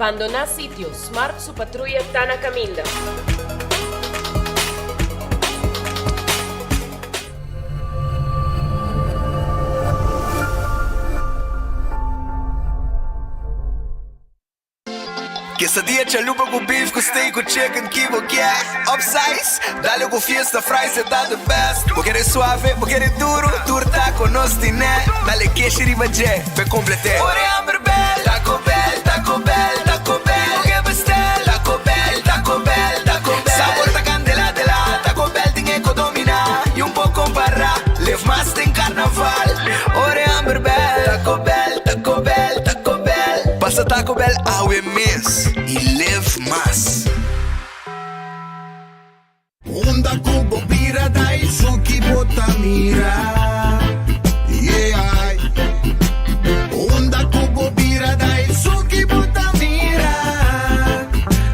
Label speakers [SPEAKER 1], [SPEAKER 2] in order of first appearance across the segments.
[SPEAKER 1] Bandoná sitio, Smart su patruya ta na kaminda.
[SPEAKER 2] Quesadilla chalupa cu beef cu steak cu chicken ki bo kier Upsize, dale cu fiesta fries e ta the best Bo kere suave, bo kere duro, tur taco nos tine Dale keshi riba dje, p'e complete Ora e hamber bel, Taco Bell, Taco Bell, Taco Bell Bo ke bestel, Taco Bell, Taco Bell, Taco Bell Sabor ta candela de la, Taco Bell tin e co domina Y un por compara, leef mas den carnaval Ora e hamber bel, Taco Bell, Taco Bell, Taco Bell Pasa Taco Bell awe mes y live mas.
[SPEAKER 3] Unda ku bo bira Daisuki bo ta mira Yeah Unda ku bo bira Daisuki bo ta mira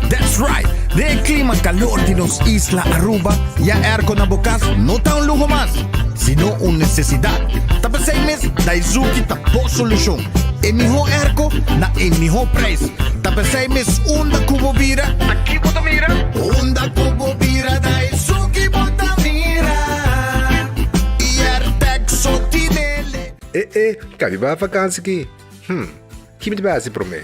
[SPEAKER 4] That's right! Den e clima calor di nos isla Aruba, ya airco na bo cas no ta un luho mas, sino un necesidad. Ta p'esey mes Daisuki ta bo solucion. E mihó airco na e mihó prijs. Ta p'esei mes unda ku bo bira, ta ki bo ta mira?
[SPEAKER 3] Unda ku bo bira ta esun ki bo ta mira. I Airtag so tinele.
[SPEAKER 5] E e, ka mi bai vakansi ki? Hm, ki mi ta bai hasi promé?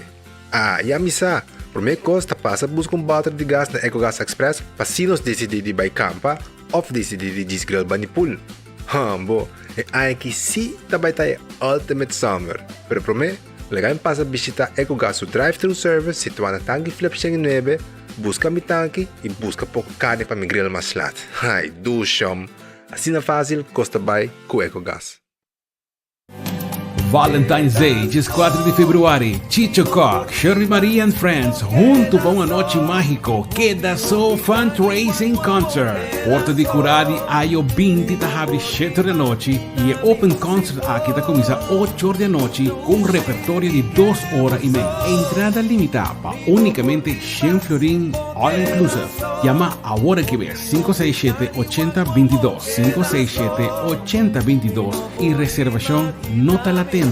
[SPEAKER 5] Ah, ya mi sa! Promé kos ta pasa buska un bòter di gas na Ecogas Express pa si nos disidí di bai kampa òf disidí di djis grill bani pool. Hambo, e aña aki sí ta bai ta e ultimate summer. Pero promé, laga mi pasa bishita Ecogas su drive-thru service situá na Tanki Flip 109, buska mi tanki i buska poko karni pa mi grill mas lat. Ai, dushom! Asina fásil kos ta bai ku Ecogas.
[SPEAKER 6] Valentine's Day, 14 di februari, Chicho Kock, Shirley Maria and Friends, hunto pa un anochi magico, Keda So Fundraising Concert. Porta di Curadi Ayo 20 ta habri 7 di anochi y e open concert aki ta cuminsa 8 di anochi cu un repertorio di 2 ora y mei. Entrada limita pa unicamente 100 florin all inclusive. Yama awor aki bes 567 80 22 567 80 22 y reservacion no ta latente.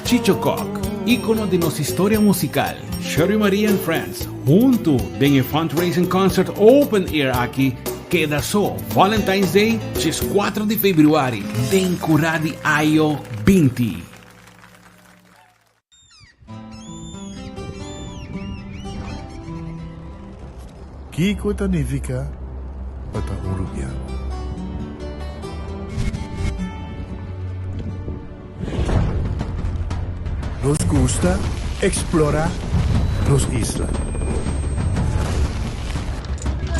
[SPEAKER 6] Chicho Kock, icono di nos historia musical, Sherry Maria and Friends, hunto den e fundraising concert open air aki keda so Valentine's Day, 4 di februari, den Cura di Ayo 20.
[SPEAKER 7] Kiko ta nifiká pa ta un rubiano? Nos gusta eksplorá nos isla.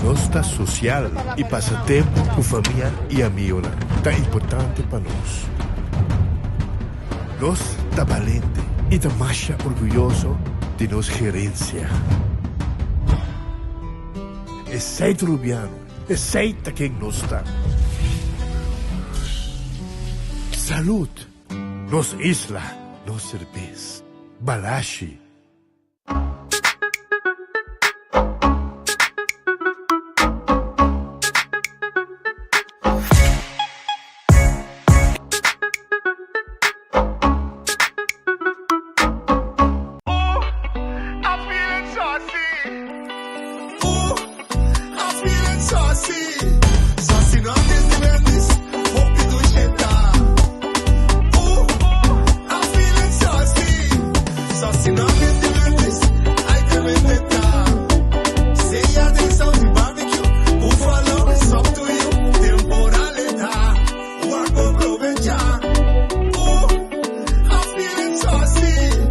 [SPEAKER 7] Nos ta sosial i pasa tempu ku famia i amigonan ta importante pa nos. Nos ta balente i ta masha orguyoso di nos gerensia. Esei ta Rubiano, esei ta ken nos ta. Salud! Nos isla, nos serbes. Balashi!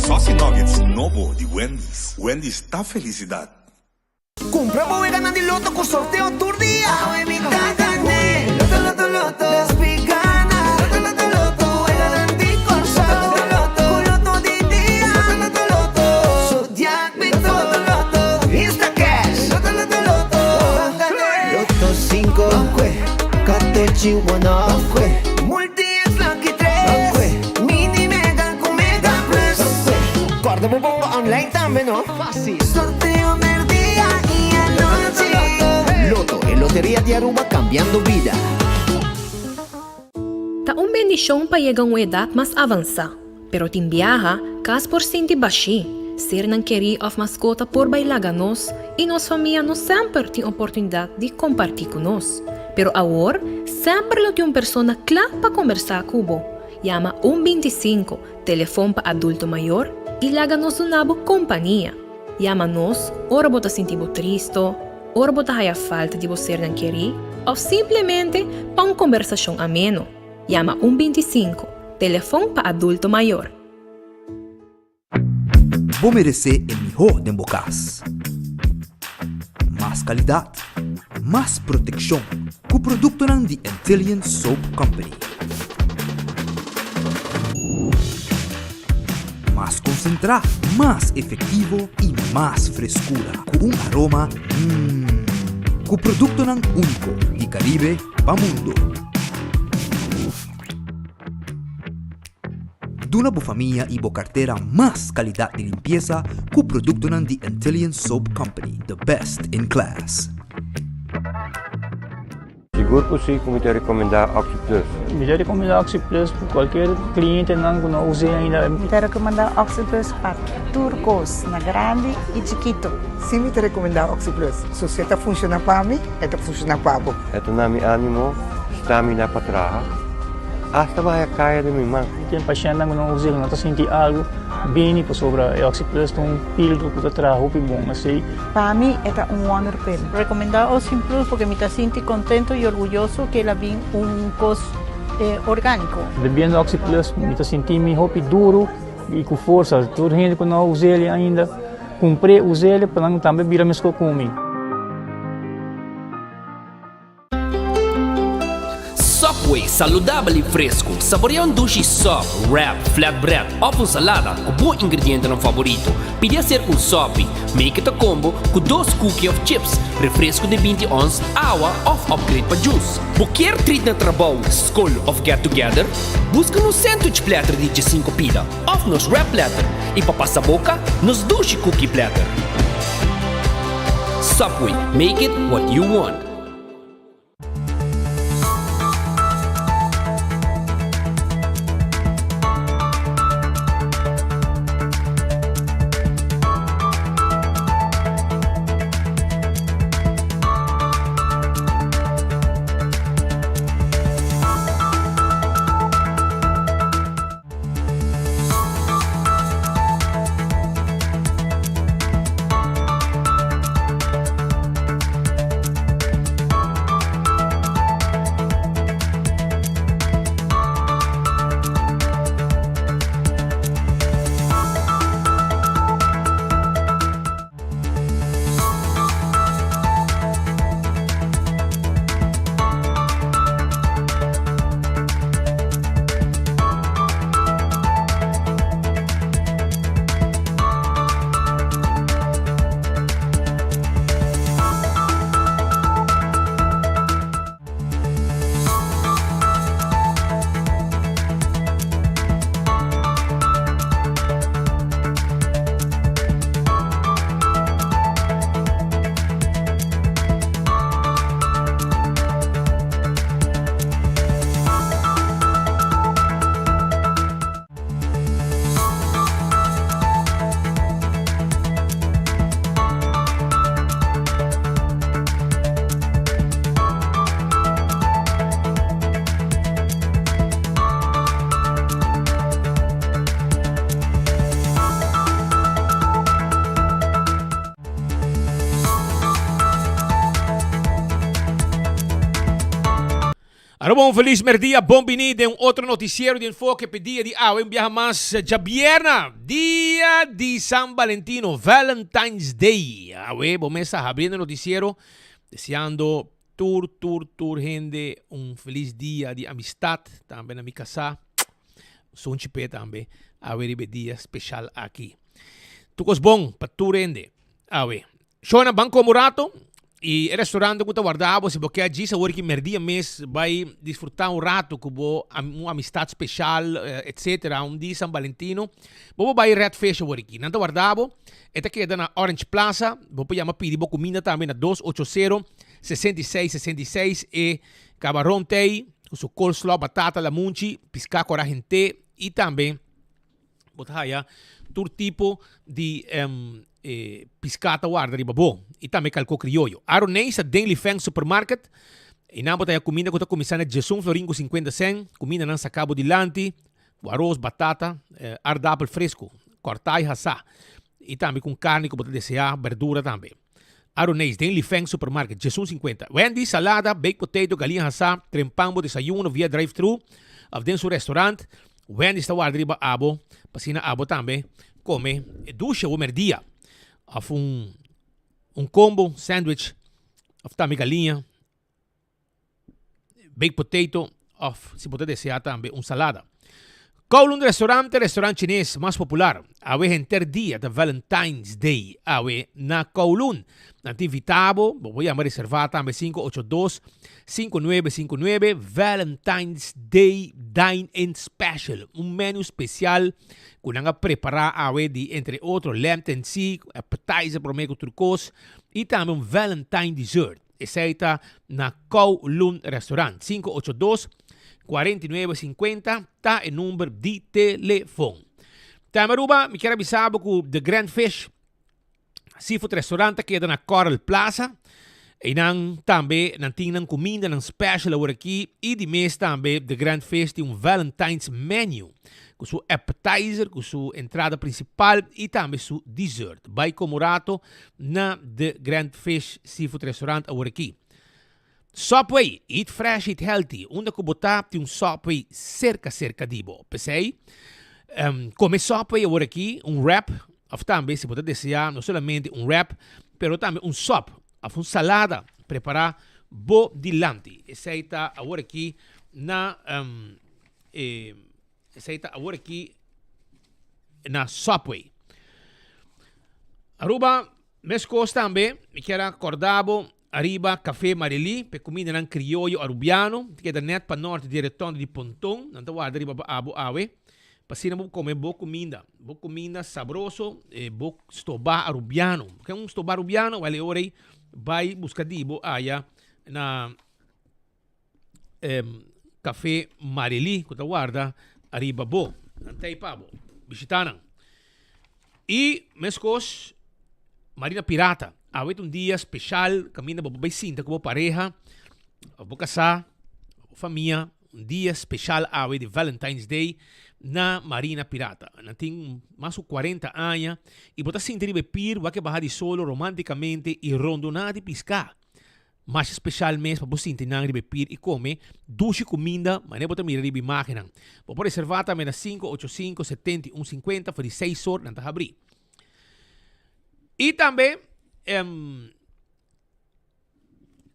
[SPEAKER 8] Saucy Nuggets nobo di Wendy's. Wendy's ta felicidad.
[SPEAKER 9] Cumpra bo weganan di loto cu sorteo tur dia. Awe mi ta gané. Loto, loto, loto. Despi gana. Loto, loto, loto. Weganan di Corsou. Loto, loto, Cu loto di dia. Loto, loto, loto. Zodiac mi to. Loto, loto. Instacash. Loto, loto, loto. Ban gané. Loto cinco. Ban Catochi one off. Ban Multi X Lucky tres. Ban Mini Mega cu Mega Plus. Ban Corda bo bongo online tambe no. Fácil. Sorteo merdia y anochi.
[SPEAKER 10] Lotto, e loteria di Aruba cambiando bida.
[SPEAKER 11] Ta un bendishon pa yega un edat mas avansá, pero tin biaha kas por sinti bashí. Sernan kerí òf maskota por bai laga nos i nos famia no semper tin oportunidat di kompartí ku nos. Pero awor, semper lo tin un persona kla pa kombersá ku bo. Yama un 25, telefon pa adulto mayor, i laga nos duna bo kompania. Yama nos ora bo ta sinti bo tristo, ora bo ta haya falta di bo sernan kerí òf simplemente pa un kombersashon ameno. Yama un 25, telefon pa adulto mayor.
[SPEAKER 12] Bo meresé e mihó den bo kas. Mas kalidat, mas protekshon ku produktonan di Antillian Soap Company. Mas konsentrá, mas efektivo i mas freskura ku un aroma mmm. Ku produktonan úniko di Karibe pa mundu. Duna bo famia i bo kartera mas kalidat di limpiesa ku produktonan di Antillian Soap Company, the best in class.
[SPEAKER 13] Sigur ku si ku mi ta rekomendá OxyPlus.
[SPEAKER 14] Mi ta rekomendá OxyPlus pa kualkier klientenan ku no us'é ainda.
[SPEAKER 15] Mi ta rekomendá OxyPlus pa tur kos, na grandi i chikitu.
[SPEAKER 16] Si mi ta rekomendá OxyPlus. So si e ta funshoná pa mi, e ta funshoná pa bo.
[SPEAKER 13] E ta na mi ánimo, stamina pa traha. Asta baha kaya den mi man.
[SPEAKER 14] Mi tin pashèntnan ku no us'é, ku no ta sinti algu bini pasobra e OxyPlus ta un pildo ku ta traha hopi bon. Asei.
[SPEAKER 15] Pa mi e ta un wonder pill.
[SPEAKER 17] Recomenda Ocean Plus porque mi ta sinti contento y orguyoso que el a bin un cos organico.
[SPEAKER 14] Bebiendo Oxy Plus mi ta sinti mi hopi duro y cu forsa. Tur hende cu no a us'el ainda cumpr'e us'el pa nan tambe bira mesco cu mi.
[SPEAKER 18] Subway, saludabel i fresku. Saborea un dushi sub, wrap, flatbread òf un salada ku bo ingredientenan favorito. Pidi aser un sopi, make it a combo, ku dos cookie òf chips, refresku di 20 ons, awa òf upgrade pa juice. Bo kier treat na trabou, skol òf get together? Buska nos sandwich platter di diesinko pida òf nos wrap platter i pa pasa boka, nos dushi cookie platter. Subway, make it what you want.
[SPEAKER 6] Aruba un feliz merdia, bon bini den un otro noticiero di Enfoke pe dia di awe un biaha mas djabierna, dia di San Valentino, Valentine's Day. Awe bo mes ta habriendo noticiero deseando tur tur tur hende un feliz dia di amistad, tambe na mi casa, sunchi pe tambe awe riba e dia special aki. Tur cos bon pa tur hende awe. Shona ban come un rato y e restaurante cu ta warda bo si bo ke djis awor ki merdia mes bay disfruta un rato cu bo un amistad special etc un dia San Valentino bo por bay Red Fish awor aki nan ta warda bo e ta keda na Orange Plaza bo por yama pidi bo cuminda tambe na dos ocho sero 66 66 e cabaron tey cu su coleslaw batata lamunchi pisca cora hente y tambe Bo ta haya Tur tipo di piská ta warda riba bo i tambe kalkó krioyo. Aroneis ta den Lifeng Supermarket. Einan bo ta haña kuminda ku ta kuminsá na diesun florin ku sinkuenta sèn. Kumindanan saká bo dilanti ku aros, batata, aardapel fresku, kòrtá i hasá i tambe ku un karni ku bo ta deseá, berdura tambe. Aroneis den Lifeng Supermarket, diesun sinkuenta. Wendy's, salada, baked potato, galiña hasá, trempan bo desayuno via drive-thru òf den su restaurant. Wendy's ta warda riba abo pa asina abo tambe kome e dushe bo merdia òf un un combo sandwich òf tambe galiña, baked potato òf si bo ta desea tambe un salada. Kowloon Restaurant ta e restaurant chines mas popular. Awe henter dia ta Valentine's Day awe na Kowloon. Nan ta invita bo, bo por yama reserva tambe 582 5959 Valentine's Day Dine In Special, un menu special cu nan a prepara awe di entre otro lamb tensy, appetizer prome cu tur cos y tambe un Valentine dessert. Esey ta na Kowloon Restaurant. 582 4950 ta e number di telefon. Tambe Aruba, mi kier a bisa bo cu The Grand Fish Seafood Restaurant ta keda na Coral Plaza. Einan tambe nan tin nan kumindanan special awor aki i di mes tambe The Grand Fish tin un Valentine's menu ku su appetizer, ku su entrada principal i tambe su dessert. Bai komo rato na The Grand Fish Seafood Restaurant awor aki. Subway, eat fresh, eat healthy. Unda ku bo ta tin un Subway serka serka di bo. P'esei, kome Subway awor aki, un wrap, Of tambe si bo ta desea no solamente un wrap, pero tambe un sop of un salada prepara bo dilanti. Esey ta awor aki na esey ta awor aki na Subway. Aruba, mescos tambe, mi kier a corda bo Ariba Café Marily, p'e cumindanan crioyo Arubiano, ta keda net pa norte di e rotonde di Ponton. Nan ta warda riba pa abo awe, pa asina bo come bo cuminda, bo cuminda sabroso, bo stoba Arubiano. Bo ke un stoba Arubiano? Wel e ora ei bay busca di bo aya na Café Marily cu ta warda ariba bo. Nan ta ei pa bo. Bishita nan. Y mescos Marina Pirata. Awe ta un dia special caminda bo por bay sinta cu bo pareha of bo casa of bo famia. Un dia special awe di Valentine's Day na Marina Pirata. Nan tin mas cu 40 aña y bo ta sinti riba e pier wak e baha di solo romanticamente y rondona di pisca. Masha special mes pa bo sinti nan riba e pir i come dushi cuminda manera bo ta mira riba imagennan. Bo por reserva tambe na 585 71 50 for di seis or nan ta habri. I tambe em,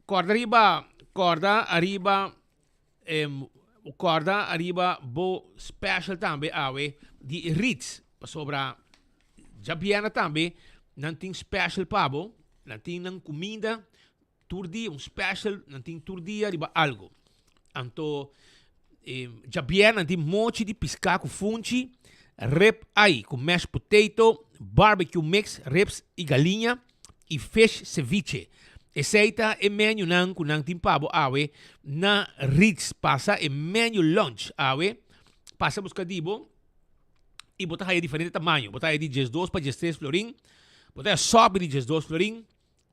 [SPEAKER 6] corda riba corda ariba em, corda ariba bo special tambe awe di Ritz pasobra djabièrnè tambe nan tin special pa bo. Nan tin nan kuminda tur dia, un special, nan tin tur dia riba algo. Anto, eh, djabier nan tin mochi di piská ku funchi, rib eye ku mashed potato, barbecue mix, ribs i galiña, i fish ceviche. Esei ta e menunan ku nan tin pa bo awe na Ritz. Pasa e menu lunch awe, pasa buska di bo. i bo ta haya diferente tamaño. Bo ta haya di diesdos pa diestres florin, bo ta haya sòpi di diesdos florin,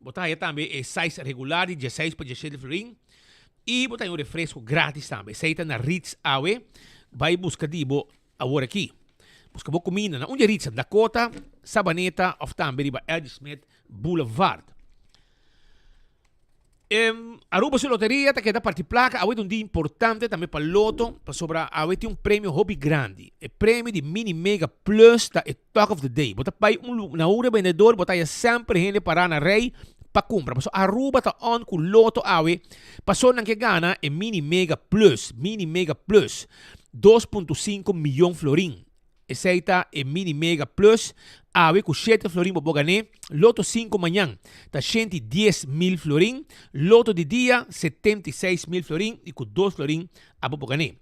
[SPEAKER 6] bo ta haya tambe e size regular di diesseis pa diesshete florin i bo ta haya un refresco gratis tambe. Esei ta na Ritz awe. Bai buska di bo awor aki. Buska bo kuminda na un di e Ritz, Dakota, Sabaneta òf tambe riba L.G. Smith Boulevard. Aruba su loteria ta keda parti placa. Awe ta un dia importante tambe pa Lotto, pasobra awe tin un premio hopi grandi. E premio di Mini Mega Plus ta e talk of the day. Bo ta bai un lu na un rebendedor, bo ta haya semper hende para na rij pa cumpra. Pasobra Aruba ta on cu Lotto awe, pasobra nan ke gana e Mini Mega Plus, Mini Mega Plus, 2.5 miyon florin. Esei ta e Mini Mega Plus, awe ku shete florin bo por gané, Loto sinku mañan ta 110,000 florin, Loto di dia 76,000 florin i ku dos florin abo por gané.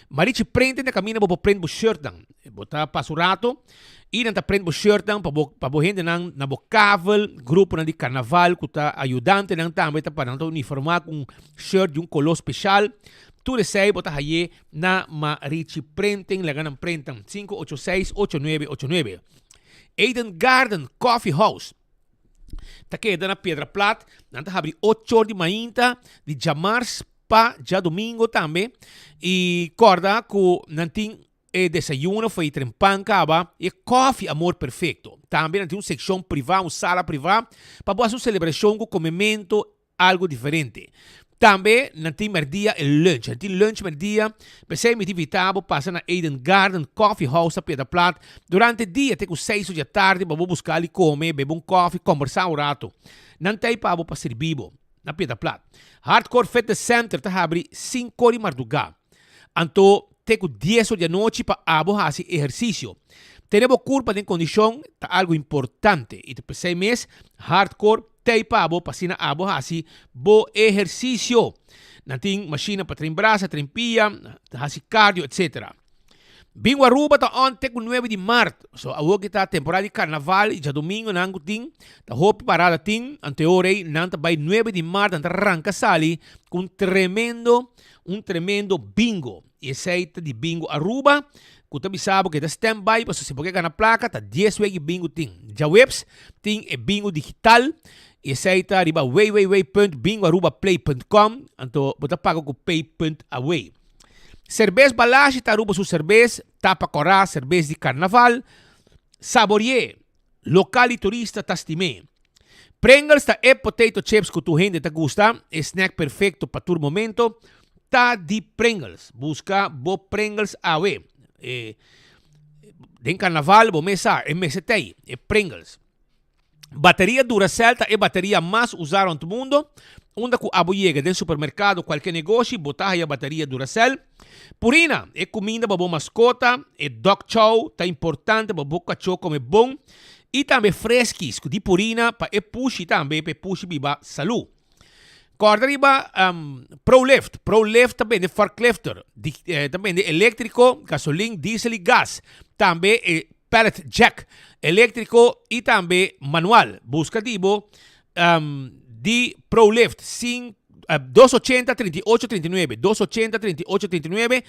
[SPEAKER 6] Marichi Printing ta kaminda bo por print bo shirtnan. Bo ta pasa un rato i nan ta print bo shirtnan pa bo pa bo hendenan na bo kavel, gruponan di karnaval ku ta ayudantenan tambe ta pa nan ta uniformá ku un shirt di un koló speshal. Tur esei bo ta hay'é Na Marichi Printing laga nan printan 586 8989. Eden Garden Coffee House ta keda na Piedra Plat. Nan ta habri ocho or di mainta di djamars pa djadomingo tambe. I kòrda ku nan tin e desayuno for e trempan kaba i e kòfi Amor Perfecto. Tambe nan tin un sekshon privá, un sala privá pa bo hasi un selebrashon ku komementu algo diferente. Tambe nan tin merdia e lunch. Nan tin lunch merdia. P'esei mi ta invita bo pasa na Eden Garden Coffee House na Piedra Plat durante dia te ku seis or di atardi pa bo buska ali kome, bebe un kofi, kombersa un rato. Nan ta ei pa bo pa sirbi bo na Piedra Plat. Hardcore Fitness Center ta habri sinku or di marduga. Anto te ku dies or di anochi pa abo hasi ehersisio. Tene bo kurpa den kondishon ta algu importante i ta p'esei mes Hardcore Tei pa bo pa asina abo hasi bo ehersisio. Nan tin mashina pa train brasa, train pia, hasi cardio etc. Bingo Aruba ta on te ku nuebe di mart. So awor ki ta temporada di karnaval i djadomingo nan ku tin ta hopi parada tin. Anteor ei nan ta bai nuebe di mart nan ta ranka sali ku un tremendo un tremendo bingo. I esei ta di Bingo Aruba ku ta bisa bo ke ta stand by pasobra si bo ke gana plaka ta dies weki bingo tin. Djaweps tin e bingo digital i esei ta riba www.bingoarubaplay.com anto bo ta paga ku pay punt away. Serbes Balashi ta Aruba su serbes, tapa kòrá, serbes di karnaval. Saborié, lokal i turista ta stim'é. Pringles ta e potato chips ku tur hende ta gusta, e snack perfekto pa tur momento ta di Pringles. Buska bo Pringles awe. E den karnaval bo mes sa, e mester ta ei, e Pringles. Bateria Duracell ta e bateria mas usa rond mundo. Unda ku abo yega den supermerkado, kualke negoshi, bo ta haya bateria Duracell. Purina, e kuminda pa bo maskota, e dog chow ta importante pa bo kachó kome bon. I tambe freskis ku di purina pa e pushi tambe pa e pushi biba salú. Kòrda riba Prolift. Prolift ta bende forklifter, di ta bende eléktriko, gasolin, diesel i gas. Tambe e pallet jack eléktriko i tambe manual. Buska di bo di Prolift sin dos ochenta 38 39 280 38 39.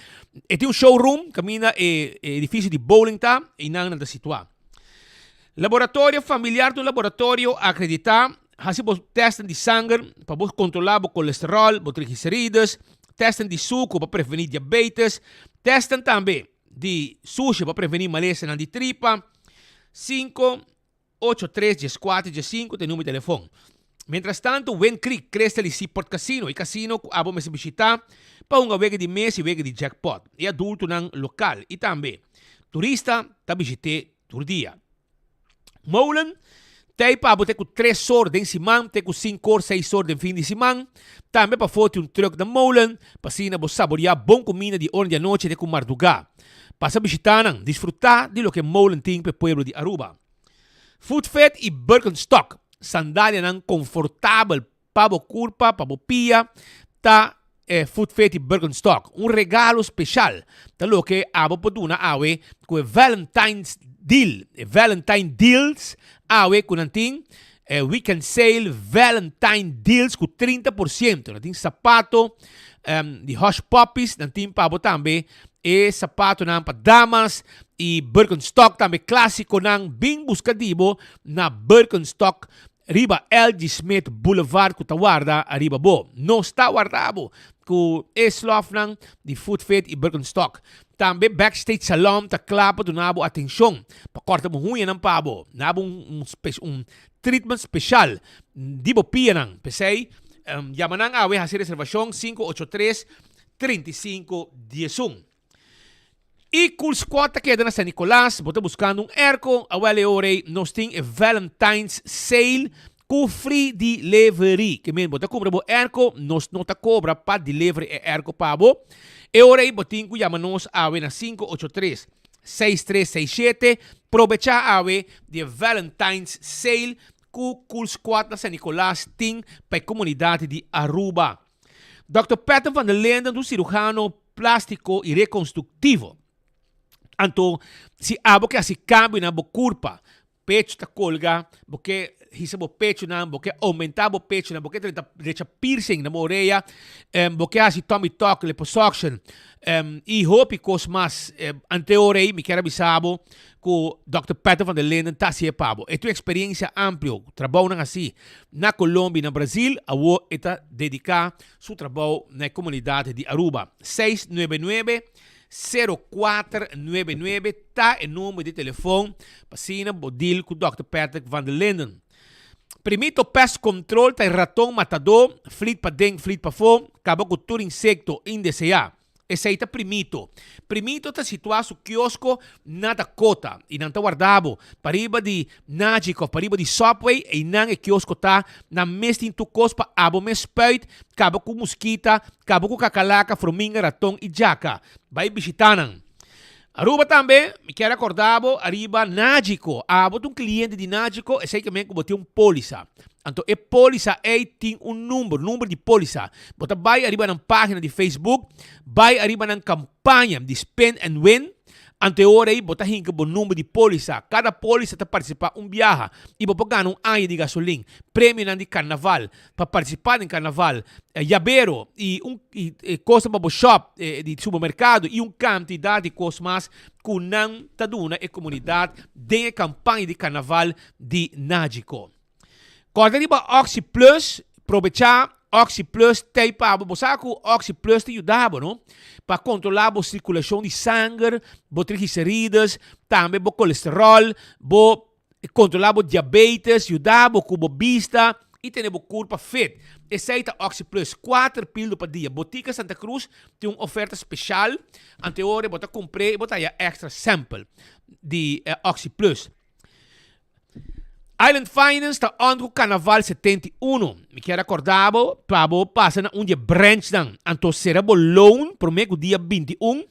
[SPEAKER 6] E tin un showroom kaminda e edifisio di bowling ta i nan nan ta situá. Laboratorio familiar ta un laboratorio akreditá. Hasi bo tèstnan di sanger pa bo kontrolá bo kolesteròl, bo trigliserides, tèstnan di suku pa prevení diabetes, tèstnan tambe di sushi pa prevení malesanan di tripa. Sinku, ocho, tres, dieskuater, diesinku ta e numero di telefòn. Mientrastantu, Wind Creek, Crystal i Seaport Casino, e kasino ku abo mester bishitá pa hunga wega di mes i wega di jackpot. E adultonan lokal i tambe turista ta bishit'é tur dia. Molen, Tei pa abo te ku tres or den siman, te ku sinku or, seis or den fin di siman. Tambe pafó tin un trùk na Molen, pa asina bo saboriá bon kuminda di ora di anochi te ku mardugá. Pasa bishitá nan, disfrutá di loke Molen tin pa e pueblo di Aruba. Footfit i Birkenstock, sandalianan konfortabel pa bo kurpa, pa bo pia, ta e Footfit i Birkenstock. Un regalo speshal ta loke abo por duna awe ku e Valentine's Deal, e Valentine Deals awe ku nan tin e weekend sale Valentine Deals ku 30%. Nan tin sapato di Hush Puppies, nan tin pa bo tambe e sapatonan pa damas i Birkenstock tambe klasikonan. Bin buska di bo na Birkenstock Riba LG Smith Boulevard ku ta warda ariba bo. Nos ta warda bo ku e slòfnan di Footfit i Birkenstock. Tambe Backstage Salon ta kla pa duna bo atenshon, pa kòrta bo huñanan pa bo, na bo un un treatment speshal di bo pianan. P'esei, yama nan awe hasi reservashon 583 35 11. E Cool Squad ta keda na San Nicolas, bo ta buscando un airco, awel e ora ei nos tin e Valentine's Sale cu free delivery. Ke men bo ta cumpra bo airco, nos no ta cobra pa delivery e airco pa bo. E ora ei bo tin cu yama nos awe na 583 6367. Probecha awe di e Valentine's Sale cu Cool Squad na San Nicolas tin pa e comunidad di Aruba. Dòkter Patton van der Linden ta un sirujano plástiko i rekonstruktivo. Anto, si abo ke hasi kambio na bo kurpa, pechu ta kolga, bo ke hisa bo pechunan, bo ke oumentá bo pechunan, bo ke drenta drecha piercing na bo orea, bo ke hasi tummy tuck, liposuction, i hopi kos mas. Anteor ei mi kier a bisa bo.
[SPEAKER 19] ku Dòkter Patrick van der Linden ta hasié pa bo. E tin un eksperensia amplio, trabounan hasí na Colombia i na Brazil, awor e ta dediká su trabou na e komunidat di Aruba. 699 0499 ta e number di telefon pa asina bo deal ku Dòkter Patrick van der Linden. Primito Pest Control ta e raton matadó, flit paden, flit pafó, kaba ku tur insekto indeseá. Esei ta Primito. Primito ta situá su kiosko na Dakota i nan ta warda bo pariba di Najik òf pariba di Subway, einan e kiosko ta, nan mes tin tur kos pa abo mes spuit, kaba ku muskita, kaba ku kakalaka, frominga, raton i djaka. Bai bishitá nan. Aruba tambe, mi kier a korda bo ariba Nagico. Abo ta un kliente di Nagico, esei ke men ku bo tin un polisa. Anto e polisa ei tin un number, number di polisa. Bo ta bai ariba nan pagina di Facebook, bai ariba nan kampaña di Spin and Win, anto e ora ei bo ta hinka bo number di polisa. Kada polisa ta partisipá un biaha i bo por gana un aña di gasolin, premionan di karnaval, pa partisipá den karnaval, yabero i un i kosnan pa bo shop di supermerkado i un kantidat di kos mas ku nan ta duna e komunidat den e kampaña di karnaval di Nagico. Kòrda riba Oxi Plus, probechá Oxi Plus tei pa bo. Bo sa ku Oxi Plus ta yuda bo, no? Pa kontrolá bo sirkulashon di sanger, bo triglicerides, tambe bo kolesteròl, bo kontrolá bo diabetes, yuda bo ku bo bista i tene bo kurpa fit. Esei ta Oxi Plus, kuater pildo pa dia. Botica Santa Cruz tin un oferta speshal, anteora bo ta kumpr'é i bo ta haya èkstra sample di Oxi Plus. Island Finance ta on ku Carnaval 71. Mi kier a korda bo pa bo pasa na un di e branchnan. Anto sera bo loan prome ku dia 21.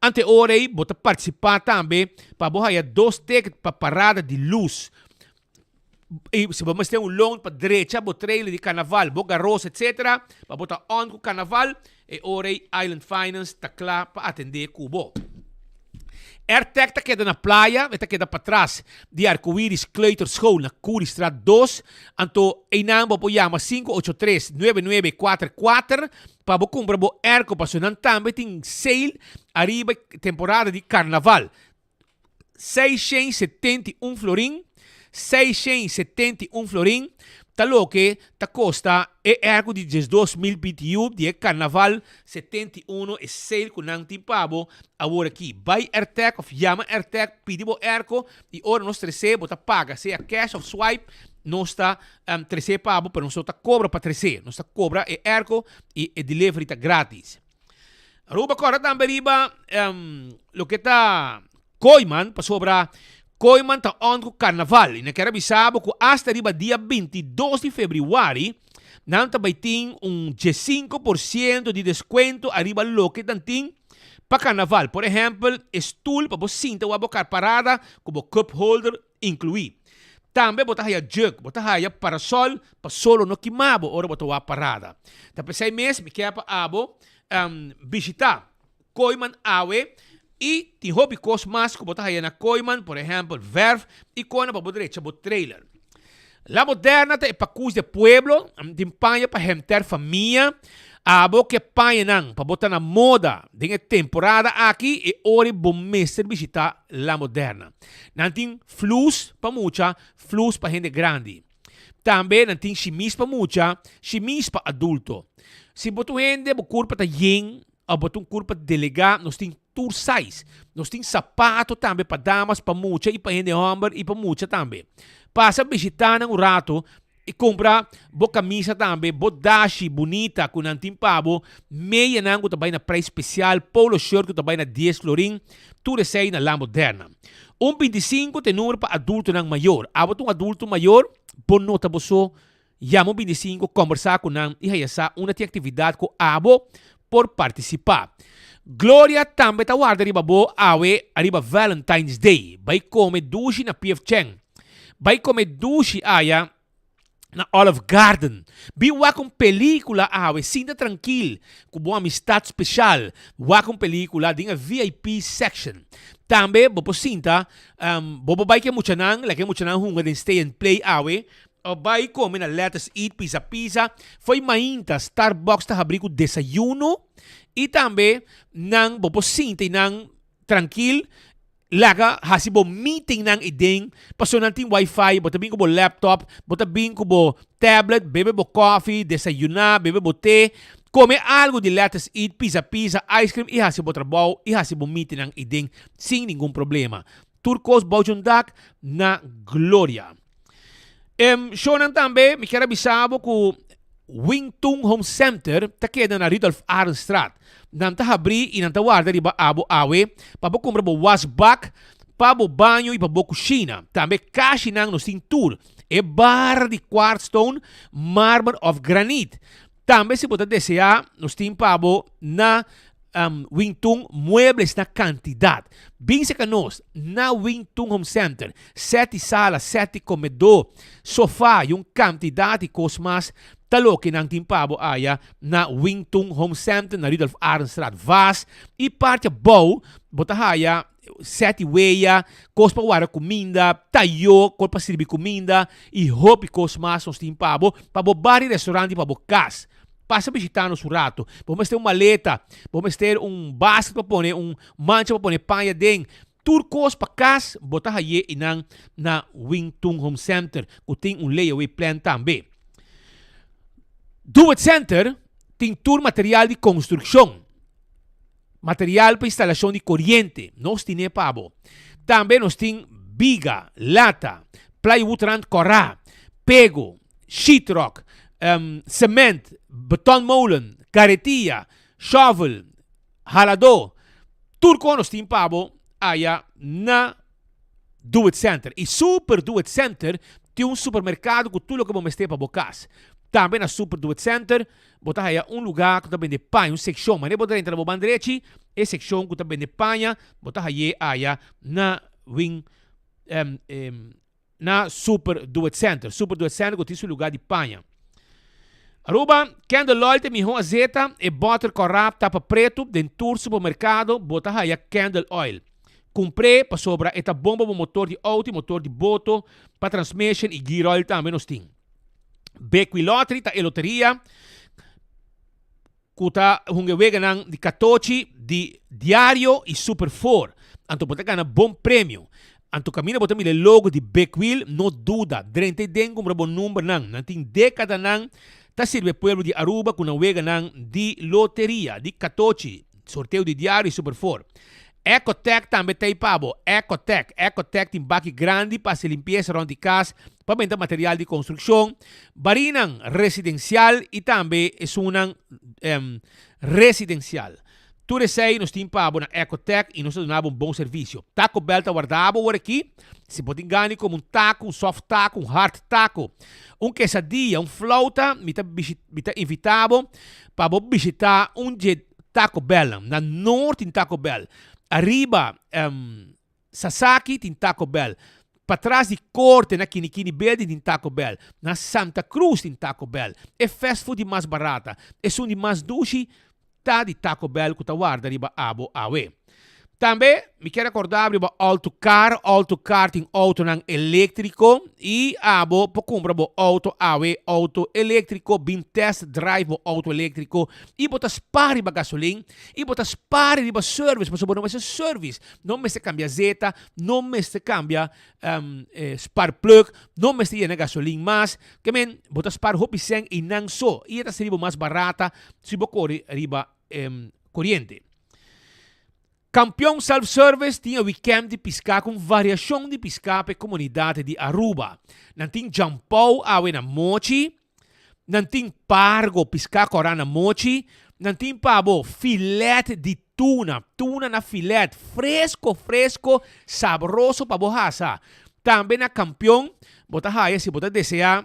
[SPEAKER 19] Ante ora ei bo ta partisipá tambe pa bo haya dos ticket pa parada di lus. I si bo mester un loan pa drecha bo trailer di Carnaval, bo garos etc. Pa bo ta on ku Carnaval, e ora ei Island Finance ta kla pa atendé ku bo. Airtec ta keda na playa, e ta keda patras di Arcoiris Kleuterschool na Curiestraat dos. Anto einan bo por yama 583 9944 pa bo kumpra bo airco pasobra nan tambe tin sale ariba e temporada di karnaval. 671 florin, 671 florin ta loke ta kosta e airco di 12000 BTU di e Carnaval 71 e sale ku nan tin pa bo awor aki. Bai Airtec of yama Airtec pidi bo airco y ora nos trese bo ta paga sea cash of swipe nos ta trese pa bo pero nos no ta kobra pa trese nos ta kobra e airco y e delivery ta gratis. Aruba kòrda tambe riba loke ta Kooiman pasobra Kooiman ta on ku karnaval i nan kier a bisa bo ku asta riba dia 22 di febrüari nan ta bai tin un 15 por siento di deskuento ariba loke nan tin pa karnaval. Por ehèmpel e stul pa bo sinta wak bo kar parada ku bo cup holder inkluí. Tambe bo ta haya jug, bo ta haya parasol pa solo no kima bo ora bo ta wak parada. Ta p'esei mes mi kier pa abo bishita Kooiman awe i tin hopi kos mas ku bo ta haya na Kooiman, por ehèmpel verf i kona pa bo drecha bo trailer. La Moderna ta e pakus di e pueblo, tin paña pa henter famia. Abo ke pañanan pa bo ta na moda den e temporada aki e ora bo mester bishita La Moderna. Nan tin flus pa mucha, flus pa hende grandi. Tambe nan tin shimis pa mucha, shimis pa adulto. Si bo ta un hende bo kurpa ta yen òf bo ta un kurpa delegá nos tin tur size. Nos tin sapato tambe pa damas, pa mucha i pa hende hòmber i pa mucha tambe. Pasa bishitá nan un rato i kumpra bo kamisa tambe, bo dashi bunita ku nan tin pa bo, meyanan ku ta bai na preis spesial, polo shirt ku ta bai na dies florin, tur esei na La Moderna. Un 25 ta e numero pa adultonan mayor. Abo ta un adulto mayor? Bo no ta bo so. Yama un 25, kòmbersá ku nan i haya sa unda tin aktividat ku abo por partisipá. Gloria tambe ta warda riba bo awe ariba Valentine's Day. Bai kome dushi na PF Chang. Bai kome dushi aya na Olive Garden. Bin wak un pelíkula awe, sinta trankil ku bo amistat speshal. Wak un pelíkula den e VIP section. Tambe bo por sinta, bo por bai ku e muchanan, laga e muchanan hunga den Stay and Play awe. Of bai kome na Let Us Eat Pizza Pizza. Fo'i mainta Starbucks ta habrí ku desayuno i tambe nan bo por sinta i nan trankil. Laga hasi bo meetingnan i den, pasobra nan tin wifi, bo ta bin ku bo laptop, bo ta bin ku bo tablet, bebe bo kofi, desayuná, bebe bo te, kome algu di Let Us Eat, pizza pizza, ice cream i hasi bo trabou i hasi bo meetingnan i den sin ningun problema. Tur kos bou dje un dak na Gloria. Em shownan tambe mi kier a bisa bo ku Wing Tun Home Center ta keda na Rudolf Arendstraat. Nan ta habrí i nan ta warda riba abo awe pa bo kumpra bo wasbak pa bo baño i pa bo kushina. Tambe kashinan nos tin tur e barra di quartzstone, marmer òf granit. Tambe si bo ta deseá nos tin pa bo na Wing Tun muebles na kantidat. Bin seka nos na Wing Tun Home Center. Seti sala, seti komedó, sofá i un kantidat di kos mas ta loke nan tin pa bo aya na Wing Tun Home Center na Rudolf Arendstraat. Vas i parti abou bo ta haya seti weya, kos pa warda kuminda, tayó, kos pa sirbi kuminda i hopi kos mas nos tin pa bo, pa bo bar i restaurant i pa bo kas. Pasa bishita nos un rato. Bo mester un maleta, bo mester un basket pa pone un mancha pa pone paña den. Tur kos pa kas bo ta haye einan na Wing Tun Home Center ku tin un layaway plan tambe. Do It Center tin tur material di konstrukshon, material pa instalashon di koriente, nos tine pa bo. Tambe nos tin biga, lata, plywood rand kòrá, pego, sheetrock, cement, betonmolen, karetia, shovel, haladó, tur kon nos tin pa bo aya na Do It Center. I Super Do It Center tin un supermerkado ku tur loke bo mester pa bo kas. Tambe na Super Do It Center bo ta haya un lugá ku ta bende paña, un sekshon. Manera bo drenta na bo ban drechi, e sekshon ku ta bende paña bo ta hay'é aya na win na Super Do It Center. Super Do It Center ku tin su lugá di paña. Aruba, Candle Oil ta e mihó azeta, e bòter kòrá tapa pretu, den tur supermerkado bo ta haya Candle Oil. Kumpr'é pasobra e ta bon pa bo motor di outo i motor di boto, pa transmission i gear oil tambe nos tin. Bequi Lottery ta e loteria ku ta hunga e weganan di katochi di diario i Super Four. Anto bo ta gana bon premio. Anto kaminda bo ta mira e logo di Big Wheel, no duda, drenta e den kumpra bo numbernan. Nan tin dekadanan ta sirbi e pueblo di Aruba ku nan weganan di loteria, di katochi, sorteo di diario i Super Four. Ecotec tambe ta ei pa bo. Ecotec. Ecotec tin baki grandi pa hasi limpiesa rond di kas, pa benta material di konstrukshon, barinan residensial i tambe esunnan residensial. Tur esei nos tin pa bo na Ecotec i nos ta duna bo un bon servisio. Taco Bell ta warda bo ora aki. Si bo tin gana di kome un taco, un soft taco, un hard taco, un quesadilla, un flauta, mi ta mi ta invita bo pa bo bishita un dje Taco Bellnan. Na Noord tin Taco Bell. Ariba Sasaki tin Taco Bell. Patras di Korte na Kinikini Building tin Taco Bell. Na Santa Cruz tin Taco Bell. E fast food di mas barata, esun di mas dushi ta di Taco Bell ku ta warda riba abo awe. Tambe mi kier akorda bo riba Alto Car. Alto Car tin outonan eléktriko i abo por kumpra bo outo awe, outo eléktriko, bin test drive bo outo eléktriko i bo ta spar riba gasolin i bo ta spar riba service pasobra bo no mester service, no mester kambia zeta, no mester kambia sparplug, no mester yena gasolin mas. Ke men bo ta spar hopi sèn einan so i e ta sali bo mas barata si bo kore riba koriente. Kampion Self Service tin e wikènt di piská ku un variashon di piská pa e komunidat di Aruba. Nan tin djampou awe na mochi, nan tin pargo, piská kòrá na mochi, nan tin pa bo filèt di tuna, tuna na filèt, fresko fresko, sabroso pa bo hasa. Tambe na Kampion bo ta haya si bo ta deseá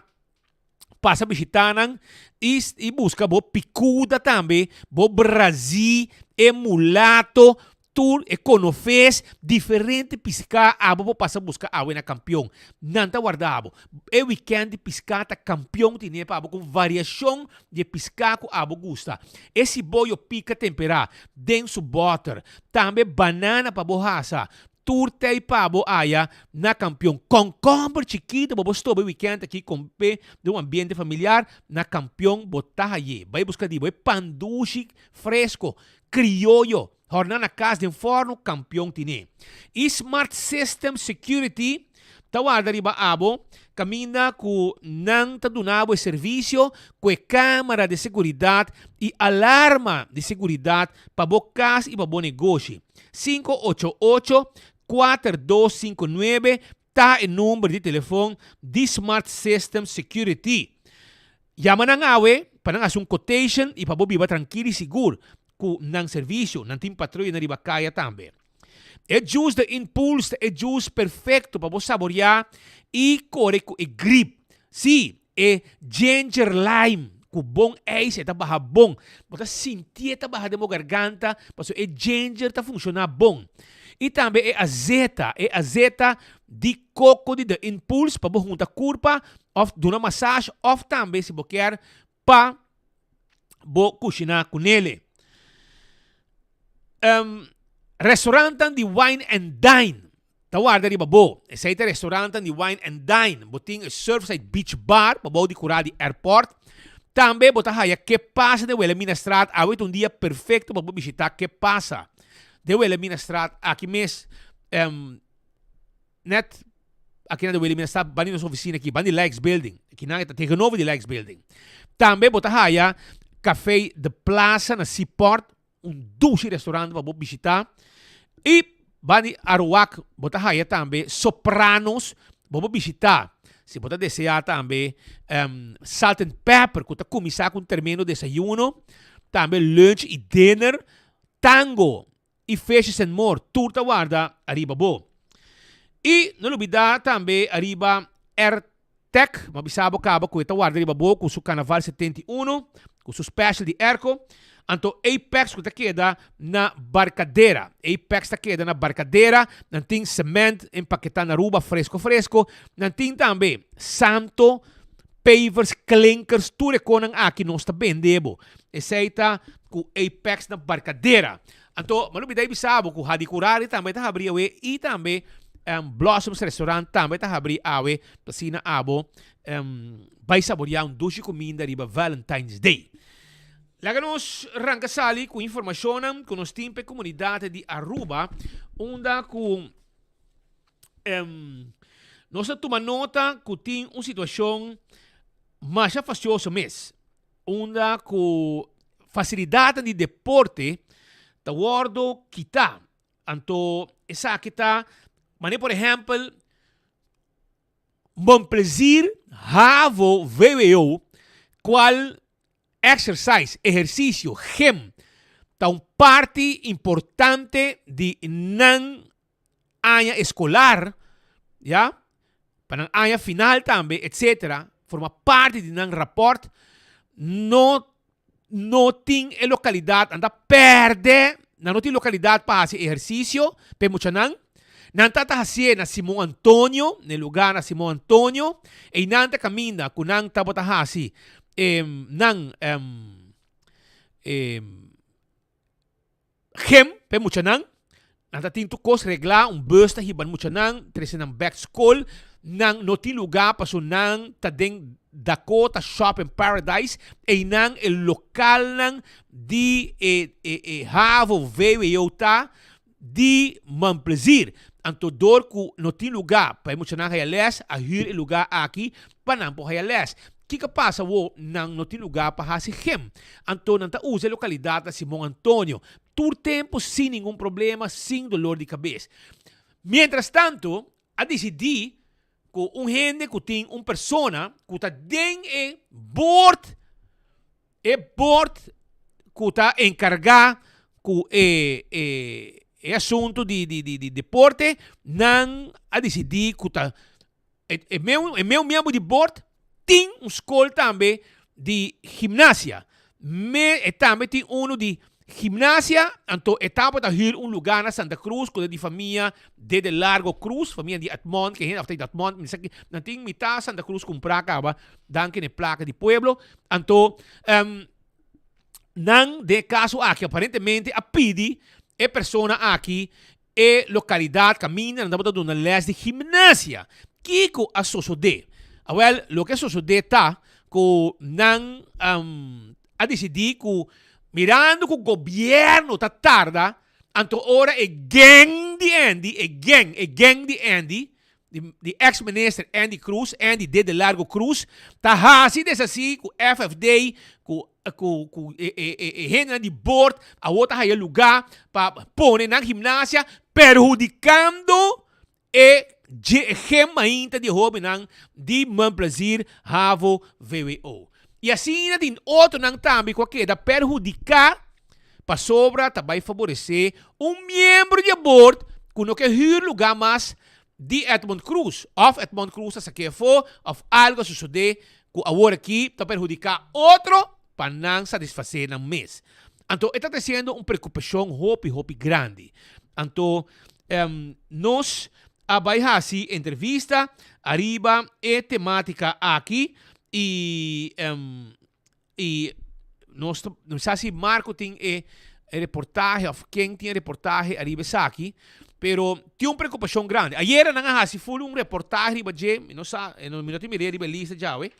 [SPEAKER 19] Pasa bishitá nan i i buska bo pikuda tambe, bo brazí, e mulato, tur e konofes, diferente piská abo por pasa buska awe na Kampion. Nan ta warda abo. E wikènt di piská ta Kampion tine pa abo ku variashon di e piská ku abo gusta. E siboyo pika temperá den su bòter. Tambe banana pa bo hasa. Tur tei pa bo aya na Kampion. Kònkòmber chikitu bo por stoba e wikènt aki komp'é den un ambiente familiar na Kampion bo ta hay'é. Bai buska di bo e pan dushi fresko, krioyo, hòrná na kas den fòrnu, Kampion tin'é. I Smart System Security ta warda riba abo kaminda ku nan ta duna bo e servisio ku e kamera di seguridat i alarma di seguridat pa bo kas i pa bo negoshi. 588 4259 ta e number di telefon di Smart System Security. Yama nan awe pa nan hasi un quotation y pa bo biba trankil y sigur cu nan servicio. Nan tin patruya na riba caya tambe. E juice de Impulse ta e juice perfecto pa bo saborea y core cu e grip. Si, e ginger lime cu bon ijs e ta baha bon. Bo ta sintié ta baha den bo garganta pasobra e ginger ta funciona bon. Y tambe e azeta, e azeta di coco di The Impulse pa bo hunta curpa of duna massage of tambe si bo kier pa bo cushina cunele. Um, restaurantan di Wine and Dine Ta warda riba bo. Esei ta restaurantan di Wine and Dine. Bo tin e Surfside Beach Bar pabou di kura di airport. Tambe bo ta haya Ke Pasa den Wilhelminastraat. Awe ta un dia perfecto pa bo bishita Ke Pasa den Wilhelminastraat. Aki mes, net aki na de Wilhelminastraat, banda di nos oficina aki, banda di Lijks Building. Akinan e ta tegenover di Lijks Building. Tambe bo ta haya Café The Plaza na Seaport. Un dushi restaurant pa bo bishita. Y bani Aruac bo ta haya tambe Sopranos bo por bishita. Si bo ta desea tambe Salt and Pepper cu ta cuminsa cu un tremendo desayuno. Tambe lunch y dinner, tango y fishes and more tur ta warda ariba bo. Y no lubida tambe ariba Tech, m'a bisa bo caba cu e ta warda riba bo cu su Carnaval 71, cu su special di airco. Anto Apex cu ta keda na Barcadera. Apex ta keda na Barcadera. Nan tin cement empaketa na Aruba fresco fresco. Nan tin tambe santo, pavers, klinkers, tur e conan aki nos ta bende bo. Esey ta cu Apex na Barcadera. Anto, m'a lubida di bisa bo cu Hadi Curari tambe ta habri awe y tambe Blossoms Restaurant tambe ta habri awe pa asina abo bay saborea un dushi cuminda riba Valentine's Day. Laga nos ranca sali cu informacionnan cu nos tin pa e comunidad di Aruba unda cu nos a tuma nota cu tin un situacion masha fastioso mes. Unda cu facilidadnan di deporte ta wordo kita. Anto esaki ta manera por ehempel Mon Plaisir Havo vwo cual exercise, ehercicio, gym ta un parti importante di nan aña escolar, ya, pa nan aña final tambe, etcetera, forma parti di nan rapport, no no tin e localidad, nan ta perde, nan no tin localidad pa haci ehercicio pa e muchanan, nan ta ta hacié na Simon Antonio, na e lugar na Simon Antonio, einan ta caminda cu nan tabata haci e nan e Gem pa e muchanan. Nan ta tin tur kos reglá, un bus ta hiba muchanan, trese nan bèk skol. Nan no tin lugá paso nan ta den Dakota Shopping Paradise. Einan e lokalnan di e e e havo vwo ta di Man Plezier. Anto dor ku no tin lugá pa e muchanan haya lès, a hür e lugá aki pa nan por haya lès. Kiko a pasa awor? Nan no tin lugá pa hasi gem. Anto nan ta usa e lokalidat na Simon Antonio tur tempu sin ningun problema, sin dolor di kabes. Mientras tanto, a disidí ku un hende ku tin un persona ku ta den e board, e board ku ta enkargá ku e e e asuntu di di di deporte, nan a disidí ku ta E meu e meu miembro di board tin un skol tambe di gimnasia. Me e tambe tin uno di gimnasia, anto e tabata hür un lugá na Santa Cruz ku ta di famia Dede Largo Cruz, famia di Edmond, ke hende of ta di Edmond, mi sa ki nan tin mitá Santa Cruz kumprá kaba danki na e plaka di pueblo. Anto nan den e kaso aki aparentemente a pidi e persona aki. e lokalidat kaminda nan tabata duna lès di gimnasia. Kiko a sosodé? Awèl, loke a sosodé ta ku nan a disidí ku mirando ku gobièrnu ta tarda, anto ora e gèng di Andy, e gèng, e gèng di Andy, di ex minister Andy Croes, Andy Dede Largo Croes, ta hasi desasí ku FFD, ku ku ku e e e e hendenan di board awor ta haya lugá pa pone nan gimnasia perhudikando e dje gem mainta di e hobennan di Mon Plaisir Havo vwo. I asina tin otronan tambe ku a keda perhudiká pasobra ta bai faboresé un miembro di e board ku no ke hür lugá mas di Edmond Croes òf Edmond Croes a sak'é afó òf algu a sosodé ku awor aki ta perhudiká otro pa nan satisfasé nan mes. Anto e ta tresiendo un preokupashon hopi hopi grandi. Anto nos a bai hasi entrevista ariba e temátika aki i i nos ta no sa si Marco tin e reportahe of ken tin e reportahe ariba esaki, pero tin un preocupacion grandi. Ayera nan a haci full un reportahe riba dje, mi no sa, mi no tin mir'é riba e lista djawe,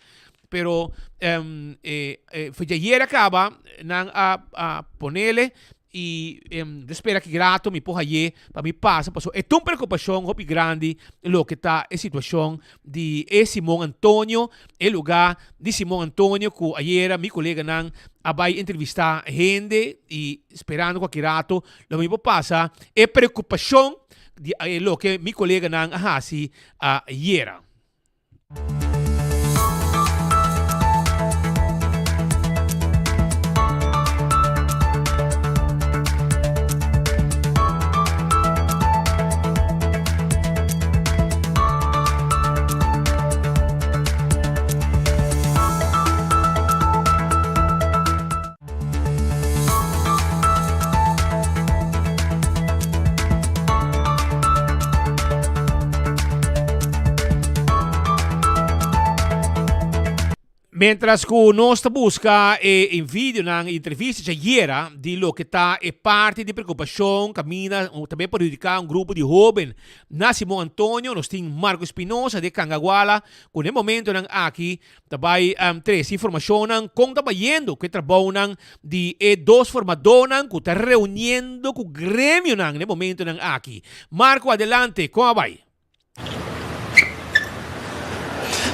[SPEAKER 19] pero fe djayer a caba nan a ponele Y mi ta spera ki rato mi por haye pa mi pasa pasobra e ta un preocupacion hopi grandi loke ta e situacion di e Simon Antonio, e lugar di Simon Antonio cu ayera mi coleganan a bay entrevista hende y sperando cu aki rato lo mi por pasa e preocupacion di loke mi coleganan a haci ayera. Mientras cu nos ta busca e videonan y entrevista djayera di loke ta e parti di preocupacion caminda tambe perhudica un grupo di hoben na Simon Antonio, nos tin Marco Espinosa de Cangaguala cu na e momentonan aki Ta bai trese informashonnan kon ta bayendo ku e trabounan di e dos formadónan ku ta reuniendo ku gremionan na e momentonan aki. Marco adelante, kon a bai?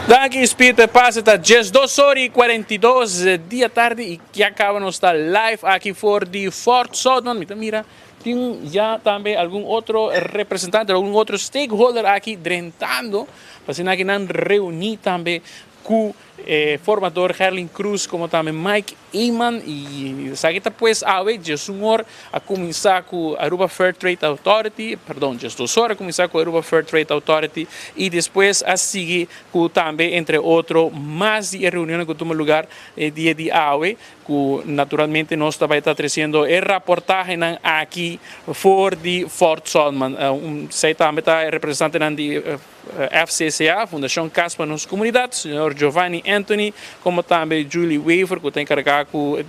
[SPEAKER 20] Danki Speed Pase ta 12 or y 42 di atardi y ya caba nos ta live aki for di Fort Zoutman. Mi ta mira tin ya tambe algun otro representante, algun otro stakeholder aki drentando. Pa asina aki nan reuní tambe ku e formador Gerlin Cruz komo tambe Mike Eman i esaki ta pues awe djesun or a kuminsá ku Aruba Fair Trade Authority, perdon djesdos or a kuminsá ku Aruba Fair Trade Authority i despues a sigui ku tambe entre otro mas di e reunionnan ku tuma lugar e dia di awe. Ku naturalmente nos ta bai ta tresiendo e raportahenan aki for di Fort Solman. Un sei tambe ta e representantenan di FCCA, Fundashon Kas pa Nos Komunidat, señor Giovanni Anthony, komo tambe Julie Wever ku ta enkargá ku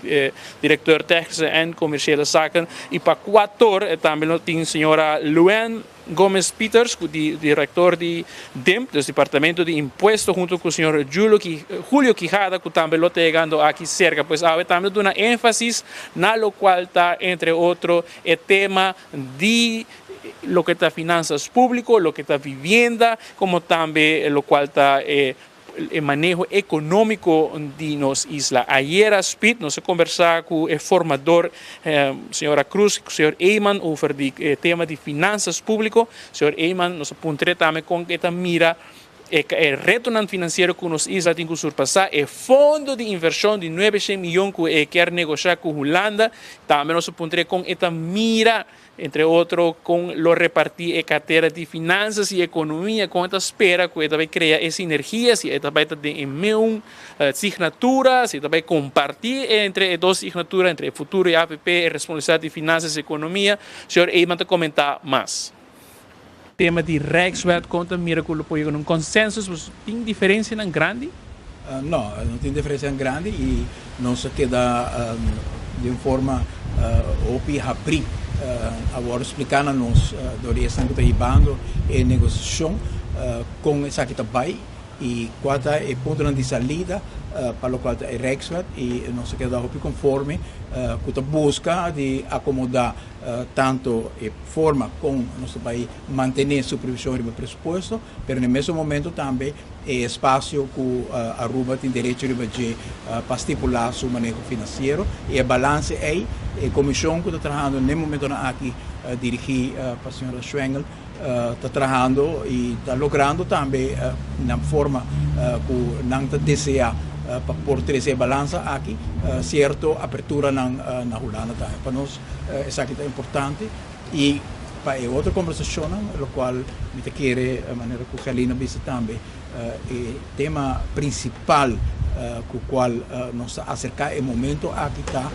[SPEAKER 20] direkteur Technische en Commerciële Zaken. I pa kuator tambe lo tin señora Luann Gomez Pieters, ku di direktor di DIMP, dus Departamento di Impuesto, hunto ku señor Julio Quijada, ku tambe lo ta yegando aki serka. Pues awe tambe ta duna énfasis na lokual ta entre otro e tema di loke ta finansas públiko, loke ta vivienda, komo tambe lokual ta e e maneho económico di nos isla. Ayera Speed nos a conversa cu e formador señora Cruz cu señor Eman over di e tema di finanzas publico. Señor Eman nos a puntr'e tambe con e ta mira e retonan financiero cu nos isla tin cu surpasa, e fondo di inversion di nuebe shen miyon cu e kier negosha cu Hulanda. Tambe nos a puntr'e con e ta mira Entre otro con lo reparti e cartera di finanzas y economia, con e ta spera cu e ta bay crea e sinergia, si e ta bay ta den e meun signatura, si e ta bay comparti entre e dos signatura, entre e futuro y avp, e responsabilidad di finanzas y economia, señor Eman ta comenta mas. Tema di Rijkswet, con ta mira cu lo por yega na un consensus, pasobra tin diferencianan grandi?
[SPEAKER 21] No, no tin diferencianan grandi y nos a keda den forma hopi habri. A wòrdu spliká na nos dor di esnan ku ta hibando e negosiashon kon esaki ta bai i kua ta e puntonan di salida pa lokual ta e Rijkswet i nos a keda hopi konforme ku ta buska di akomodá tantu e forma kon nos ta bai mantené supervishon riba presupuesto pero na e mesun momento tambe e espasio ku Aruba tin derecho riba dje pa stipulá su maneho finansiero i e balanse ei e komishon ku ta trahando n'e momentonan aki dirigí pa señora Schwengle ta trahando i ta logrando tambe na forma ku nan ta deseá pa por trese e balansa aki sierto aperturanan na Hulanda tambe. Pa nos esaki ta importante. I pa e otro kombersashonnan, lokual mi ta kere, manera ku Gerlina a bisa tambe, e tema prinsipal ku kual nos ta aserká e momento aki ta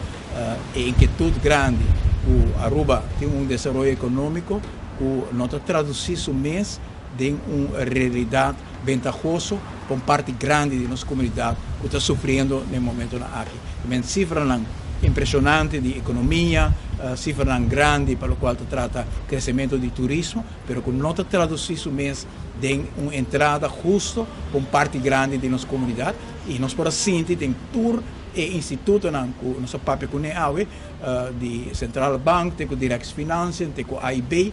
[SPEAKER 21] e inkietut grandi ku Aruba tin un desaroyo ekonómiko ku no ta tradusí su mes den un realidat bentahoso pa un parti grandi di nos komunidat ku ta sufriendo den momentonan aki. Men sifranan impreshonante di ekonomia, sifranan grandi pa lokual ta trata kresementu di turismo, pero ku no ta tradusí su mes den un entrada husto pa un parti grandi di nos komunidat. I nos por a sinti den tur e institutonan ku nos a papia kuné awe, di Centrale Bank te ku di Rijksfinanciën te ku AIB,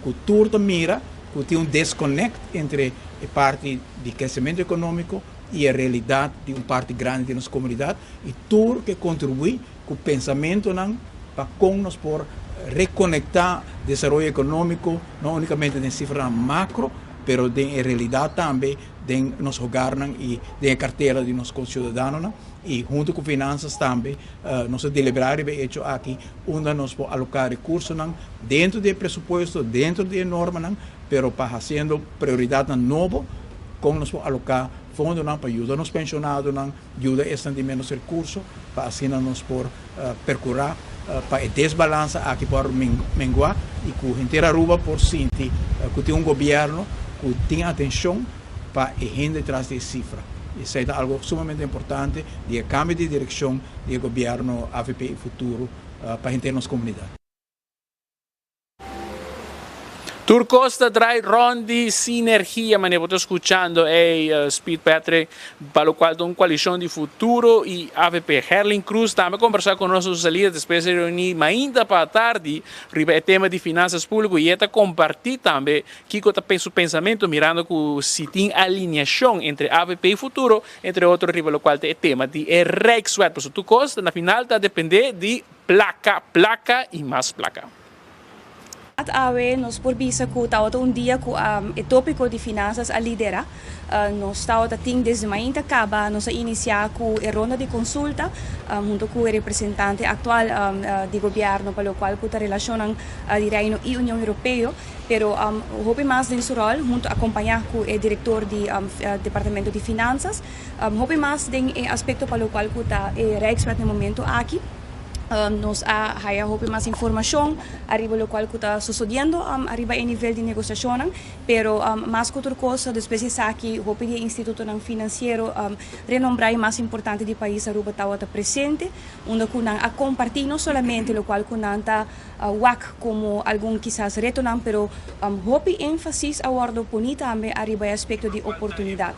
[SPEAKER 21] ku tur ta mira ku tin un deskonekt entre e parti di kresementu ekonómiko i e realidat di un parti grandi di nos komunidat i tur ke kontribuí ku pensamentunan pa kon nos por rekonektá desaroyo ekonómiko no únikamente den sifranan makro pero den e realidat tambe den nos hogarnan i den e kartera di nos konsiudadanonan i huntu ku Finansas tambe nos a deliberá riba e echo aki unda nos por aloká rekursonan dentro di e presupuesto, dentro di e normanan, pero pa hasiendo prioridatnan nobo kon nos por aloká fondonan pa yuda nos penshonadonan, yuda esnan di ménos rekurso, pa asina nos por perkurá pa e desbalansa aki por menguá i ku henter Aruba por sinti ku tin un gobièrnu ku tin atenshon pa e hende tras di e sifra. Esei ta algu sumamente importante di e kambio di direkshon di e gobièrnu avp i Futuro pa henter nos komunidat.
[SPEAKER 20] Tur kos ta drai rond di sinergia, manera bo ta skuchando ey Speed Patrick, pa lokual ta un koalishon di Futuro i avp. Gerlin Cruz tambe a kombersá ku nos na su salida despues di reuní mainta pa atardi riba e tema di finansas públiko i e ta kompartí tambe kiko ta su pensamentu mirando ku si tin aliniashon entre avp i Futuro, entre otro riba lokual ta e tema di e Rijkswet. Pasobra tur kos na final ta dependé di plaka, plaka i mas plaka.
[SPEAKER 1] Awe nos por bisa cu tawata un dia cu e topico di finanzas a lidera. Nos tawata tin desde mainta caba nos a inicia cu e ronda di consulta hunto cu e representante actual di gobierno pa locual cu ta relacionnan di Reino y Union Europeo, pero hopi mas den su rol hunto acompaña cu e director di Departamento di Finanzas, hopi mas den e aspecto pa locual cu ta e Rijkswet na e momento aki. Nos a haya hopi mas informacion ariba locual cu ta sucediendo ariba e nivel di negociacionnan, pero mas cu tur cos despues di esaki hopi di e institutonan financiero renombra y mas importante di pais Aruba tawata presente, unda cu nan a comparti no solamente locual cu nan ta wak como algun kisas retonan, pero hopi enfasis a wordo poni tambe ariba e aspecto di oportunidad.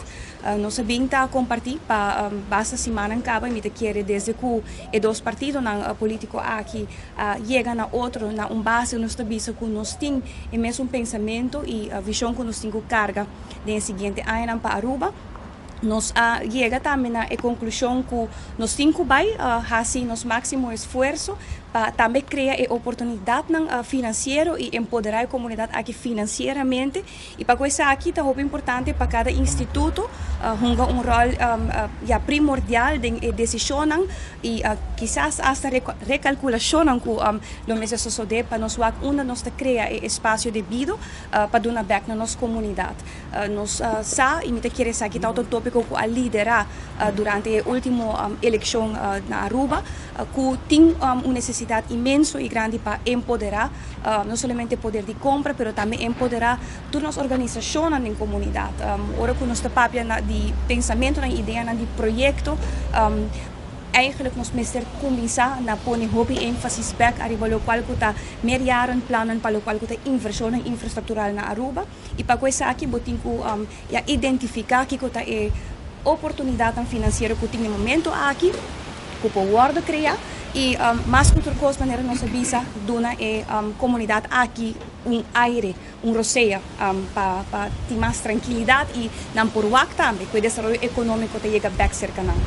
[SPEAKER 1] Nos a bin ta comparti pa basta simannan caba y mi ta kere desde cu e dos partidonan politico aki a yega na otro na un base nos ta bisa cu nos tin e mesun pensamento y vision cu nos tin cu carga den e siguiente añanan pa Aruba. Nos a yega tambe na e conclusion cu nos tin cu bay haci nos maximo esfuerzo pa tambe crea e oportunidadnan financiero y empodera e comunidad aki financieramente. Y pa cu esaki ta hopi importante pa cada instituto hunga un rol ya primordial den e decisionnan y kisas hasta recalculacionnan cu lo mester sosode pa nos wak unda nos ta crea e espacio debido pa duna bek na nos comunidad. Nos sa y mi ta kere esaki ta otro topico cu a lidera durante e ultimo eleccion na Aruba cu tin un necesidad inmenso y grandi pa empodera no solamente poder di compra pero tambe empodera tur nos organisacionnan den comunidad. Ora cu nos ta papia di pensamentonan, ideanan di proyecto. Eigenlijk nos mester cuminsa na pone hopi enfasis bek ariba locual cu ta meerjarenplannen pa locual cu ta inversionnan infrastructural na Aruba y pa cu esaki bo tin cu ya identifica kico ta e oportunidadnan financiero cu tin na e momento aki cu por wordo crea y mas cu tur cos manera nos a bisa duna e comunidad aki un aire, un rosea pa pa tin mas trankilidad y nan por wak tambe cu e desaroyo economico ta yega bek cerca nan.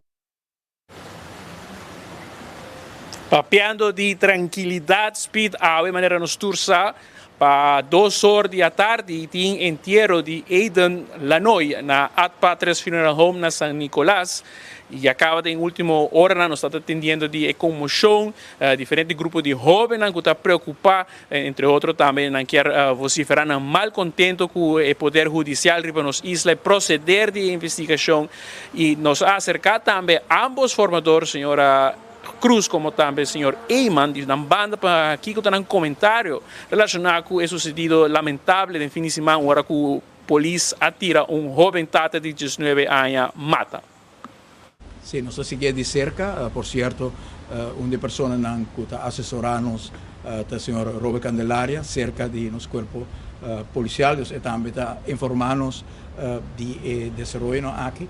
[SPEAKER 20] Papiando di trankilidat Speed awe manera nos tur sa pa dos or di atardi tin entiero di Aiden Lanoy na Ad Patres Funeral Home na San Nicolas y a caba den ultimo oranan nos ta atendiendo di e conmocion diferente grupo di hobennan cu ta preocupa Entre otro tambe nan kier vocifera nan malcontento cu e poder hudicial riba nos isla, e proceder di e investigacion y nos a acerca tambe ambos formador, señora Cruz como tambe señor Eman di nan banda pa kico ta nan comentario relaciona cu e sucedido lamentable den fin di siman ora cu polis a tira un hoben tata di diesnuebe aña mata.
[SPEAKER 21] Sí, nos ta siguié di serka. Por sierto, un di e personanan ku ta asesorá nos ta señor Robert Candelaria, serka di nos kuerpo polisial. Dus e tambe ta informá nos di e desaroyonan aki.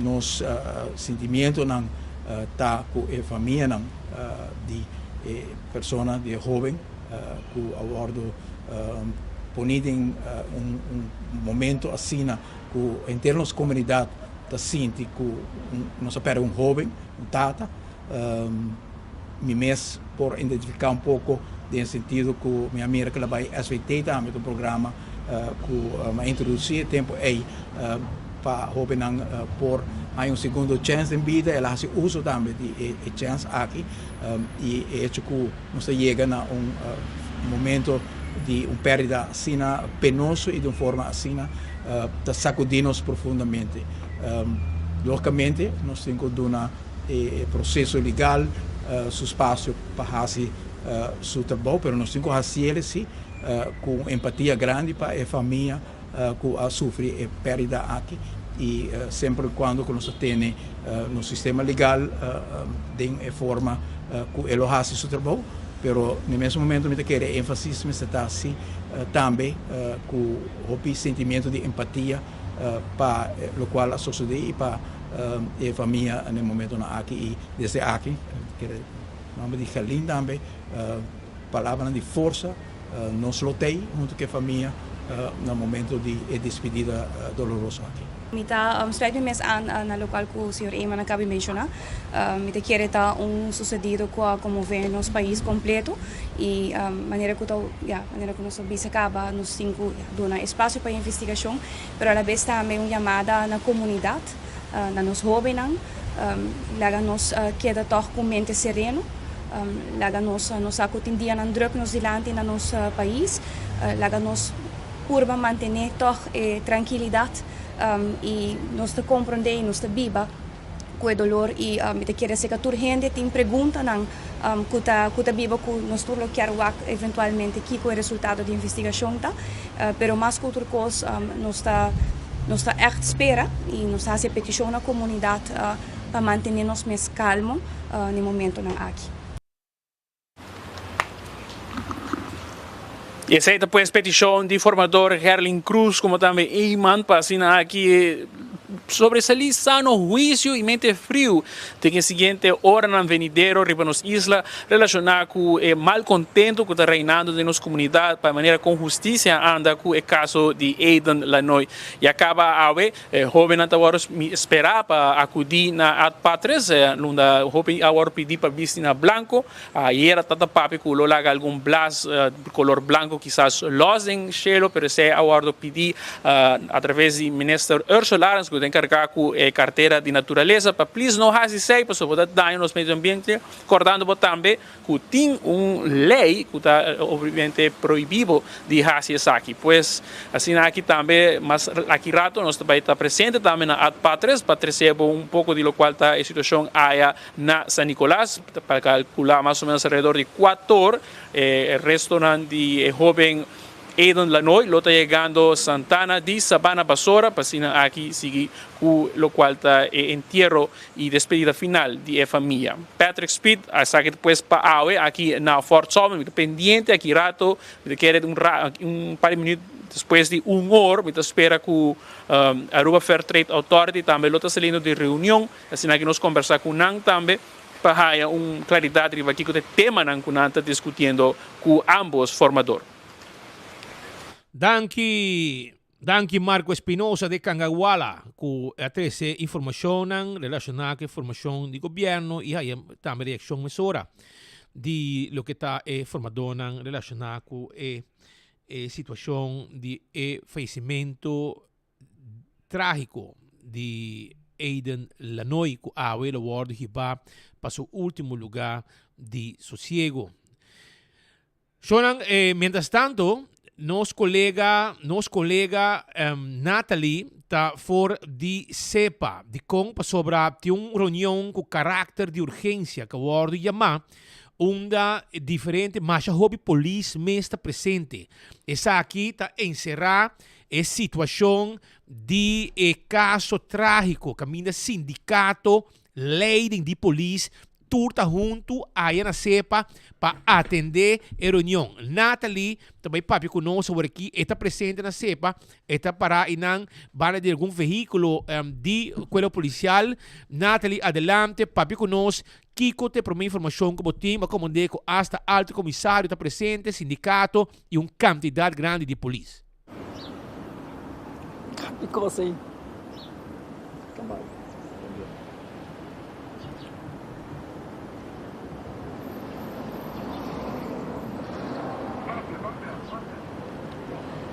[SPEAKER 21] Nos sintimientonan ta ku e famianan di e persona, di e hóben ku a wòrdu poní den un momento asina. Ku henter nos komunidat ta sinti ku nos a pèrdè un hóben, un tata. Mi mes por identifiká un poko den e sentido ku mi a mira ku el a bai SVT tambe, ta un programa ku mi a introdusí e tempu ei pa hóbennan por haña un segundo chèns den bida. El a hasi uso tambe di e chèns aki i e echo ku nos ta yega na un momento di un pèrdida asina penoso i di un forma asina ta sakudí nos profundamente. Lógikamente nos tin ku duna e proseso legal su spasio pa hasi su trabou, pero nos tin ku hasiel si ku un empatia grandi pa e famia ku a sufri e pèrdida aki i semper i kuando ku nos ta tene nos sistema legal den e forma ku e lo hasi su trabou, pero na e mes momento mi ta kere e énfasis mester ta hasi tambe ku hopi sentimiento di empatia pa lokual a sosodé i pa e famia na e momentonan aki i desde aki mi kere nomber di Gerlin tambe palabranan di forsa. Nos lo t'ei huntu ku e famia na momento di e despedida doloroso aki.
[SPEAKER 1] Mi ta sluit mi mes aan na lokual ku señor Eman a kabi menshoná. Mi ta kere ta un susedido ku a konmové nos pais kompleto i manera ku ta ya manera ku nos a bisa kaba nos tin ku duna espasio pa e investigashon pero alabes tambe un yamada na komunidat, na nos hóbennan laga nos keda tòg ku mente sereno. Laga nos no sa ku tin dianan drùk nos dilanti na nos pais. Laga nos purba mantené tòg e trankilidat i nos ta komprondé i nos ta biba ku e dolor i mi ta kere seka tur hende tin preguntanan ku ta ku ta biba ku nos tur lo kier wak eventualmente kiko e resultado di investigashon ta. Pero mas ku otro kos nos ta nos ta ègt spera i nos ta hasi e petishon na komunidat pa mantené nos mes kalmo na e momentonan aki.
[SPEAKER 20] I esei ta pues petishon di formador Gerlin Cruz como tambe Eman pa asina aki sobresalí sano huisio i mente friu den e siguiente oranan venidero riba nos isla relashoná ku e malkontento ku ta reinando den nos komunidat pa e manera kon hustisia a anda ku e kaso di Aiden Lanoy. Ya kaba awe E hóbennan ta wòrdu sperá pa akudí na Ad Patres, unda hopi a wòrdu pidí pa bisti na blanko. Ayera ta ta papia ku lo laga algun blas kolor blanko kisas lòs den shelu, pero esei a wòrdu pidí atraves di Minister Ursula Arends ku ta enkargá ku e kartera di naturalesa pa plis no hasi esei pasobra bo ta daña nos medio ambiente. Kòrdando bo tambe ku tin un lei ku ta obviamente prohibí bo di hasi esaki. Pues asina aki tambe mas aki rato nos ta bai ta presente tambe na Ad Patres pa trese bo un poko di lokual ta e situashon aya na San Nicolas. Pa kalkulá mas o menos alrededor di kuator e restonan di e hoben. Eden Lanoy lo ta yegando Santana di Sabana Basora pa asina aki sigui ku lokual ta e entiero i despedida final di e famia. Patrick Speed a esaki ta pues pa awe aki na Fort Sumner. Mi ta pendiente aki rato, mi ta kere un un par di minuut despues di un or mi ta spera ku Aruba Fair Trade Authority tambe lo ta saliendo di reunion asina aki nos kombersa ku nan tambe pa haya un claridad riba kico ta e temanan cu nan ta discutiendo cu ambos formador.
[SPEAKER 19] Danki Danki Marco Espinosa de Cangahuala cu a trece informacionnan relaciona cu e formacion di gobierno y haya tambe reaccion mesora di loke ta e formadornan relaciona cu e e situacion di e fayecimento trágiko di Aiden Lanoy ku awe lo wòrdu hibá pa su último lugá di sosiego. Shownan, mientras tanto, nos kolega, nos kolega Natalie ta for di sepa dikon pasobra tin un reunion ku karakter di urgensia ku a wòrdu yamá unda diferente masha hopi polis mes ta presente. Esaki ta enserá E situacion di e caso tragico caminda sindicato, leiding di polis tur ta hunto aya na sepa pa atende e reunion. Natalie ta bay papia cu nos awor aki, e ta presente na sepa, e ta para eynan banda di algun vehiculo di cuerpo policial. Natalie adelante papia cu nos kico ta e prome informacion cu bo tin, bo a comende cu hasta alto comisario ta presente, sindicato y un cantidad grandi di polis.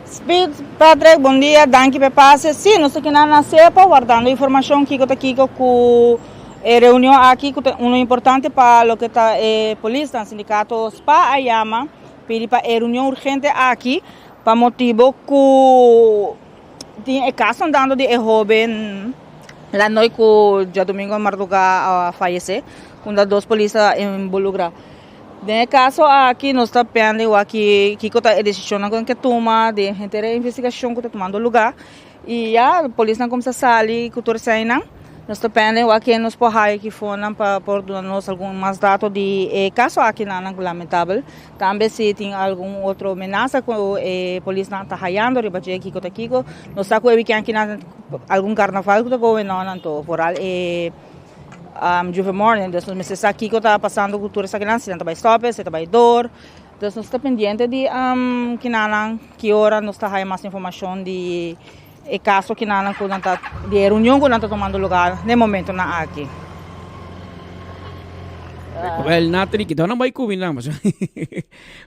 [SPEAKER 2] Speed, Patrick, bon dia, danki p'e pase. Sí, nos ta kinan na SEPA wardando informashon kiko ta kiko ku e reunion aki ku ta uno importante pa loke ta e polisnan. Sindikato spa a yama pidi pa e reunion urgente aki Pa motibo cu tin e caso andando di e hoben Lanoy cu djadomingo marduga a fayece, unda dos polis a involucra. Den e caso aki nos ta pende wak kico ta e decisionnan cu nan ke tuma den henter e investigacion cu ta tumando lugar y ya polisnan cuminsa sali cu tur eseinan. Nos ta pende wak ken nos por haya aki fonan pa por duna nos algun mas dato di e caso aki nan lamentabel. Tambe si tin algun otro menasa cu e polisnan ta hayando riba dje kico ta kico. Nos sa cu e weekend aki nan algun carnaval cu ta going on anto vooral e Juve Morning. Dus nos mester sa kico ta pasando cu tur esakinan, si nan ta bay stop si ta bay door. Dus nos ta pendiente di kinanan ki ora nos ta haya mas informacion di e caso kinanan cu nan ta di e reunion cu nan ta tomando lugar na e momentonan aki.
[SPEAKER 22] Wel, Nathalie, kita nan bai ku mi nan, pasobra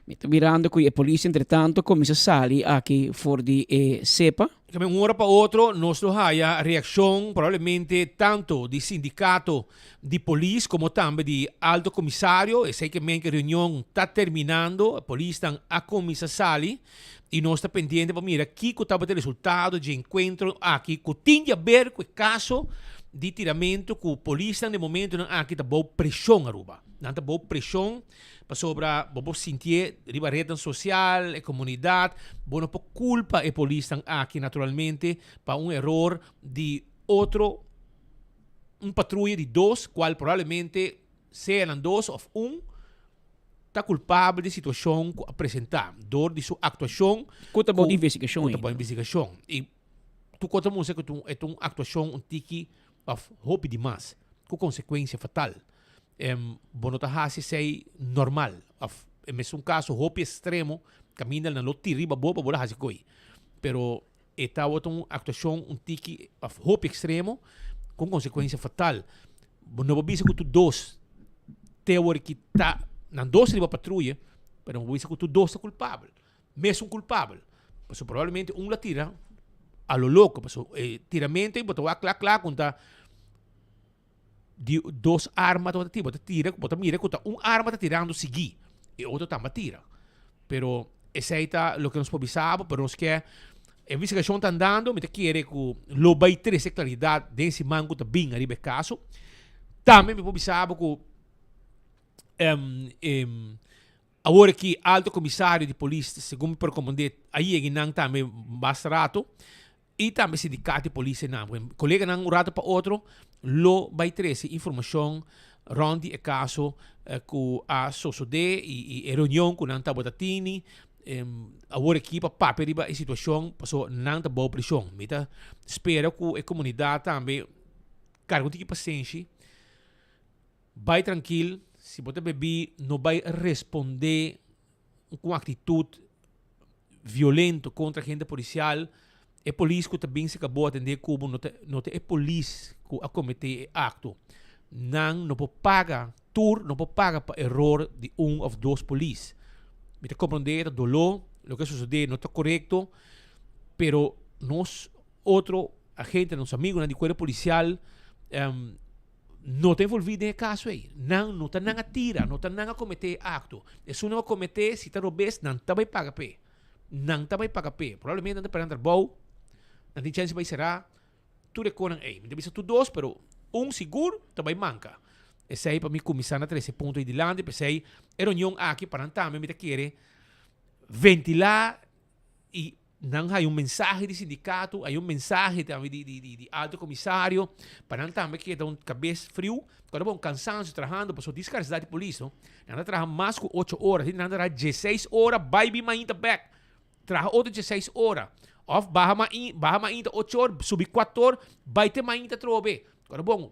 [SPEAKER 22] mi ta mirando ku e polis entretanto kuminsá sali aki for di e sepa.
[SPEAKER 19] Tambe un ora pa otro nos lo haya reaccion probablemente tanto di sindicato di polis como tambe di alto comisario. Esey ke men ke reunion ta terminando, polisnan a cuminsa sali y nos ta pendiente pa mira kico tabata e resultado dje encuentro aki cu tin di haber cu e caso di tiramento cu polisnan den momentonan aki ta bou presion Aruba. Nan ta bou presion. Pasobra bo por sintié riba rednan sosial, e komunidat, bo no por kulpa e polisnan aki naturalmente pa un eror di otro, un patruya di dos, kual probablemente sea nan dos òf un ta kulpabel di situashon ku a presentá dor di su aktuashon
[SPEAKER 22] Ku ta bou di investigashon
[SPEAKER 19] ku ta bou investigashon. I tur kos ta mustra ku e ta un aktuashon un tiki òf hopi di mas ku konsekuensia fatal. Bo no ta hasi esei normal of e mesun kaso hopi estremo kaminda nan lo tira riba bo pa bo lo hasi koi. Pero e tabata un aktuashon un tiki of hopi ekstremo ku un konsekuensia fatal. Bo no por bisa ku tur dos te awor ki ta nan dos riba patruya pero no por bisa ku tur dos ta kulpabel. Mesun kulpabel. Pasobra probablemente un lo a tira a lo loko pasobra e tiramento ei bo ta wak kla kla ku ta di dos arma tabata tira, bo ta tira, bo ta mira ku ta un arma ta tirando sigui, e otro tamba tira. Pero esei ta loke nos por bisa bo, pero nos ke e investigashon ta andando, mi ta kere ku lo bai trese klaridat den siman ku ta bin ariba e kaso. Tambe mi por bisa bo ku. Awor aki Alto Comisario di Polis, segun mi por comprende, a yega nan tambe basta rato y tambe sindicato di polis einan. Porque coleganan un rato pa otro lo bay trece informacion rond di e caso cu a sosode y e reunion cu nan tabata tini. Awor aki pa papia riba e situacion paso nan ta bou presion. Mi ta spera cu e comunidad tambe carga un tiki pasenshi. Bai trankil, si bo ta bebí no bai respondé ku un aktitut violento kontra agente polisial. E polis ku ta bin serka bo atendé ku bo no ta no ta e polis ku a kometé e akto. Nan no por paga, tur no por paga pa eror di un òf dos polis. Mi ta komprondé e ta doló, loke a sosodé no ta korekto, pero nos otro agentenan, nos amigunan di kuerpo polisial no ta envolví den e kaso ei. Nan no ta nan a tira, no ta nan a kometé e akto. Esun nan a kometé, si ta robes, nan ta bai paga p'e. Nan ta bai paga p'e. Probablemente nan ta pèrdè nan trabou, nan tin chèns di bai será, tur e konan ei. Mi ta bisa tur dos, pero un sigur ta bai manka. Esei pa mi kuminsá na trese punto ei dilanti, p'esei e reunion aki pa nan tambe mi ta kere ventilá i Nan haya un mensahe di sindikato, haya un mensahe tambe di di di di alto komisario, pa nan tambe keda un kabes friu, kòrda bo un kansansio trahando pasobra tin skarsidat di polis no. Nan ta traha mas ku ocho ora, tin nan ta traha dieseis ora bai bin mainta bèk, traha otro dieseis ora, òf baha mai baha mainta ocho or, subi kuator, bai te mainta atrobe. Kòrda bon,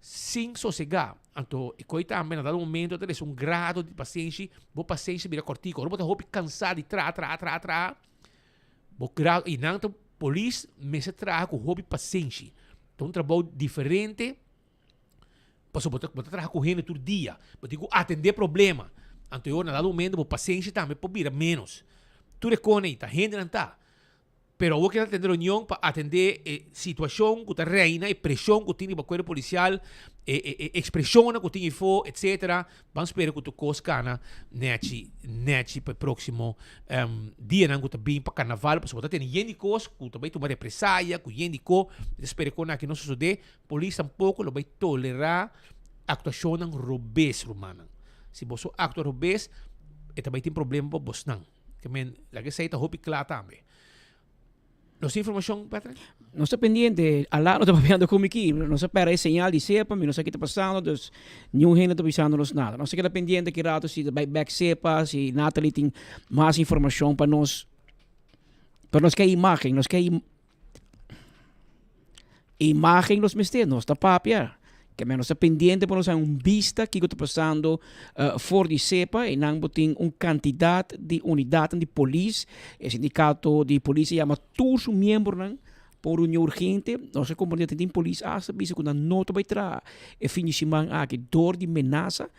[SPEAKER 19] sin sosegá. Anto e koi tambe na dado momento ta trese un grado di pasenshi, bo pasenshi bira kòrtiku. Ora bo ta hopi kansá di traha, traha, traha, traha, bo grado, i nan ta polis mester traha ku hopi pasenshi. Ta un trabou diferente, pasobra bo ta bo ta traha ku hende tur dia, bo tin ku atendé problema. Anto e ora na dado momento bo pasenshi tambe por bira ménos. Tur e kos ei ta hendenan ta. Pero awor kier a tende reunion pa atende e situacion cu ta reina, e presion cu tin riba cuerpo policial, e e e expresionnan cu tin efo, etcetera. Ban spera cu tur cos cana nechi nechi pa e proximo dianan cu ta bin pa carnaval, pasobra bo ta tene yen di cos cu ta bay tuma represaya, cu yen di co. Mi ta spera cu aki no sosode. Polis tampoco lo bay tolera actuacionnan robes, rumannan. Si boso actua robes, e ta bay tin problema pa bosnan. Ke men, laga esei ta hopi kla tambe. Nos tin informashon, Patrick?
[SPEAKER 22] Nos ta pendiente, Alá no ta papiando ku mi aki. Nos a pera e señal di sepa, mi no sa ki ta pasando, dus niun hende ta bisando nos nada. Nos ta keda pendiente ki rato si ta bai bek sepa, si Natalie tin mas informashon pa nos. Pero nos ke imagen, nos ke Imagen nos mester, nos ta papia. Ke men nos ta pendiente pa nos haña un bista kiko ta pasando for di sepa i nan bo tin un kantidat di unidatnan di polis. E sindikato di polis a yama tur su miembronan pa un reunion urgente. Nos a komprende tin polis asta bisa ku nan no ta bai traha e fin di siman aki dor di menasa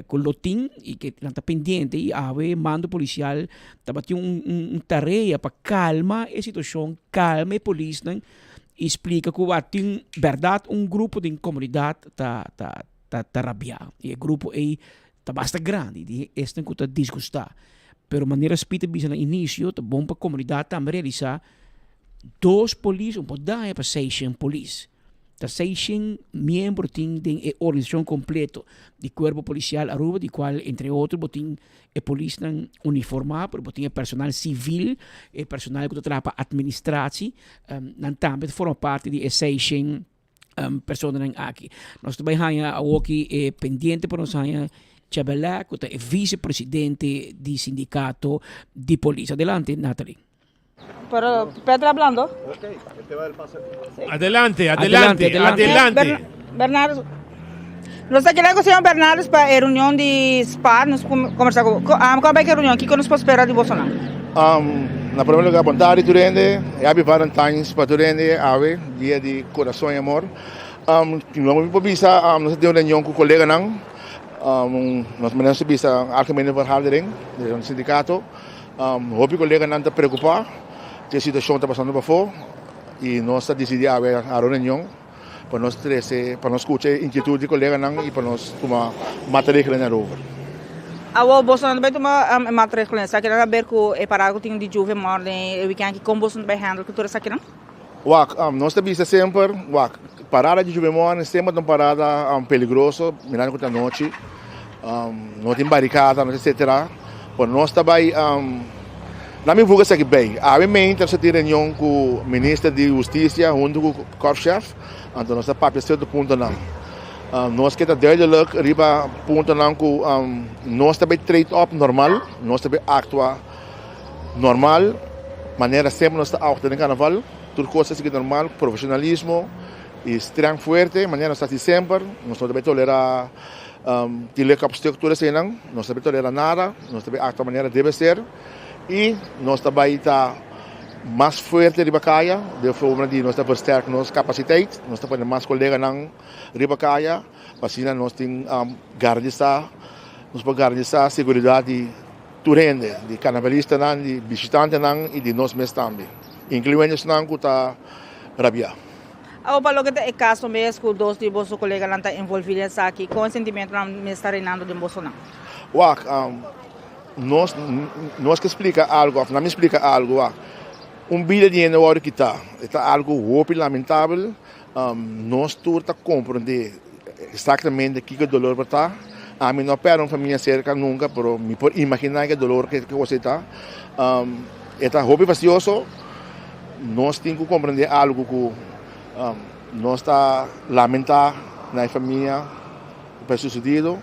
[SPEAKER 22] ku lo tin i ke nan ta pendiente i awe mando polisial tabatin un tarea pa kalma e situashon, kalma e polisnan. I splika ku a tin bèrdat un grupo den komunidat ta ta ta ta rabiá. I e grupo ei ta basta grandi di esnan ku ta disgustá. Pero manera Speed a bisa na inisio ta bon pa komunidat tambe realisá dos polis un por daña pa seishen polis. Ta seishen miembro tin den e organisashon kompleto di Kuerpo Polisial Aruba di kual entre otro bo tin E polisnan uniformá, pero bo tin e personal sivil, e personal ku ta traha pa atministratie, nan tambe ta forma parti di e seishen personanan aki. Nos ta bai haña awoki e pendiente pa nos haña Chabelè ku ta e visepresidente di sindikato di polis. Adelante Nathalie.
[SPEAKER 2] Pero Pedro hablando.
[SPEAKER 19] Adelante, adelante, adelante.
[SPEAKER 2] Bernardo. Nos ta kere ku señor Bernardes pa e reunion di SPAR, nos kombersá ku bo. Kua bai ku e reunion? Kiko nos por spera di bosonan?
[SPEAKER 7] Na prome lugar bon tardi tur hende, Happy Valentine's pa tur hende awe, dia di kurason i amor. Lo mi por bisa nos a tin un reunion ku koleganan, nos manera nos ta bisa algemene vergadering di nos sindikato. Hopi koleganan ta preokupá ku e situashon ta pasando pafó i nos ta disidí awe hara un reunion pa nos trese, pa nos skucha e inkietut di koleganan i pa nos tuma maatregelen erover.
[SPEAKER 2] Awor boso no ta bai tuma maatregelen? Esakinan ta ber ku e parada ku tin di Juve morning e weekend aki, kon boso no ta bai handle ku tur esakinan?
[SPEAKER 7] Wak, nos ta bisa semper, wak, parada di Juve morning semper ta un parada peligroso, mirando ku ta anochi. No tin barikada, no etcetera. Pero nos ta bai na mi vuga esaki bay. Awe mente nos a tin reunion ku minister di hustisia huntu ku korpschef, anto nos a papia sierto puntonan. Nos ke ta duidelijk riba puntonan ku nos ta bay trade op normal, nos ta bay aktua normal, manera semper nos ta aktua den karnaval, tur kos ta sigui normal, profesionalismo i streng fuerte, manera nos ta hasi semper, nos no ta bay tolera Tin lek op stuk tur eseinan, nos ta bay tolera nada, nos ta bay actua manera debe ser y nos ta bay ta mas fuerte riba caya, den forma di nos ta versterk nos capaciteit, nos ta pone mas coleganan riba caya pa asina nos tin garantisa, nos por garantisa seguridad di tur hende, di carnavalistanan, di bishitantenan y di nos mes tambe, incluyendo esnan cu ta rabia.
[SPEAKER 2] Awor pa loke ta e kaso mes ku dos di boso koleganan ta envolví den esaki, kon e sentimentonan mes ta reinando den bosonan?
[SPEAKER 7] Wak, nos nos ke splika algu òf nan mi splika algu, wak, un bida di hende wòrdu kitá, e ta algu hopi lamentabel, nos tur ta komprondé eksaktamente kiko e dolor por ta, ami no a pèrdè un famia serka nunka, pero mi por imaginá ke dolor ke kos ei ta, e ta hopi fastioso. Nos tin ku komprendé algu ku nos ta lamentá na e famia pa e susedido.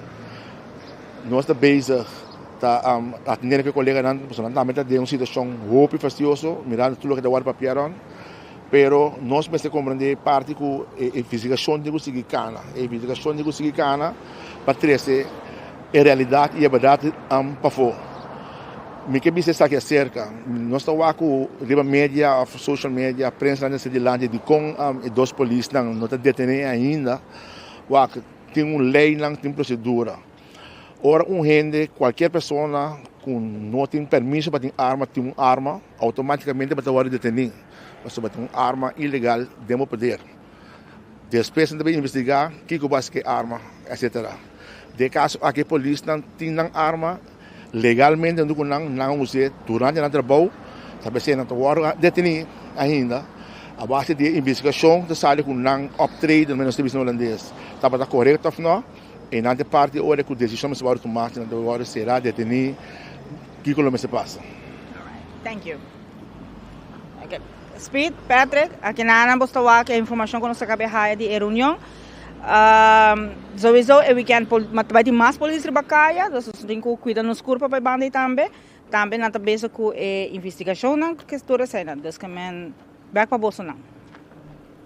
[SPEAKER 7] Nos ta bezig ta atendé ku e koleganan pasobra nan tambe ta den un situashon hopi fastioso mirando tur loke ta wòrdu papia rònt. Pero nos mester komprendé parti ku e investigashon tin ku sigui kana. E investigashon tin ku sigui kana pa trese e realidat i e bèrdat pafó. Mi ke bisa esaki aserka. Nos ta wak ku riba media òf social media prensa nan ta dilanti dikon e dos polisnan no ta detené ainda. Wak tin un leinan, tin prosedura. Ora un hende, kualkier persona ku no tin permiso pa tin arma tin un arma, outomátikamente bo ta wòrdu detení pasobra bo tin un arma ilegal den bo poder. Despues nan ta bin investigá kiko bo hasi ku e arma, etcetera. Den e kaso aki e polisnan tin nan arma legalmente huntu ku nan, nan a us'é durante nan trabou, ta p'esei nan ta wòrdu detení ainda. A base di e investigashon ta sali ku nan optreden, nos ta bisa na hulandes, tabata korekto òf no. E nan ta parti ora ku desishon mester wòrdu tumá, si nan ta wòrdu será, detení, kiko lo mester pasa.
[SPEAKER 2] Thank you. Okay. Speed, Patrick, aki nan bo ta wak e informashon ku nos a kaba haya di e reunion. Um, sowieso e weekend pol, ma bai tin mas polis riba kaya, dus nos tin ku kuida nos kurpa pa e banda ei tambe. Tambe nan ta bezig ku e investigashonnan ku tur eseinan. Dus ke men bek pa bosonan.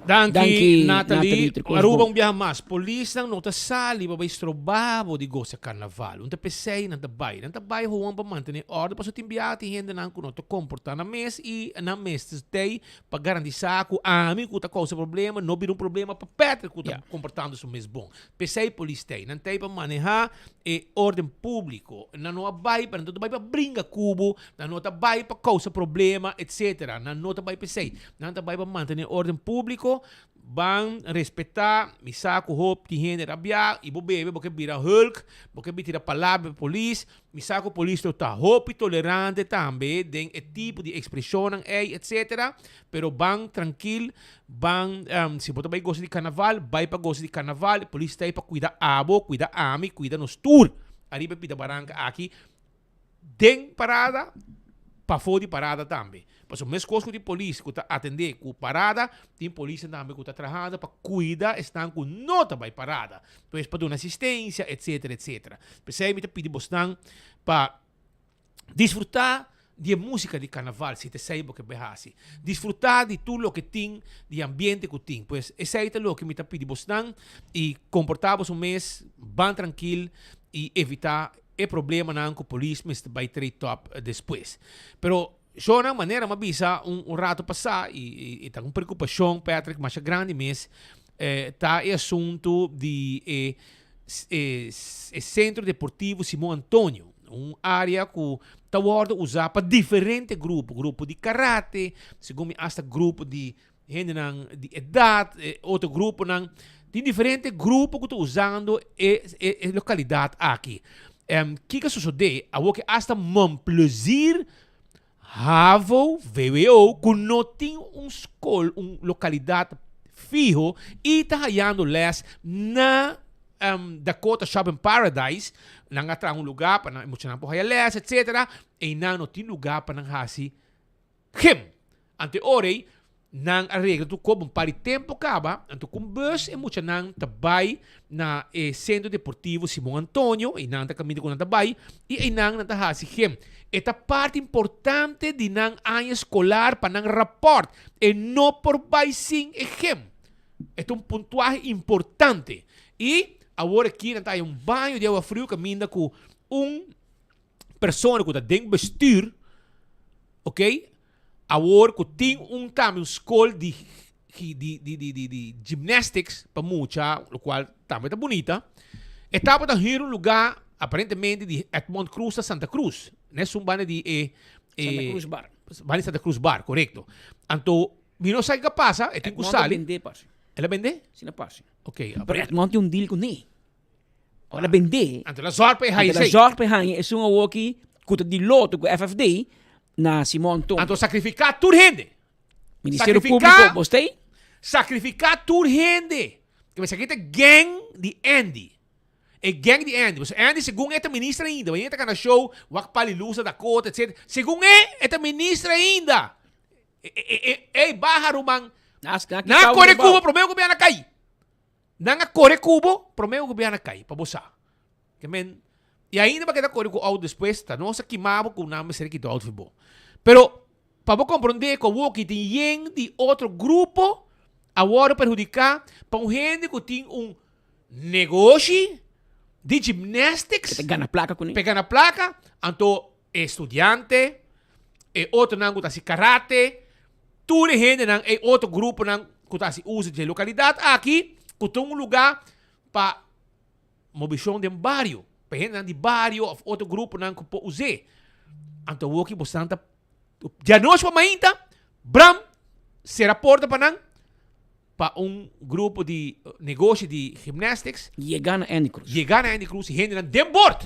[SPEAKER 19] Danki,
[SPEAKER 22] Danki,
[SPEAKER 19] Nathalie.
[SPEAKER 22] Nathalie, tur kos
[SPEAKER 19] Aruba
[SPEAKER 22] bon.
[SPEAKER 19] un biaha mas. Polisnan no ta sali pa bai stroba bo di gosa karnaval. Un ta p'esei nan ta bai. Nan ta bai hoon pa mantené orde pasobra tin biaha tin hendenan ku no ta komportá nan mes i nan mester tei pa garantisá ku ami ku ta kousa problema no bira un problema pa Patrick ku ta komportando su mes bon. P'esei polis tei. Nan tei pa manehá e orden públiko. Nan no a bai pa nan no ta bai pa bringa ku bo, nan no ta bai pa kousa problema, etsetera. Nan no ta bai p'esei. Nan ta bai pa mantené orden públiko, ban respetá, mi sa ku hopi tin hende rabiá i bo bebe bo ke bira hulk, bo ke bin tira palabra pa polis, mi sa ku polis lo ta hopi tolerante tambe den e tipo di ekspreshonnan ei etsetera, pero ban trankil, ban si bo ta bai gosa di karnaval, bai pa gosa di karnaval, polis ta ei pa kuida abo, kuida ami, kuida nos tur ariba e pida baranka aki. Den parada, pafó di parada tambe. Pasobra meskos ku tin polis ku ta atendé ku parada, tin polisnan tambe ku ta trahando pa kuida esnan ku no ta bai parada. Pues pa duna asistensia, etsetera, etsetera. P'esei mi ta pidi bosnan pa disfrutá di e músika di karnaval, si ta esei bo ke bai hasi. Disfrutá di tur loke tin, di e ambiente ku tin. Pues esei ta loke mi ta pidi bosnan i komportá boso mes, ban trankil i evitá e problemanan ku polis mester bai trei top despues. Pero shownan manera mi a bisa un un rato pasá i i ta un preokupashon Patrick masha grandi mes ta e asuntu di e e e Centro Deportivo Simon Antonio, un área ku ta wòrdu usá pa diferente grupo, grupo di karate, segun mi asta grupo di Hendenan di edat, e otro gruponan. Tin diferente grupo ku ta usando e e e lokalidat aki. Em kiko a sosodé? Awor ke asta Mon Plaisir Havo, vwo, ku no tin un skol, un lokalidat fiho i ta hayando lès na. Dakota Shopping Paradise, nan a traha un lugá pa nan e muchanan por haya lès etcetera, einan no tin lugá pa nan hasi gym. Anto e ora ei nan a regla tur kobo un par di tempo kaba, anto ku un bus e muchanan ta bai na e Centro Deportivo Simon Antonio, einan ta kaminda ku nan ta bai, i einan nan ta hasi gym. E ta parti importante di nan aña eskolar pa nan rapòrt. E no por bai sin e gym. E ta un puntuahe importante. I awor aki nan ta haya un baño di awa friu kaminda ku un persona ku ta den bestuur, ok, awor ku tin un tambe un skol di di di di di di gymnastics pa mucha, lokual tambe ta bunita, e tabata hür un lugá aparentemente di Edmond Cruz ta Santa Cruz, nesun banda di e e
[SPEAKER 22] Santa Cruz Bar.
[SPEAKER 19] Banda di Santa Cruz Bar, korekto. Anto mi no sa kiko a pasa, e tin ku
[SPEAKER 22] Edmond a
[SPEAKER 19] sali.
[SPEAKER 22] bendé parse.
[SPEAKER 19] El a bendé?
[SPEAKER 22] Si na parse.
[SPEAKER 19] Ok.
[SPEAKER 22] Pero Edmond tin un deal kuné. Ora bendé.
[SPEAKER 19] Anto la zorg pa e haña
[SPEAKER 22] Anto la zorg pa e haña esun awoki ku ta di loto ku FFD na Simon Antonio.
[SPEAKER 19] Anto sakrifiká tur hende.
[SPEAKER 22] Ministerio Públiko bo stay?
[SPEAKER 19] Sakrifiká tur hende. Ke mester aki ta gang di Andy. E gang di Andy. Pasobra Andy segun e ta minister ainda. Mañana e ta gana show, wak pali lus na Dakota etc. Segun e, e ta minister ainda. Ey baha ruman. Nan a kore ku bo promé ku biaha na kai. Nan a kore ku bo promé ku gobièrnu a kai, pa bo sa. Ke men, i ainda bo a keda kore ku outo despues, ta nos a kima bo ku nan mester a kita outo for bo. Pero, pa bo komprondé ku awoki tin yen di otro grupo a wòrdu perhudiká pa un hende ku tin un negoshi di gymnastics.
[SPEAKER 22] Ke ta gana plaka kuné.
[SPEAKER 19] Pe gana plaka, anto e studiante, e otronan ku ta hasi karate, tur e hendenan, e otro gruponan ku ta hasi uso dje lokalidat aki, ku ta un lugá pa movishon den bario, pa e hendenan di bario òf otro gruponan ku por us'é. Anto awoki bosan ta dianochi pa mainta, bram, sera porta pa nan. Pa un grupo di negoshi di gymnastics.
[SPEAKER 22] Yega na Andy Cruz.
[SPEAKER 19] Yega na Andy Cruz y hendenan den bord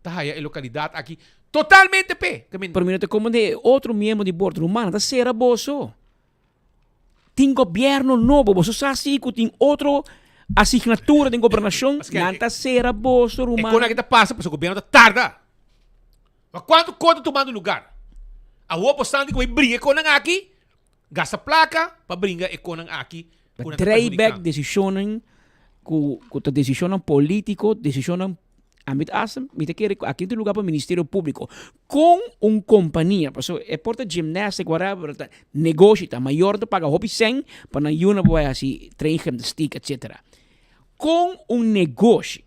[SPEAKER 19] ta haya e localidad aki totalmente p'e.
[SPEAKER 22] Pero mi no ta comprende e otro miembro di bord, ruman, ta cera boso. Tin gobierno nobo, boso sa si cu tin otro asignatura den gobernacion, nan ta cera boso, ruman.
[SPEAKER 19] E con aki ta pasa pasobra gobierno ta tarda. Ma cuanto cos ta tumando lugar? Awor bo san di cu bay bringa e conan aki. Gasta plaka pa bringa e konan aki
[SPEAKER 22] Pa
[SPEAKER 19] ku nan ta
[SPEAKER 22] draai
[SPEAKER 19] perhudiká.
[SPEAKER 22] back desishonnan ku ku ta desishonnan polítiko, desishonnan ami ta hasta mi ta kere ku aki ta luga pa Ministerio Públiko kon un kompania pasobra e por ta gymnastic whatever ta negoshi ta mayor ta paga hopi sèn pa nan yunan por bai hasi train gymnastiek etcetera. Kon un negoshi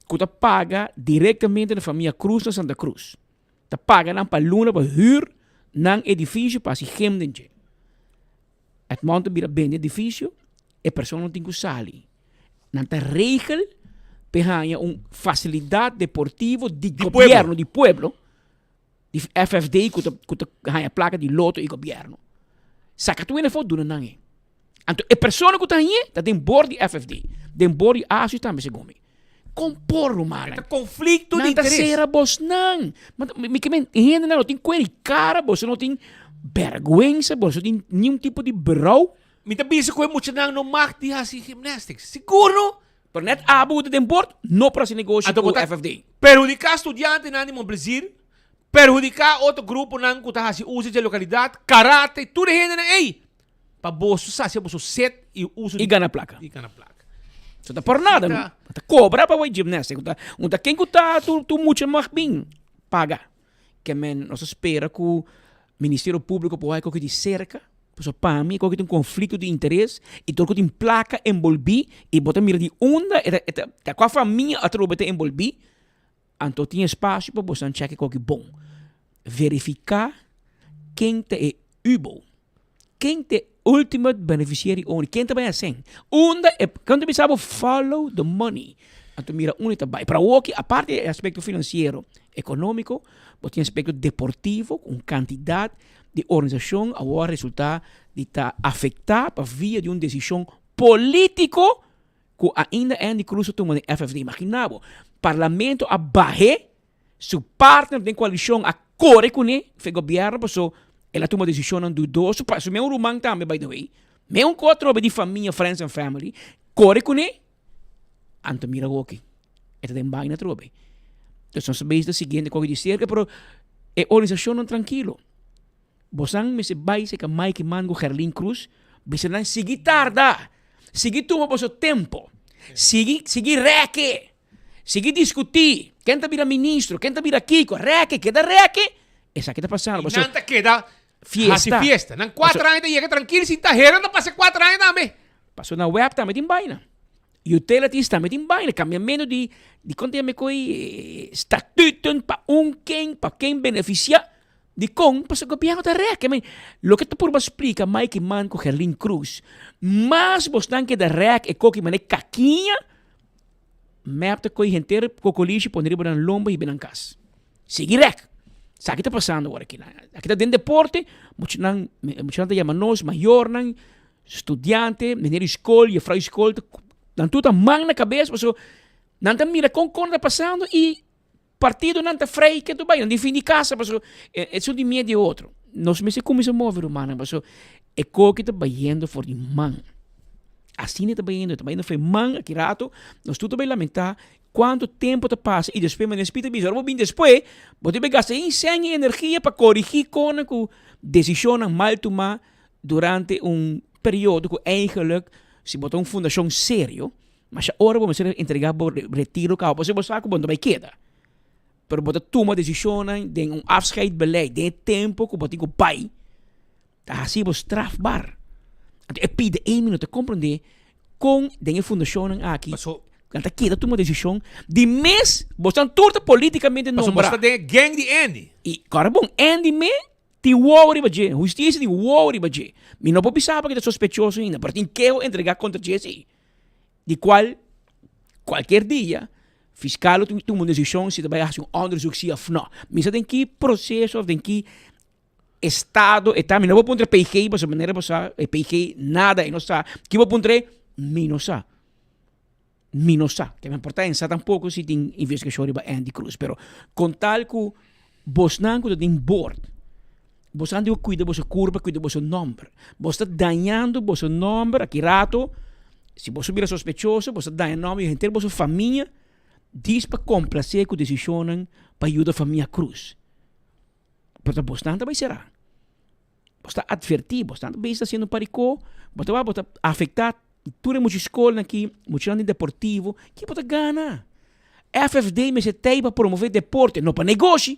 [SPEAKER 22] ku ta paga direktamente na famia Cruz na Santa Cruz Ta paga nan pa luna pa huur nan edificio pa haci gym den dje. Edmond ta bira bende edificio, e personanan tin cu sali. Nan ta regel p'e haña un facilidad deportivo di gobierno, di pueblo, di FFD cu ta cu ta haña placa di loto y gobierno. Saca tur hende afo duna nan e. Anto e persona cu ta hañ'e ta den bord di FFD, den bord di ASU tambe segun mi. Con por rumannan?
[SPEAKER 19] E ta conflicto di
[SPEAKER 22] Nan ta
[SPEAKER 19] interes.
[SPEAKER 22] cera bosnan. Ma ta- mi ke men, e hendenan no tin cuer di cara, boso no tin berguensa, boso no tin niun tipo di brou.
[SPEAKER 19] Mi ta bisa cu e muchanan no mag di haci gymnastics. Sigur no.
[SPEAKER 22] Pero net abo cu ta den bord no por haci negoshi
[SPEAKER 19] Anto bo
[SPEAKER 22] cu
[SPEAKER 19] ta
[SPEAKER 22] FFD.
[SPEAKER 19] perhudica studiantenan di Montplaisir, perhudica otro gruponan cu ta haci uso dje localidad, karate, tur e hendenan ey. Pa boso sacia boso set y uso
[SPEAKER 22] Y gana placa.
[SPEAKER 19] Y gana placa.
[SPEAKER 22] So ta por nada, no? Ta cobra pa wei gymnastic. Ta, un ta ken cu ta tu, tu mucha mag bin paga. Ke men nos ta spera cu Ministerio Publico por wak koki di cerca. Pasobra pa mi koki ta un conflicto di interes y tur cu tin placa envolvi y bo ta mira di unda e ta, e ta, ta cua famia atrobe ta envolvi. Anto tin espacio pa boso nan checke koki bon. Verifica ken ta e ubo. Ken ta e ultimate beneficiary owner? Ken ta bai hasen? Unda e, ken ta bisa bo follow the money. Anto mira unda e ta bai. Pero awoki aparte e aspecto financiero, economico, bo tin aspecto deportivo cu un cantidad di organisacion awor a resulta di ta afecta pa via di un decision politico cu ainda Andy Cruz a tuma den FFD. Imagina bo, parlamento a bahe Su partner den coalicion a core cune fe gobierno paso el a tuma decisionnan dudoso pa su meun ruman tambe by the way meun cu atrobe di famia friends and family core cune. Anto mira hoki. E ta den baina atrobe. Dus nos ta bezig ta siguiente koki di serka, pero e organisashonnan trankilo. Bosan mester bai serka Mike Eman ku Gerlin Cruz, bisa nan sigui tarda, sigui tuma boso tempo, sigui sigui reke, sigui diskutí, ken ta bira ministro, ken ta bira kiko, reke, keda reke, esaki ta pasando.
[SPEAKER 19] I nan ta keda
[SPEAKER 22] Fiesta.
[SPEAKER 19] hasi fiesta. Nan kuater aña ta yega trankil sin ta hera ta pasa kuater aña tambe.
[SPEAKER 22] Paso na web tambe tin baina. Utilities tambe tin baina. Cambiamento di, di kon ta yama e koi, statuten pa un ken, pa ken beneficia. Dikon? Pasobra gobierno ta rek. I mean, loke ta purba splika Mike Eman ku Gerlin Cruz, mas bosnan keda rek e koki manera kakiña, mep ta koy henter kokolishi pone riba nan lomba hiba nan kas. Sigui rek. Sa ki ta pasando awor aki. Aki ta den deporte, muchanan, muchanan ta yama nos, mayornan, studiante, meneer di skol, jefrouw di skol, nan tur ta man na kabes pasobra nan ta mira kon kon ta pasando i Partidonan ta frei ke tur bai, nan tin fin di kasa paso esun tin miedu di e otro. Nos mester kuminsá move rumannan paso e koki ta bayendo for di man. Asina e ta bayendo, e ta bayendo for di man aki rato nos tur ta bai lamentá kuantu tempu ta pasa i despues manera Speed ta bisa ora bo bin despues bo tin bai gasta insèn i energia pa korigí kona ku desishonnan mal tumá durante un periodo ku eigenlik si bo ta un fundashon serio Masha ora bo mester entrega bo retiro caba pasobra bo sa cu bo no ta bay keda. Pero bo ta tuma decisionnan den un afscheidbeleid den e tempo cu bo tin cu bay ta haci bo strafbaar. Anto e pida ey mi no ta comprende con den e fundacionnan aki nan ta keda tuma decision di mes bosnan tur ta politicamente
[SPEAKER 19] Pasobra
[SPEAKER 22] nombra.
[SPEAKER 19] bo sta den e gang di Andy.
[SPEAKER 22] Y ora bon Andy me Tin wowo riba dje, hustisia tin wowo riba dje. Mi no por bisa pa ki ta sospechoso ainda, pero tin keho entregá kontra dje si. Di kual kualkier dia fiskal lo tin tuma un desishon si ta bai hasi un onderzoek si òf nò. Mi sa den ki proseso òf den ki estado e ta, mi no por puntra PG pasobra manera bo sa e PG nada e no sa. Ki bo puntr'é? Mi no sa. Mi no sa. Ke me importa en sa tampoco si tin investigacion riba Andy Cruz. Pero con tal cu bosnan cu ta den board, bosnan tin cu cuida boso curpa, cuida boso nomber. Bos ta dañando boso nomber aki rato. Si boso bira sospechoso, bos ta daña nomber di henter boso famia. Dis pa complace cu decisionnan pa yuda famia Cruz. Pero ta bosnan ta bay cera. Bo ta advertí, bo ta bezig ta hasiendo parikó, bo ta wak bo ta afektá tur e mucha skolnan aki, muchanan di deportivo, ki bo ta gana? FFD mester tei pa promové deporte, no pa negoshi.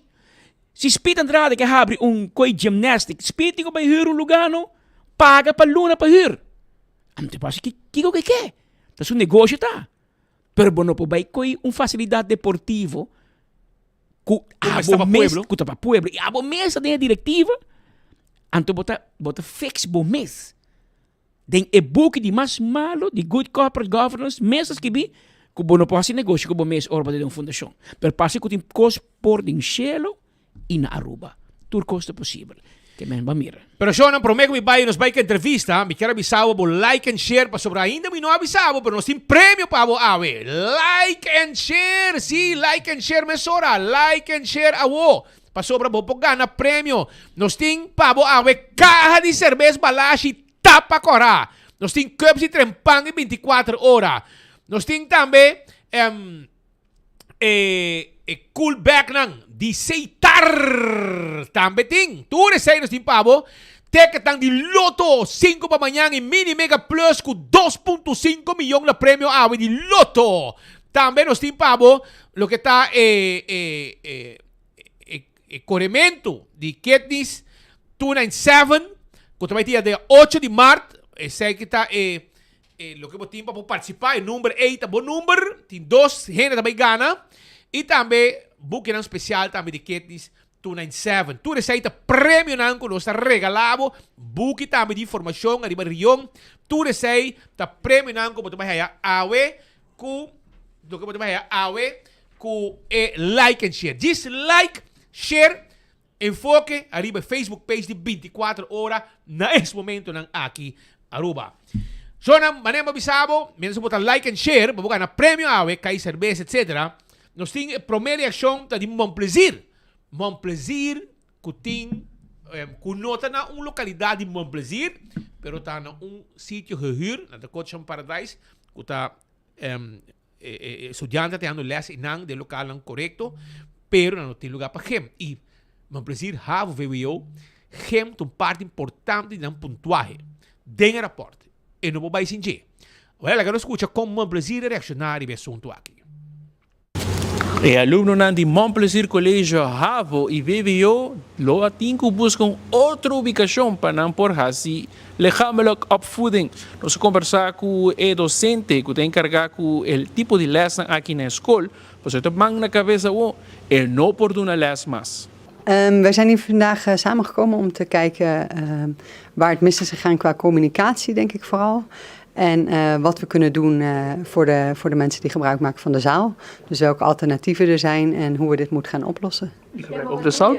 [SPEAKER 22] Si Speed Andrade ke habri un koi gymnastic, Speed tin ku bai hür un lugá no, paga pa luna pa hür. Anto e por hasi kiko ke ke, ta su negoshi ta. Pero bo no por bai koi un fasilidat deportivo ku abo mes ku ta pa pueblo i abo mes ta den e direktiva anto bo ta bo ta fix bo mes den e buki di mas malo di good corporate governance mes ta skibi ku bo no por hasi negoshi ku bo mes ora bo ta den un fundashon pero parse ku tin kos por den shelo i na Aruba. Tur kos ta posibel. Ke men ba mira.
[SPEAKER 19] Pero shownan prome ku mi bai nos bai ku entrevista mi kier a bisa bo bo like and share pasobra ainda mi no a bisa bo pero nos tin premio pa bo awe like and share si like and share mesora like and share awo pasobra bo por gana premio nos tin pa bo awe kaha di serbes balashi tapa kora nos tin cups di trempan di binti kuater ora nos tin tambe E e cool bagnan di Seitar tambe tin. Tur esei nos tin pa bo. Ticketnan di Lotto 5 pa mañan y Mini Mega Plus cu 2.5 miyon na premio awe di Lotto. Tambe nos tin pa bo loke ta e e e e e coremento di Ketnis 297 cu ta bay dia dia 8 di maart. Esei ki ta e E loke bo tin pa bo partisipá, e number ei ta bo number, tin dos hende ta bai gana, i tambe bukinan spesial tambe di Ketnis 297. Tur esei ta premionan ku nos ta regalá bo, buki tambe di informashon ariba rion, tur esei ta premionan ku bo ta bai haya awe ku loke bo ta bai haya awe ku e like en share. Djis like, share. Enfoke ariba e Facebook page di 24 ora na es momentonan aki Aruba. Shownan manera bo bisa bo, mientras bo ta like and share, bo por gana premio awe, kai serbes etc. Nos tin e prome reaccion ta di Mon Plaisir. Mon Plaisir cu tin cu no ta na un localidad di Mon Plaisir, pero ta na un sitio gehuur, na Dakota Paradise, cu ta. E studiante ta teniendo les einan den lokalnan korekto, pero nan no tin lugá pa gym. I Mon Plaisir Havo VWO, gym ta un parti importante di nan puntuahe den e rapòrt. E no por bai sin dje. Awor laga nos skucha kon Mon Plaisir a reakshoná riba e asuntu aki.
[SPEAKER 20] E alumnonan di Mon Plaisir Colegio Havo y VWO lo a tin cu busca un otro ubicacion pa nan por haci lichamelijk opvoeding. Nos a combersa cu e docente cu ta encarga cu e tipo di lesnan aki na e scol, pasobra e ta man na cabes awo, e no por duna les mas.
[SPEAKER 3] Wij zijn hier vandaag samengekomen om te kijken waar het mis is gegaan qua communicatie, denk ik vooral. En wat we kunnen doen voor de, voor de mensen die gebruik maken van de zaal. Dus welke alternatieven er zijn en hoe we dit moeten gaan oplossen.
[SPEAKER 20] U gebruikt ook de zaal?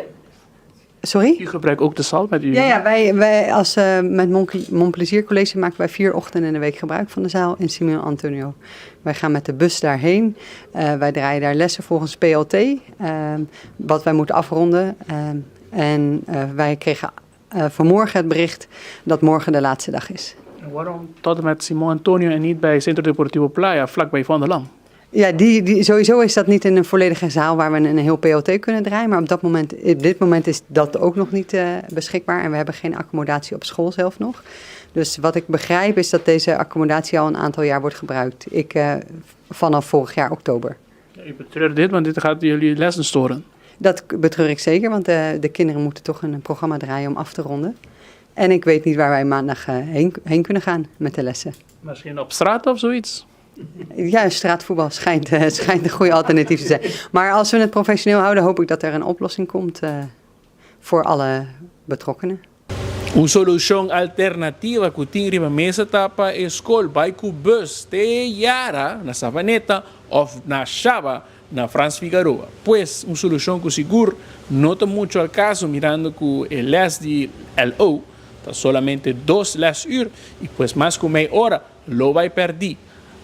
[SPEAKER 3] Sorry?
[SPEAKER 20] U gebruikt ook de zaal met u?
[SPEAKER 3] Ja, ja wij, wij als, met Mon Plaisir College maken wij vier ochtenden in de week gebruik van de zaal in Simon Antonio. Wij gaan met de bus daarheen. Wij draaien daar lessen volgens PLT, wat wij moeten afronden. En wij kregen vanmorgen het bericht dat morgen de laatste dag is.
[SPEAKER 20] En waarom tot en met Simon Antonio en niet bij Centro Deportivo Playa, vlakbij Van der Lam?
[SPEAKER 3] Ja, die, die, sowieso is dat niet in een volledige zaal waar we een, een heel PLT kunnen draaien. Maar op, dat moment, op dit moment is dat ook nog niet beschikbaar. En we hebben geen accommodatie op school zelf nog. Dus wat ik begrijp is dat deze accommodatie al een aantal jaar wordt gebruikt. Ik vanaf vorig jaar oktober.
[SPEAKER 20] Ja, u betreurt dit, want dit gaat jullie lessen storen.
[SPEAKER 3] Dat betreur ik zeker, want de, de kinderen moeten toch een programma draaien om af te ronden. En ik weet niet waar wij maandag heen, heen kunnen gaan met de lessen.
[SPEAKER 20] Misschien op straat of zoiets?
[SPEAKER 3] Ja, straatvoetbal schijnt, schijnt een goede alternatief te zijn. Maar als we het professioneel houden, hoop ik dat er een oplossing komt voor alle betrokkenen.
[SPEAKER 20] Un solucion alternativa cu tin riba mesa ta pa e scol bay cu bus te Yara na Savaneta of na Shaba na Frans Figaroa. Pues un solucion cu sigur no ta mucho al caso mirando cu e les di LO ta solamente dos lesuur y pues mas cu mei ora lo bay perdi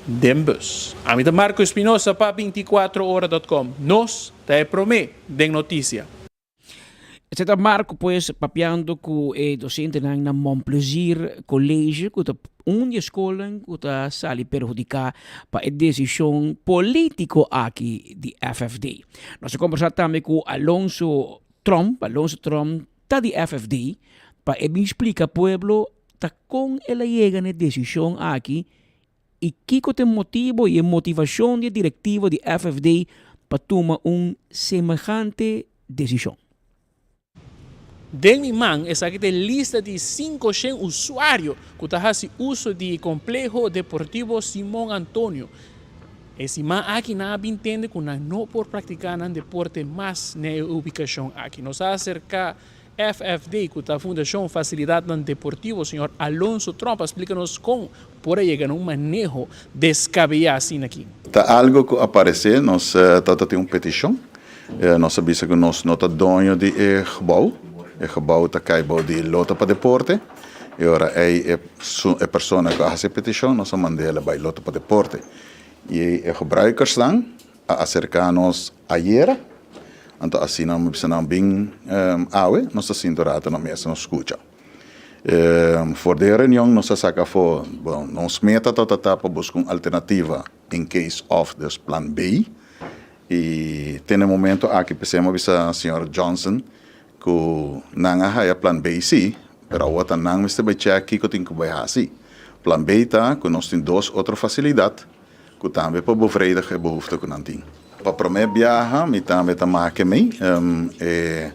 [SPEAKER 20] den bus. Ami ta Marco Espinosa pa binticuatro ora dot com. Nos ta e prome den noticia.
[SPEAKER 22] Esei ta Marco pues papiando ku e dosentenan na Mon Plaisir College ku ta un di e skolnan ku ta sali perhudiká pa e desishon polítiko aki di FFD. Nos a kombersá tambe ku Alonso Tromp, Alonso Tromp ta di FFD, pa e bin splika pueblo ta kon el a yega na e desishon aki i kiko ta e motibo i e motivashon di e direktiva di FFD pa tuma un semehante desishon.
[SPEAKER 20] Den mi man esaki ta e lista di sinkoshen usuario ku ta hasi uso di e Kompleho Deportivo Simon Antonio. E siman aki nan a bin tende ku nan no por praktiká nan deporte mas na e ubikashon aki. Nos a aserká FFD, ku ta Fundashon Fasilidatnan Deportivo, señor Alonso Tromp a splika nos kon por a yega na un maneho deskabeyá asina aki.
[SPEAKER 8] Ta algo ku a paresé, nos tabata tin un petishon, nos a bisa ku nos no ta doño di e gebou, e gebou ta kai bou di Lota pa Deporte, e ora ei e e persona ku a hasi e petishon nos a mand'el a bai Lota pa Deporte i e gebruikersnan a aserká nos ayera, anto asina mi bisa nan bin awe, nos ta sinta un rato na mesa nos skucha. For di e reunion nos a saka afó, bon, nos meta tabata ta pa buska un alternativa in case of, dus plan B, i te na e momento aki p'esei mi a bisa señor Johnson ku nan a haya plan B sí, pero awor ta nan mester bai chèk kiko tin ku bai hasi. Plan B ta ku nos tin dos otro fasilidat Ku tambe por bevredig e behoefte ku nan tin. Pa promé biaha mi tambe ta make mi e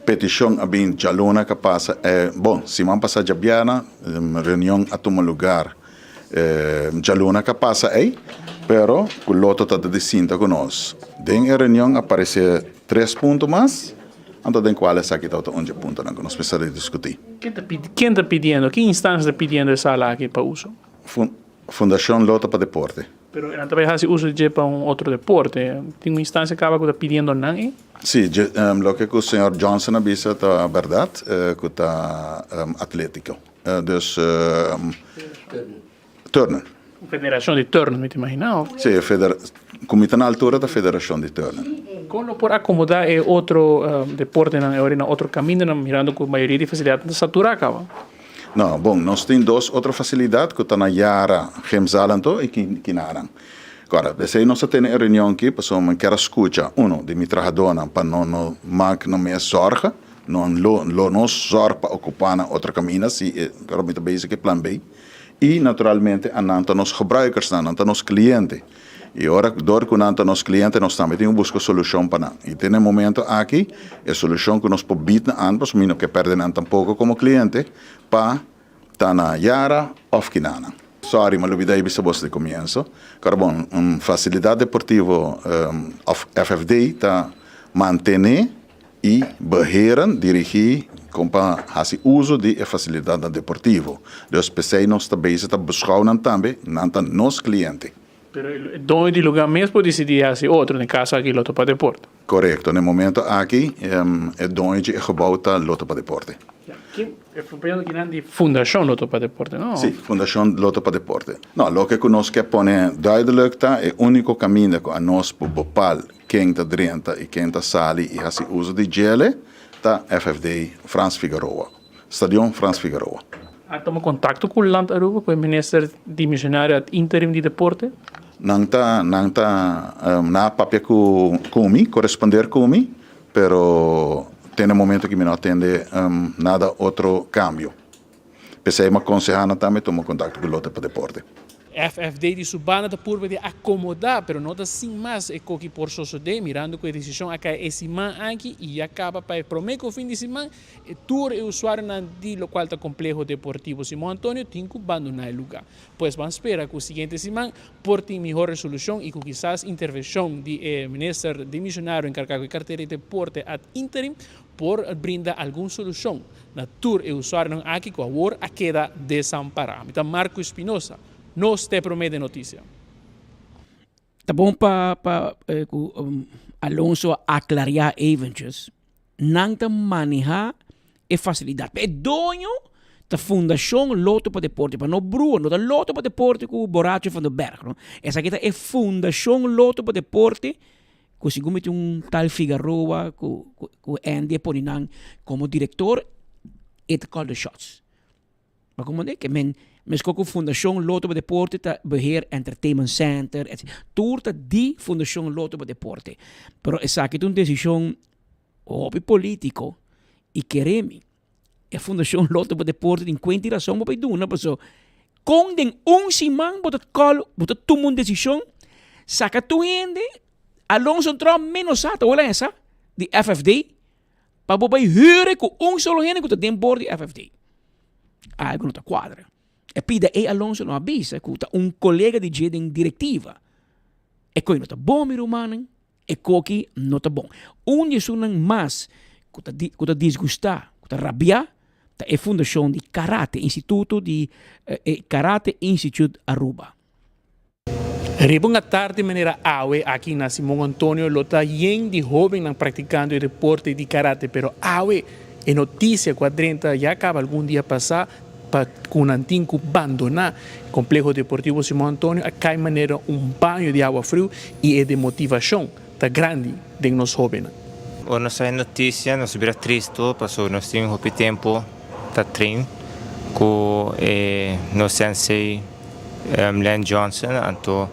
[SPEAKER 8] petishon a bin djaluna ka pasa e bon siman pasá djabièrnè reunion a tuma lugar djaluna ka pasa ei pero ku Lotto ta di sinta ku nos. Den e reunion a paresé tres punto mas anto den kual esaki tabata un dje puntonan ku nos mester a diskutí.
[SPEAKER 20] Ken ta pidiendo, ki instancia ta pidiendo e sala aki pa uso?
[SPEAKER 8] Fundashon Lota pa Deporte.
[SPEAKER 20] Pero nan ta bai hasi uso di dje pa un otro deporte. Tin un instancia caba cu ta pidiendo nan e?
[SPEAKER 8] Si, loke cu señor Johnson a bisa ta berdad, cu ta atletico. Dus, turnen.
[SPEAKER 20] Un federacion di turnen, mi ta imagina, of?
[SPEAKER 8] Si, cu mi ta na altura ta federacion di turnen.
[SPEAKER 20] Con lo por acomoda e otro deportenan e ora na otro camindanan, mirando cu mayoria di facilidadnan ta satura caba?
[SPEAKER 8] No, bon, nos tin dos otro facilidad cu ta na Yara, Gemzal anto y Kinaran. Kòrda, p'esei nos a tene e reunion aki, pasobra mi kier a skucha, uno, di mi trahadónan pa no no mak nan mes zòrga, no lo lo no zòrg pa okupá nan otro kaminda si e, kòrda mi ta bezig ku e plan B. I naturalmente a nan ta nos gebruikersnan, nan ta nos kliente. I ora dor ku nan ta nos kliente nos tambe tin ku buska solushon pa nan. I te na e momento aki e solushon ku nos por bid na an, pasobra mi no ke pèrdè nan tampoko komo kliente, pa ta na Yara òf Kinana. Sorry, mi a lubida e bisa bos di komienso. Kòrda bon, un fasilidat deportivo òf FFD ta mantené i beheren, dirigí, kon pa hasi uso di e fasilidatnan deportivo. Dus p'esei nos ta bezig ta beschouw nan tambe, nan ta nos kliente.
[SPEAKER 20] Pero e doño di lugá mes por disidí hasi otro, den kaso aki Lotto pa Deporte.
[SPEAKER 8] Korekto, na e momento aki e doño di e gebou ta Lotto pa Deporte.
[SPEAKER 20] Kin e papiando kinan di Fundashon Lotto pa Deporte, no?
[SPEAKER 8] Sí, Fundashon Lotto pa Deporte. No, loke ku nos ke pone duidelijk ta e úniko kaminda ku anos por bepal ken ta drenta i ken ta sali i hasi uso di djele ta FFD Frans Figaroa, Stadion Frans Figaroa.
[SPEAKER 20] A tuma kontakto ku Land Aruba ku e minister dimisionario ad interim di deporte?
[SPEAKER 8] Nan ta nan ta nan a papia ku ku mi, koresponder ku mi, pero te na momento ki mi no a tende nada otro kambio. P'esei mi a konsehá nan tambe tuma kontakto ku Lote pa Deporte.
[SPEAKER 20] FFD di su banda ta purba di akomodá, pero no ta sin mas e koki por sosodé, mirando ku e desishon a kai e siman aki i ya kaba pa e promé ku fin di siman e tur e usuarionan di lokual ta Kompleho Deportivo Simon Antonio tin ku bandoná e lugá. Pues ban spera ku siguiente siman por tin mihó resolushon i ku kisas intervenshon di e minister demisionario enkargá ku e kartera di deporte ad interim por brinda algun solushon na tur e usuarionan aki ku awor a keda desampará. Mi ta Marco Espinosa, nos ta e promé den notisia.
[SPEAKER 22] Ta bon pa pa ku Alonso a aklariá eventjes. Nan ta manehá e fasilidat. E doño ta Fundashon Lotto pa Deporte. Pa no brua, no ta Lotto pa Deporte ku Boracho van der Berg, no. Esaki ta e Fundashon Lotto pa Deporte Ku segun mi tin un tal Figaroa ku ku Andy a pone nan komo direktor e ta call the shots. Ma komo ke men meskos ku Fundashon Lotto pa Deporte ta beheer entertainment center etc. Tur ta di Fundashon Lotto pa Deporte. Pero esaki ta un desishon hopi politiko i kere mi E Fundashon Lotto pa Deporte tin kuenta i rason bo por duna paso kon den un siman bo ta kòl bo ta tuma un desishon saka tur hende Alonso Trump menos sa ta hola esa di FFD pa bo bai hür ku un solo hende ku ta den bor di FFD algo no ta kuadra e pida e Alonso no a bisa ku ta un kolega di dje den direktiva e koe no ta bon mi rumannan. E koki no ta bon. Un di esunnan mas ku ta ku ta disgustá, ku ta rabiá, ta e fundashon di Karate, Instituto di Karate Institute Aruba.
[SPEAKER 20] Riba un atardi manera awe aki na Simon Antonio lo ta yen di hobennan praktikando e deporte di karate, pero awe e notisia ku a drenta ya kaba algun dia pasá pa ku nan tin ku bandoná Kompleho Deportivo Simon Antonio a kai manera un baño di awa friu i e demotivashon ta grandi den nos hóbennan.
[SPEAKER 4] Ora nos haña notisia nos bira tristu pasobra nos tin hopi tempu ta train ku e nos sensei Len Johnson anto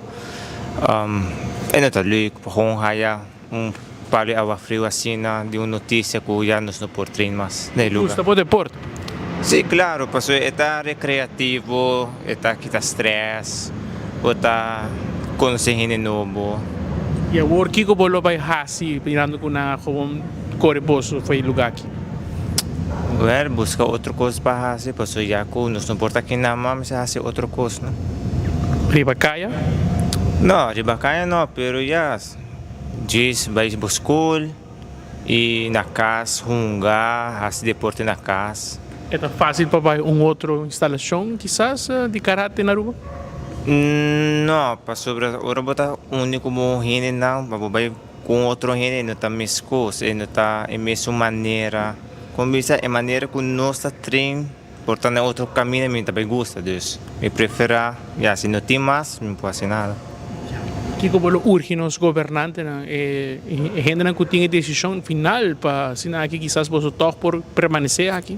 [SPEAKER 4] e no ta leuk pa gewoon haya Un palo di awa friu asina di un notisia ku ya nos no por train mas na e luga.
[SPEAKER 20] Gusta bo deporte?
[SPEAKER 4] Sí, claro, pasobra e ta recreativo, e ta kita stress, bo ta conoce hende nobo.
[SPEAKER 20] I awor kiko bo lo bai hasi mirando ku nan a gewoon kore boso for e luga aki?
[SPEAKER 4] Wel, buska otro kos pa hasi, pasobra ya ku nos no por ta kinan mas, mester hasi otro kos, no.
[SPEAKER 20] Riba kaya?
[SPEAKER 4] No, riba kaya no, pero ya. Djis bai bo skol i na kas hunga, hasi deporte na kas.
[SPEAKER 20] E ta fásil pa bai un otro instalashon kisas di karate na Aruba?
[SPEAKER 4] No, pasobra ora bo ta uni ku bo hendenan pa bo bai ku un otro hende e no ta meskos, e no ta e mesun manera. Kon bisa e manera ku nos ta train por ta na otro kaminda mi ta bai gusta dus mi prefera ya si no tin mas mi no por hasi nada.
[SPEAKER 20] Kiko bo lo urgi nos gobernantenan, e hendenan ku tin e desishon final pa asina aki kisas boso tòg por permanesé aki?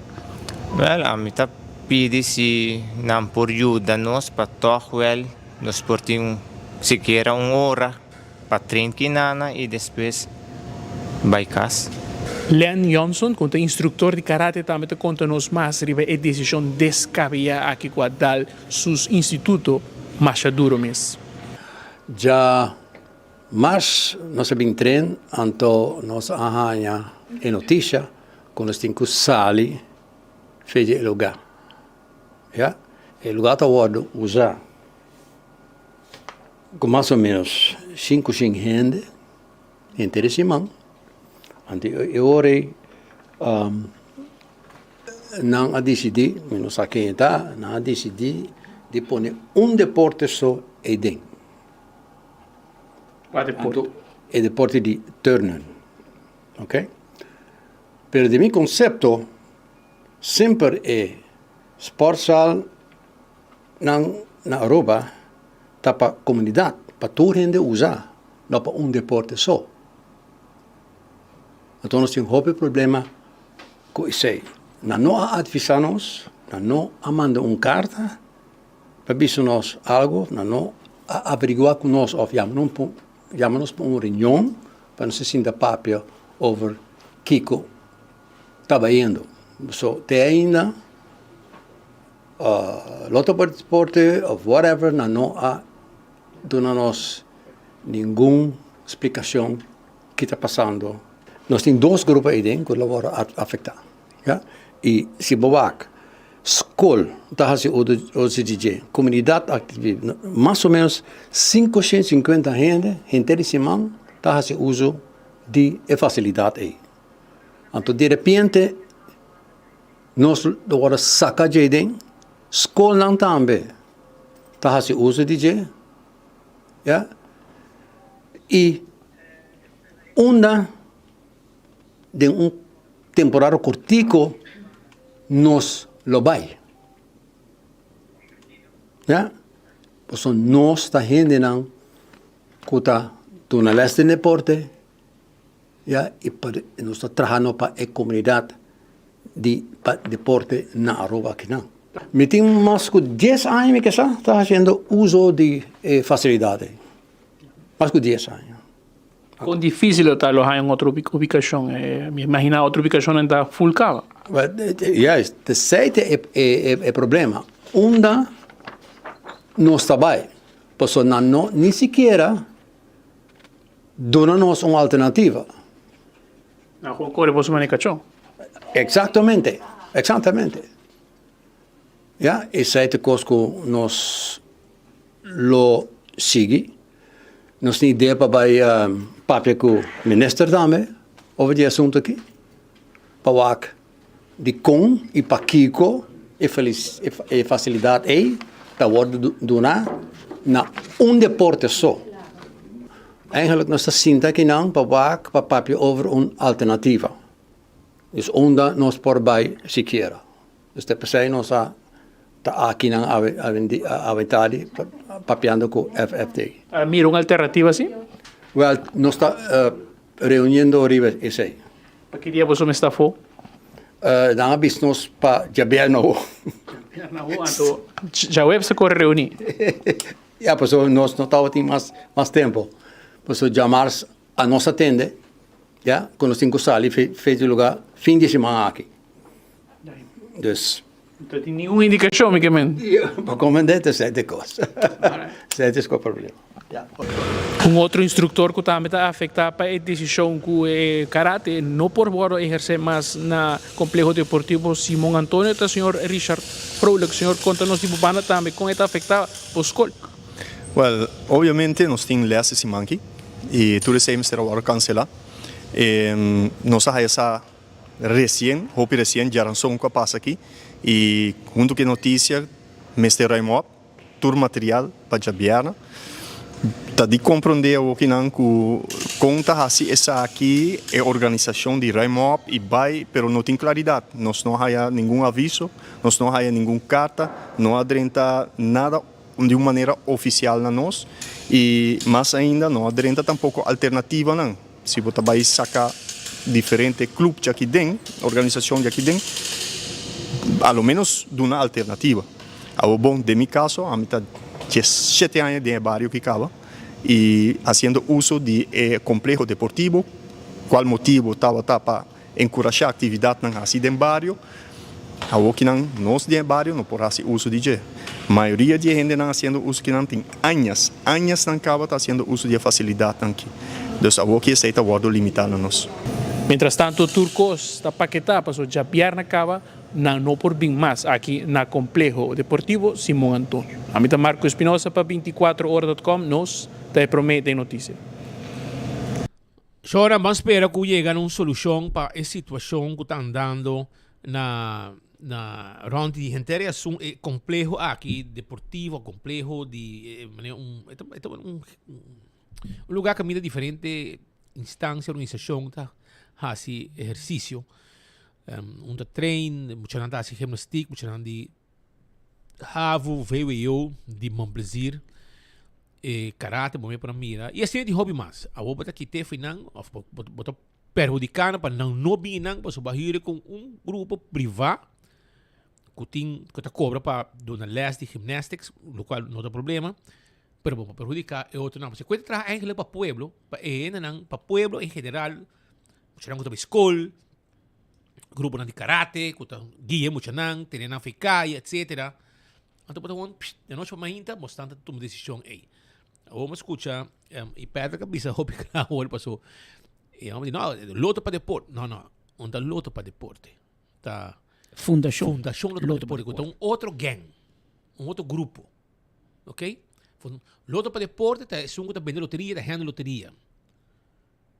[SPEAKER 4] Wèl, ami ta pidi si nan por yuda nos pa tòg wèl nos por tin. sikiera un ora pa train kinana y despues bay cas.
[SPEAKER 20] Len Johnson, ku ta instruktor di karate tambe ta konta nos mas riba e desishon deskabeyá aki ku a dal sus instituto masha duro mes.
[SPEAKER 5] Dja mas nos a bin tren anto nos a haña e notisha ku nos tin ku sali fe di e lugá. Ya, e lugá ta wòrdu usá ku mas o ménos 500 hende henter e siman. Anto e ora ei nan a disidí, mi no sa ken e ta, nan a disidí di pone un deporte so eiden.
[SPEAKER 20] Kua deporte?
[SPEAKER 5] E deporte di turnen, ok. Pero di mi konsepto semper e sportzaal nan na Aruba ta pa komunidat, pa tur hende usa, no pa un deporte so. Anto nos tin hopi problema ku esei. Nan no a advisá nos, nan no a manda un karta pa bisa nos algu, nan no a averiguá ku nos òf yama nos pa un reunion pa nos a sinta papia over kiko ta bayendo. So te ainda Lotto pa Deporte of whatever nan no a duna nos ningun splikashon ki ta pasando. Nos tin dos grupo eiden ku lo wòrdu afektá, ya. I si bo wak skol ta hasi uso di dje, komunidat mas o ménos 550 hende henter di siman ta hasi uso di e fasilidat ei. Anto di repente nos lo wòrdu saka dje den, skolnan tambe ta hasi uso di dje, ya, i unda den un temporada kortiko nos lo bai, ya, pasobra nos ta hendenan ku ta duna lès den deporte. Ya y pa nos ta trahando pa e comunidad di pa deporte na Aruba akinan. Mi tin mas cu dies aña mi kesa ta haciendo uso di e facilidad ey. Mas cu dies aña.
[SPEAKER 20] Con dificil lo ta lo haya un otro ubicacion? Mi imagina otro ubicacionnan ta full caba.
[SPEAKER 5] Juist, esey ta e problema. Unda nos ta bay? Pasobra nan no ni sikiera Duna nos un alternativa.
[SPEAKER 20] Nan con core boso mane cachon.
[SPEAKER 5] Exactamente, exactamente. Ya, esey ta cos cu nos lo sigui. Nos tin idea pa bay papia cu minister tambe over di e asunto aki, pa wak dicon y pakico e facilidad ey ta wordo duna na un deporte so. Eigenlijk nos ta sinta akinan pa wak pa papia over un alternativa. Dus unda nos por bay sikiera. Dus ta pesey nos a ta akinan awe tardi papiando cu FFT.
[SPEAKER 20] A mira un alternativa si?
[SPEAKER 5] Wel, nos ta reuniendo riba esey.
[SPEAKER 20] Pa ki dia boso mester afó?
[SPEAKER 5] Nan a bisa nos pa djabièrnè awo.
[SPEAKER 20] Djabièrnè awo, anto djaweps ta kore reuní.
[SPEAKER 5] Ya, pasobra nos no tabatin mas mas tempu. Pasobra djamars a nos a tende, ya, ku nos tin ku sali fe di lugá fin di siman aki. Dus.
[SPEAKER 20] No tin ningun indikashon, mi ke men.
[SPEAKER 5] Pa komende ta sete kos. Sete es ku problema.
[SPEAKER 20] Un otro instruktor ku tambe ta afektá pa e desishon ku e karate no por wòrdu ehersé mas na Kompleho Deportivo Simon Antonio ta señor Richard Vrolijk. Señor, konta nos di bo banda tambe kon e ta afektá bo skol.
[SPEAKER 9] Wèl, obviamente nos tin lès e siman aki i tur esei mester a wòrdu kanselá. Nos a haya sa Resien, hopi resien, djaranson ku a pasa aki i huntu ku e notisia mester ruim op tur material pa djabièrnè. Ta di komprondé awokinan ku kon ta hasi esaki e organisashon di ruim op i bai pero no tin klaridat. Nos no haya ningun aviso, nos no haya ningun karta, no a drenta nada di un manera ofisial na nos i mas ainda no a drenta tampoko alternativanan. Si bo ta bai saka diferente club djaki den, organisacion djaki den, a lo menos duna alternativa. Awor bon, den mi caso, ami ta diesshete aña den e bario ki caba. i hasiendo uso di e kompleho deportivo, kual motibu tabata pa enkurashá aktividatnan hasi den bario. Awokinan nos den e bario no por hasi uso di dje. Mayoria di e hendenan hasiendo uso kinan tin añas, añas nan kaba ta hasiendo uso di e fasilidatnan aki. Dus awoki esei ta wòrdu limitá na nos.
[SPEAKER 20] Mientrastanto tur kos ta paketá pasobra djabièrnè kaba nan no por bin mas aki na Compleho Deportivo Simon Antonio. Ami ta Marco Espinosa pa binticuatro ora dot com, nos ta e prome den noticia.
[SPEAKER 19] Shora, ban spera ku yega na un solushon pa e situashon ku ta andando na na rònt di henter e asun e kompleho aki deportivo, kompleho di manera un e ta e ta un un lugá kaminda diferente instansia, organisashon ta hasi ehersisio. Un ta train, muchanan ta hasi gimnastiek, muchanan di Havo, vwo, di Mon Plaisir, e karate bo por a mira y asina tin hopi mas. Awor bo ta kit'e fi nan of bo bo ta perhudica nan pa nan no bini nan pasobra bo a hür con un grupo priva cu tin cu ta cobra pa duna les di gymnastics lo cual no ta problema pero bo por perhudica e otronan pasobra cu e ta traha eigenlijk pa pueblo pa e hendenan pa pueblo en general muchanan cu ta bay school. Gruponan di karate ku ta guia muchanan, tene nan for e kaya, etsetera. Anto bo ta won psh, di anochi pa mainta bo stan ta tuma desishon ei. Awor mi a skucha i Patrick a bisa hopi kla awor paso e homber di no, loto pa deporte. No, no, no ta loto pa deporte. Ta
[SPEAKER 22] Fundashon.
[SPEAKER 19] Fundashon Loto pa Deporte, ku ta un otro gang, un otro grupo. Ok? Loto pa Deporte ta esun ku ta bende loteria, ta handle loteria.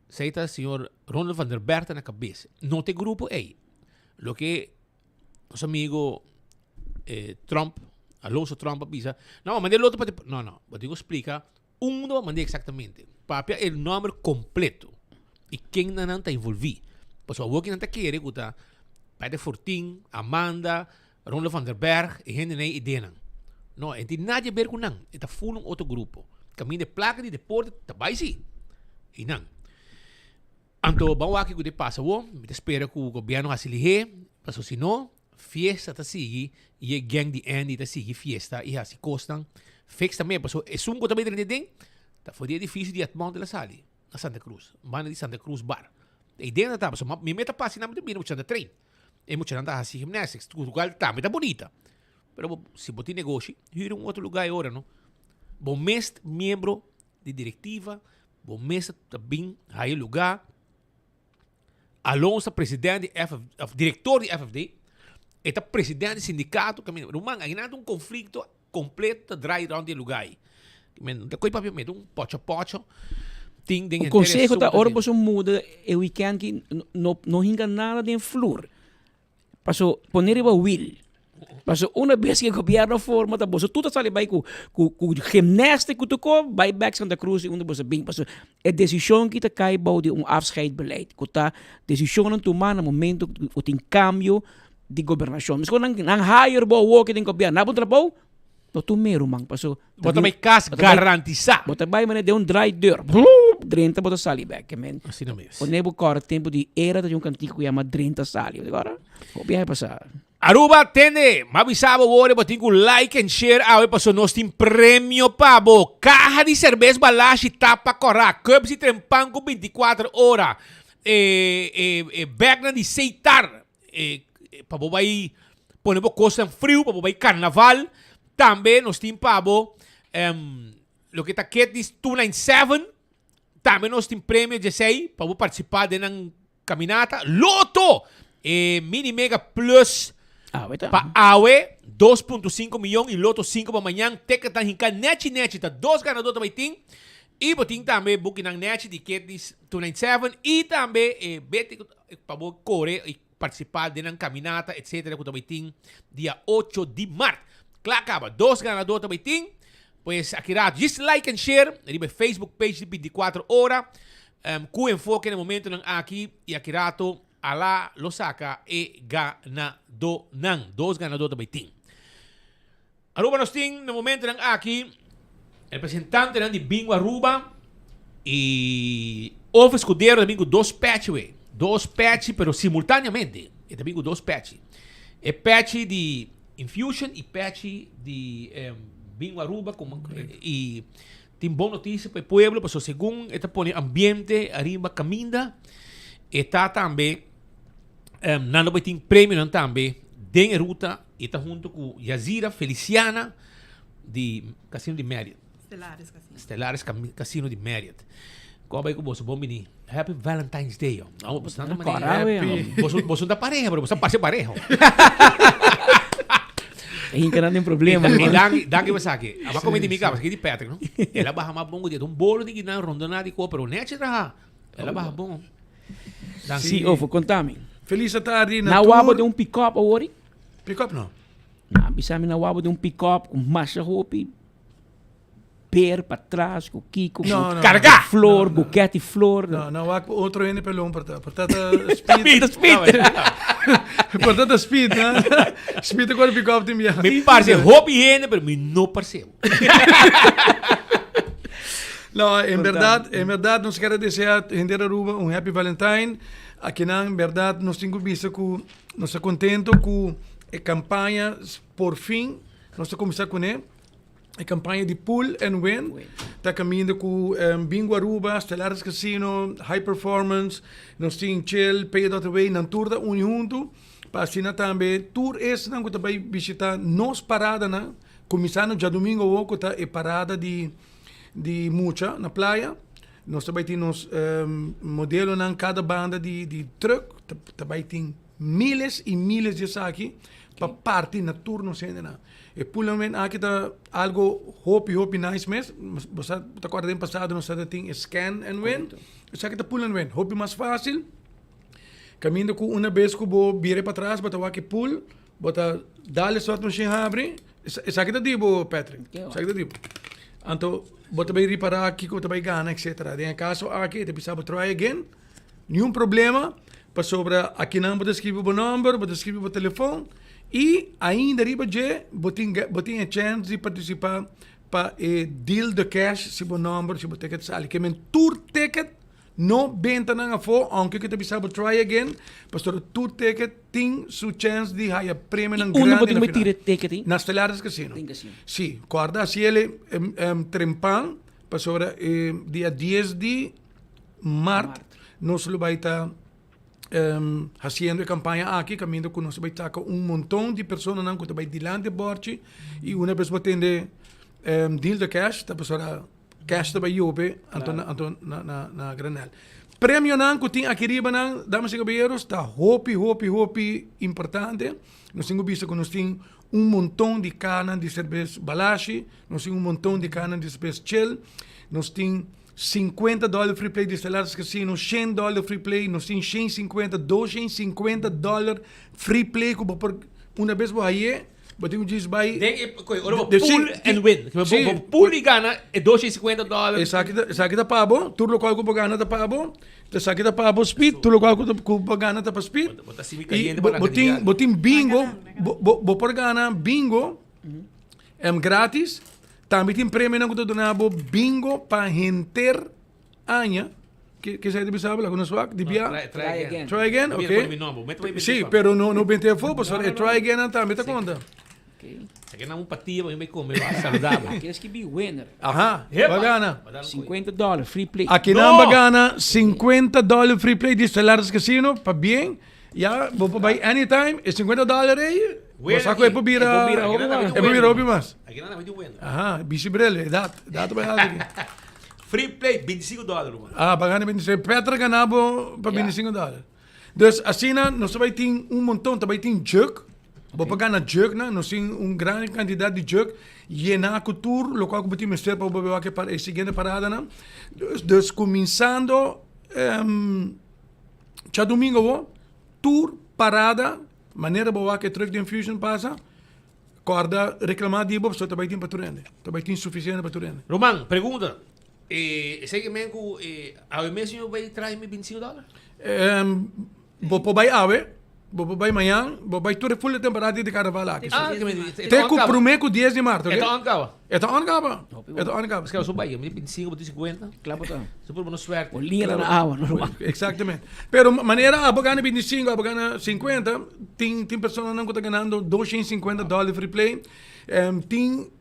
[SPEAKER 19] Esei ta señor Ronald van der Berg ta na cabeza. No ta e grupo ey. Loke nos amigo eh, Trump, Alonso Trump a bisa, no, manda el otro pa No, no, bo tin cu splica unda bo manda exactamente. Papia e nomber completo y ken nan nan ta envolvi. Pasobra awor ki nan ta kere cu ta Peter Fortin, Amanda, Ronald van der Berg, e hendenan ei ideanan. No, e tin nada di haber ku nan. E ta full un otro grupo. Kaminda e plaka di deporte ta bai si. Einan. Anto ban wak ku ta pasa awor. Mi ta spera ku gobièrnu hasi lihé. Pasobra si no, fiesta ta sigui i e gang di Andy ta sigui fiesta i hasi kosnan fix tambe. Pasobra esun ku ta bai drenta den ta for di edifisio di Edmond el a sali na Santa Cruz. Banda di Santa Cruz Bar. Ei den ta ta. Pasobra mi meta pasa einan mi ta bira mucha na trein. E muchanan ta hasi gymnastics, locual tambe ta bonita. Pero bo, si bo tin negoshi, huur un otro lugar e ora, no? Bo mes miembro di directiva, bo mes ta bin haya lugar. Alonso ta president di F, of director di FFD. E ta president di sindicato. Ruman, ahí nan un conflicto Completo ta draai rond di e lugar ei. Men ta koe papia met un pocho pocho tin den
[SPEAKER 22] Un
[SPEAKER 19] henter e
[SPEAKER 22] conseho ta
[SPEAKER 19] asunto
[SPEAKER 22] ora
[SPEAKER 19] di.
[SPEAKER 22] boso muda e weekend ki no no hinka nada den flur. Paso pone riba wiel. Paso una bes ke gobierno forma ta boso tur ta sali bai ku ku ku gimnastic ku tur bai bek Santa Cruz i unda boso bin. Paso e desishon ki ta kai bou di un afscheidbeleid ku ta desishonnan tuma na momento ku tin kambio di gobernashon. Miskon nan nan hire bo awor ke den gobierno, nan bo trabou, no tu mero man, paso
[SPEAKER 19] Bo ta bai kas garantisá.
[SPEAKER 22] Bo ta bai manera den un draai deur, blup, drenta bo ta sali bek, ke men.
[SPEAKER 19] Asina mes.
[SPEAKER 22] Pone bo kòrda tempu di era ta tin un kantika ku yama Drenta Sali, bo ta kòrda? Hopi aña pasá.
[SPEAKER 19] Aruba, tende! M'a bisa bo worde bo tin ku like and share awe paso nos tin premio pa bo. Kaha di serbes Balashi tapa kòrá, cups di trempan ku 24 ora, e e e bègnan di seitar, E pa bo bai pone bo kosnan friu pa bo bai karnaval. Tambe nos tin pa bo loke ta Ketnis 297. Tambe nos tin premio djesei pa bo partisipá den nan kaminata. Loto! E Mini Mega Plus pa awe 2.5 miyon i Loto 5 pa mañan. Ticketnan hinká nechi nechi ta dos ganadó ta bai tin. I bo tin tambe bukinan nechi di Ketnis 297 i tambe e beti pa bo kore i partisipá den nan kaminata etsetera ku ta bai tin dia ocho di mart. Kla kaba, dos ganadó ta bai tin. Pues aki rato just like and share riba e Facebook page di 24 ora ku enfoke na e momentonan aki i aki rato ala lo saka e ganadónan. Dos ganadó ta bai tin. Aruba nos tin na momentonan aki representantenan di Bingo Aruba y Office Escudero ta bin cu dos pechi we. Dos pechi pero simultaneamente e ta bin cu dos pechi. E pechi di Infusion y pechi di Bingo Aruba como y. Tin bon notisia pa e pueblo pasobra segun e ta pone ambiente ariba kaminda e ta tambe nan lo bai tin premionan tambe den e ruta e ta hunto ku Yazira Feliciana di Casino di Marriott.
[SPEAKER 10] Stellaris Casino.
[SPEAKER 19] Stellaris Casino di Marriott. Kon bai ku boso bon bini. Happy Valentine's Day. Oh. Boso tanto manera. Boso boso ta pareha, pero boso parse pareha.
[SPEAKER 22] Hinka nan den problema.
[SPEAKER 19] E danki, danki pa esaki. Aba come di mi cama, esaki di Patrick, no? El a baha mas bon ku di. Un bolo di kinan rondona di ko, pero nechi traha. El a baha bon.
[SPEAKER 22] Danki. Si, ofo, contami.
[SPEAKER 11] Feliz tardi
[SPEAKER 22] na tur. Na wabo den un pick-up awori?
[SPEAKER 11] Pick-up no.
[SPEAKER 22] Na bisa mi na wabo den un pick-up ku masha hopi Per patras ku kiko ku
[SPEAKER 11] No, no.
[SPEAKER 19] Karga!
[SPEAKER 22] Flor, buket di flor.
[SPEAKER 11] No, no, wak otro hende pelon por ta. Por ta ta speed.
[SPEAKER 22] Ta speed.
[SPEAKER 11] Por ta ta speed, na. Speed ta kore pick up tin bia.
[SPEAKER 19] Mi parse hopi hende, pero mi no parse bo.
[SPEAKER 11] No, en berdad, en berdad nos kier a desea henter Aruba un happy Valentine. Akinan, en berdad nos tin ku bisa ku nos ta kontento ku e kampaña por fin nos ta kuminsá kuné. E campaña di Pull and Win ta caminda cu Bingo Aruba, Stellaris Casino, High Performance, nos tin Chill, Pay It Away, nan tur ta uni hunto pa asina tambe tur esnan cu ta bay bishita nos paradanan, cuminsando djadomingo awo cu ta e parada di di mucha na playa, nos ta bay tin nos modelonan cada banda di truck ta bay tin miles y miles di esaki pa parti na tur nos hendenan. E pullover aki ta algo hopi hopi nice mes. Bo sa ta corda den pasado nos tabata tin e scan and win. Esaki ta pull and win. Hopi mas facil. Caminda cu una bes cu bo bira pa atras bo ta wak e pull, bo ta dal e slot machine habri. Esaki ta di bo Patrick. Esaki ta di bo. Anto bo ta bay ripara kico bo ta bay gana etcetera. Den e caso aki e ta bisa bo try again. Niun problema, pasobra akinan bo ta skribi bo nòmber, bo ta skribi bo telefòn i ainda riba dje bo tin bo tin e chèns di partisipá pa e deal de cash si bo nòmber, si bo ticket sali. Ke men tur ticket no benta nan afó, ounke ku ta bisa bo try again, pasobra tur ticket tin su chèns di haya premionan
[SPEAKER 22] I unda bo
[SPEAKER 11] grandi
[SPEAKER 22] tin
[SPEAKER 11] na
[SPEAKER 22] ku tira
[SPEAKER 11] final.
[SPEAKER 22] e ticket ei?
[SPEAKER 11] Na Stellaris Casino.
[SPEAKER 22] Den casino.
[SPEAKER 11] Si, kòrda hasi el trempan pasobra e dia dies di Mart nos lo bai ta haciendo e campaña aki caminda cu nos ta bai saca un monton di personanan cu ta bai dilanti e borchi y una bes bo tende deal de cash ta pasobra cash ta bai yobe anto anto na na na granel. Premionan cu tin aki riba nan damas y caballeros ta hopi hopi hopi importante. Nos tin cu bisa cu nos tin un monton di canan di cerbes Balashi, nos tin un monton di canan di cerbes Chel, nos tin 50 dollar free play di Stellaris Casino, 100 dollar free play, nos tin 150, 250 dollar free play ku bo por, una bes bo haye, bo tin ku djis bai.
[SPEAKER 19] Den e, koe, ora bo pull and win. Bo, bo pull i gana e 250 dollar.
[SPEAKER 11] Esaki ta, esaki ta pa bo, tur lokual ku bo gana ta pa bo. Esaki ta pa bo Speed, tur lokual ku bo gana ta pa Speed.
[SPEAKER 19] Bo ta simi
[SPEAKER 11] I
[SPEAKER 19] kayente
[SPEAKER 11] bo,
[SPEAKER 19] pa
[SPEAKER 11] bo
[SPEAKER 19] ranka di
[SPEAKER 11] tin,
[SPEAKER 19] biahe.
[SPEAKER 11] bo tin bingo, bo, bo, bo por gana bingo em gratis. Tambe tin premionan ku ta duna bo bingo pa henter aña. Ke ke esei ta bisa bo? Laga nos wak di bia.
[SPEAKER 19] Try, try again.
[SPEAKER 11] Try again,
[SPEAKER 19] Mira,
[SPEAKER 11] ok.
[SPEAKER 19] pone mi nomber. Mete pa
[SPEAKER 11] Sí, pero no no bente afó, pasobra e try again nan tambe ta konta.
[SPEAKER 19] Esaki nan un patia pa mi bai come saludabel.
[SPEAKER 22] Aki skibi winner.
[SPEAKER 11] Aha,
[SPEAKER 19] Hepa!
[SPEAKER 11] ba gana.
[SPEAKER 22] 50 dollar free play.
[SPEAKER 11] Aki nan ba gana 50 dollar free play di Stellaris Casino, pabien. Ya, bo por bai anytime, e 50 dollar ei, bo sa ku e por bira, e por bira hopi mas. Aha, bishi bril, edat, edat bai alto aki.
[SPEAKER 19] Free play, 25 dollar ruman.
[SPEAKER 11] Ah, ba gana 25, Petra gana bo pa 25 dollar. Dus asina nos ta bai tin un monton, ta bai tin jug, bo por gana jugnan, nos tin un gran kantidat di jug yená ku tur lokual ku bo tin mester pa bo bai wak e siguiente paradanan. Dus, dus kuminsando Djadumingo awo, tur parada, manera bo wak e truck di Infusion pasa, kòrda reklamá di bo pasobra ta bai tin pa tur hende. Ta bai tin sufisiente pa tur hende.
[SPEAKER 19] Roman, pregunta, esei ke men ku awe mes mi bai traha mi bintisinko dòler?
[SPEAKER 11] Bo por bai awe, bo por bai mañan, bo bai tur e full e temporada di karnaval aki.
[SPEAKER 19] Ah, ke men, e
[SPEAKER 11] Te
[SPEAKER 19] ta on
[SPEAKER 11] ku
[SPEAKER 19] kaba.
[SPEAKER 11] promé ku dies di mart,
[SPEAKER 19] E
[SPEAKER 11] oke?
[SPEAKER 19] ta on kaba.
[SPEAKER 11] E ta on kaba. E ta on kaba.
[SPEAKER 19] Paske so bai, mi di 25, bo di 50.
[SPEAKER 22] Kla bo ta.
[SPEAKER 19] So por bo no suerte.
[SPEAKER 22] Bo liña ta na awa, no ruman.
[SPEAKER 11] Exactamente. Pero manera abo gana 25, abo gana 50, tin tin personanan ku ta ganando 250 dòler free play. Tin.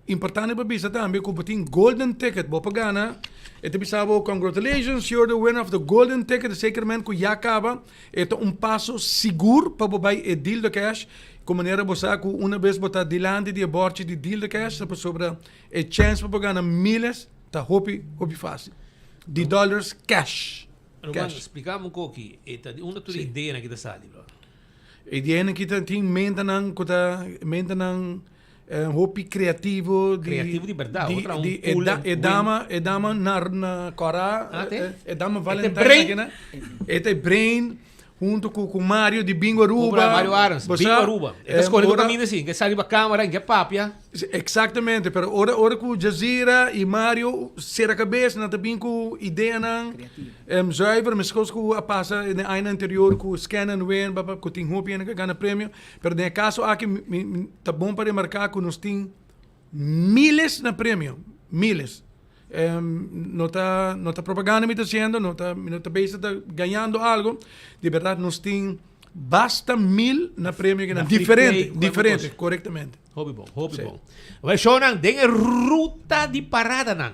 [SPEAKER 11] Importante pa bisa tambe ku bo tin golden ticket, bo por gana, e ta bisa bo congratulations you're the winner of the golden ticket, zekermente ku ya kaba e ta un paso sigur pa bo bai e deal de cash, ku manera bo sa ku una bes bo ta dilanti di e borchi di deal de cash ta pasobra e chèns pa bo gana miles ta hopi hopi fásil di dollars cash.
[SPEAKER 19] Ruman, splika mi un koki, e ta di unda tur e ideanan ki ta sali bro?
[SPEAKER 11] E ideanan ki ta tin mentanan ku ta mentanan Hopi creativo di
[SPEAKER 19] Creativo di berdad,
[SPEAKER 11] di,
[SPEAKER 19] otra un
[SPEAKER 11] di e,
[SPEAKER 19] cool
[SPEAKER 11] da,
[SPEAKER 19] and
[SPEAKER 11] e dama, e dama na na Cora,
[SPEAKER 19] Ah, te?
[SPEAKER 11] e, e dama
[SPEAKER 19] E te
[SPEAKER 11] Valentine
[SPEAKER 19] brain.
[SPEAKER 11] aki na. E te brain hunto cu cu Mario di Bingo Aruba.
[SPEAKER 19] Cobra Mario Arends,
[SPEAKER 11] Bo
[SPEAKER 19] Bingo
[SPEAKER 11] sa,
[SPEAKER 19] Aruba. E ta scoge
[SPEAKER 11] ora-
[SPEAKER 19] caminda si, ke sali pa camera, ke papia.
[SPEAKER 11] Exactamente, pero ora ora cu Jazira y Mario cera cabes, nan ta bin cu ideanan em zuiver, mescos cu a pasa den aña anterior cu Scan and Win, ba, ba, cu tin hopi hende cu a gana premio. Pero den e caso aki mi ta bon pa remarca cu nos tin miles na premio, miles. No ta no ta propaganda mi ta haciendo, no ta mi no ta bezig ta gañando algo, di berdad nos tin basta mil na premio kinan, diferente, diferente, corectamente.
[SPEAKER 19] Hopi bon, hopi bon. Wel shownan den e ruta di paradanan.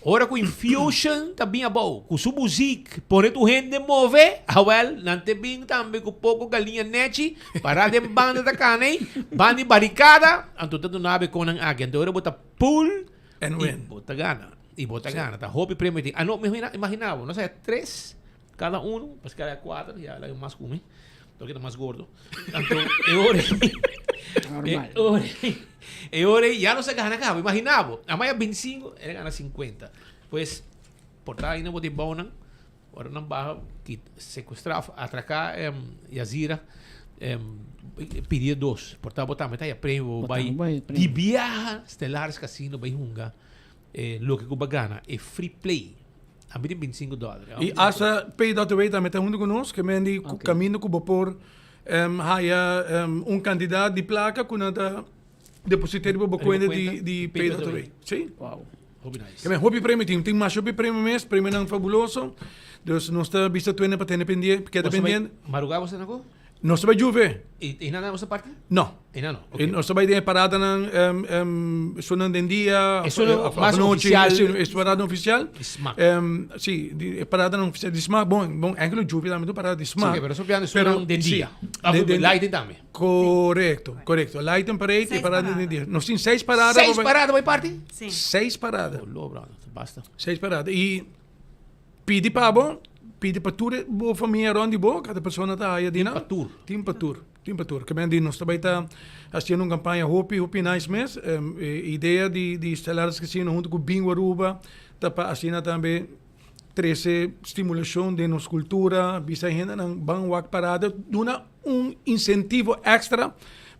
[SPEAKER 19] Ora ku Infusion ta bin abou ku su muzik pone tur hende move, awel nan te bin tambe ku poko galiña nechi para den banda ta kana ei, banda di barikada, anto ta duna be kon nan aki. Anto ora bo ta pull
[SPEAKER 11] And
[SPEAKER 19] i
[SPEAKER 11] win.
[SPEAKER 19] bo ta gana, i bo ta gana. Ta hopi premio tin. Ano, mi imagina bo, nos haya tres kada uno, paske kada kuater, ya laga mas ku mi. Porque ta mas gordo. Anto, e ora
[SPEAKER 22] Normal.
[SPEAKER 19] E ora, e ora ya no se gana cabo. Imagina bo. A maya 25, era gana 50. Pues, por ta ainda bo tin bounan, ora nan baha, kit, secuestra of atraca em, Yazira, em, pidi dos. Por ta bo tambe ta ya premio, bo
[SPEAKER 22] Bo
[SPEAKER 19] bai
[SPEAKER 22] tambe bai premio.
[SPEAKER 19] di biaha Stellaris Casino bai hunga eh, loke ku bo gana, e free play. A mi tin 25 dòler.
[SPEAKER 11] I hasta Pay.away tambe ta huntu ku nos, ke men di ku kaminda ku bo por haya un kantidat di plaka ku nan ta deposit'é riba bo kuenta di di Pay.away. Si.
[SPEAKER 22] Wow.
[SPEAKER 19] Hopi nice.
[SPEAKER 11] Ke men hopi premio tin, tin masha hopi premio mes, premionan fabuloso. Dus nos ta bisa tuende pa tene pendiente, keda pendiente.
[SPEAKER 19] Marugá bo sta na ko?
[SPEAKER 11] Nos ta bai Juve.
[SPEAKER 19] I i nan ta parti?
[SPEAKER 11] No.
[SPEAKER 19] I nan no.
[SPEAKER 11] Okay. Nos ta bai den e paradanan um, um, esunnan den dia,
[SPEAKER 19] Esunnan
[SPEAKER 11] of, of
[SPEAKER 19] mas
[SPEAKER 11] anochi,
[SPEAKER 19] oficial.
[SPEAKER 11] esun- e paradanan oficial.
[SPEAKER 19] Di smaak.
[SPEAKER 11] Um, si, di, e paradanan oficial di smaak. Bon, bon, eigenlijk Juve tambe ta un parada di smaak.
[SPEAKER 19] Sí, pero eso piando esunnan den
[SPEAKER 11] si,
[SPEAKER 19] dia. Of
[SPEAKER 11] den- den-
[SPEAKER 19] lighting tambe.
[SPEAKER 11] Correcto, correcto. Lighting parade e parada den dia. Nos tin seis parada.
[SPEAKER 19] Seis
[SPEAKER 11] pa bai-
[SPEAKER 19] parada bai parti?
[SPEAKER 11] Si. Seis parada.
[SPEAKER 19] Oh, lo, bro, basta.
[SPEAKER 11] Seis parada. I Pidi pa bo, pidi pa tur e bo famia rond di bo, kada persona ta haya di nan.
[SPEAKER 19] Tin pa tur.
[SPEAKER 11] Tin pa tur, tin pa tur. Kemen di nos ta bai ta hasiendo un campaña hopi, hopi nice mes. E idea di di Stellaris Casino hunto cu Bingo Aruba ta pa asina tambe trece stimulacion den nos cultura, bisa e hendenan ban wak parada, duna un incentivo extra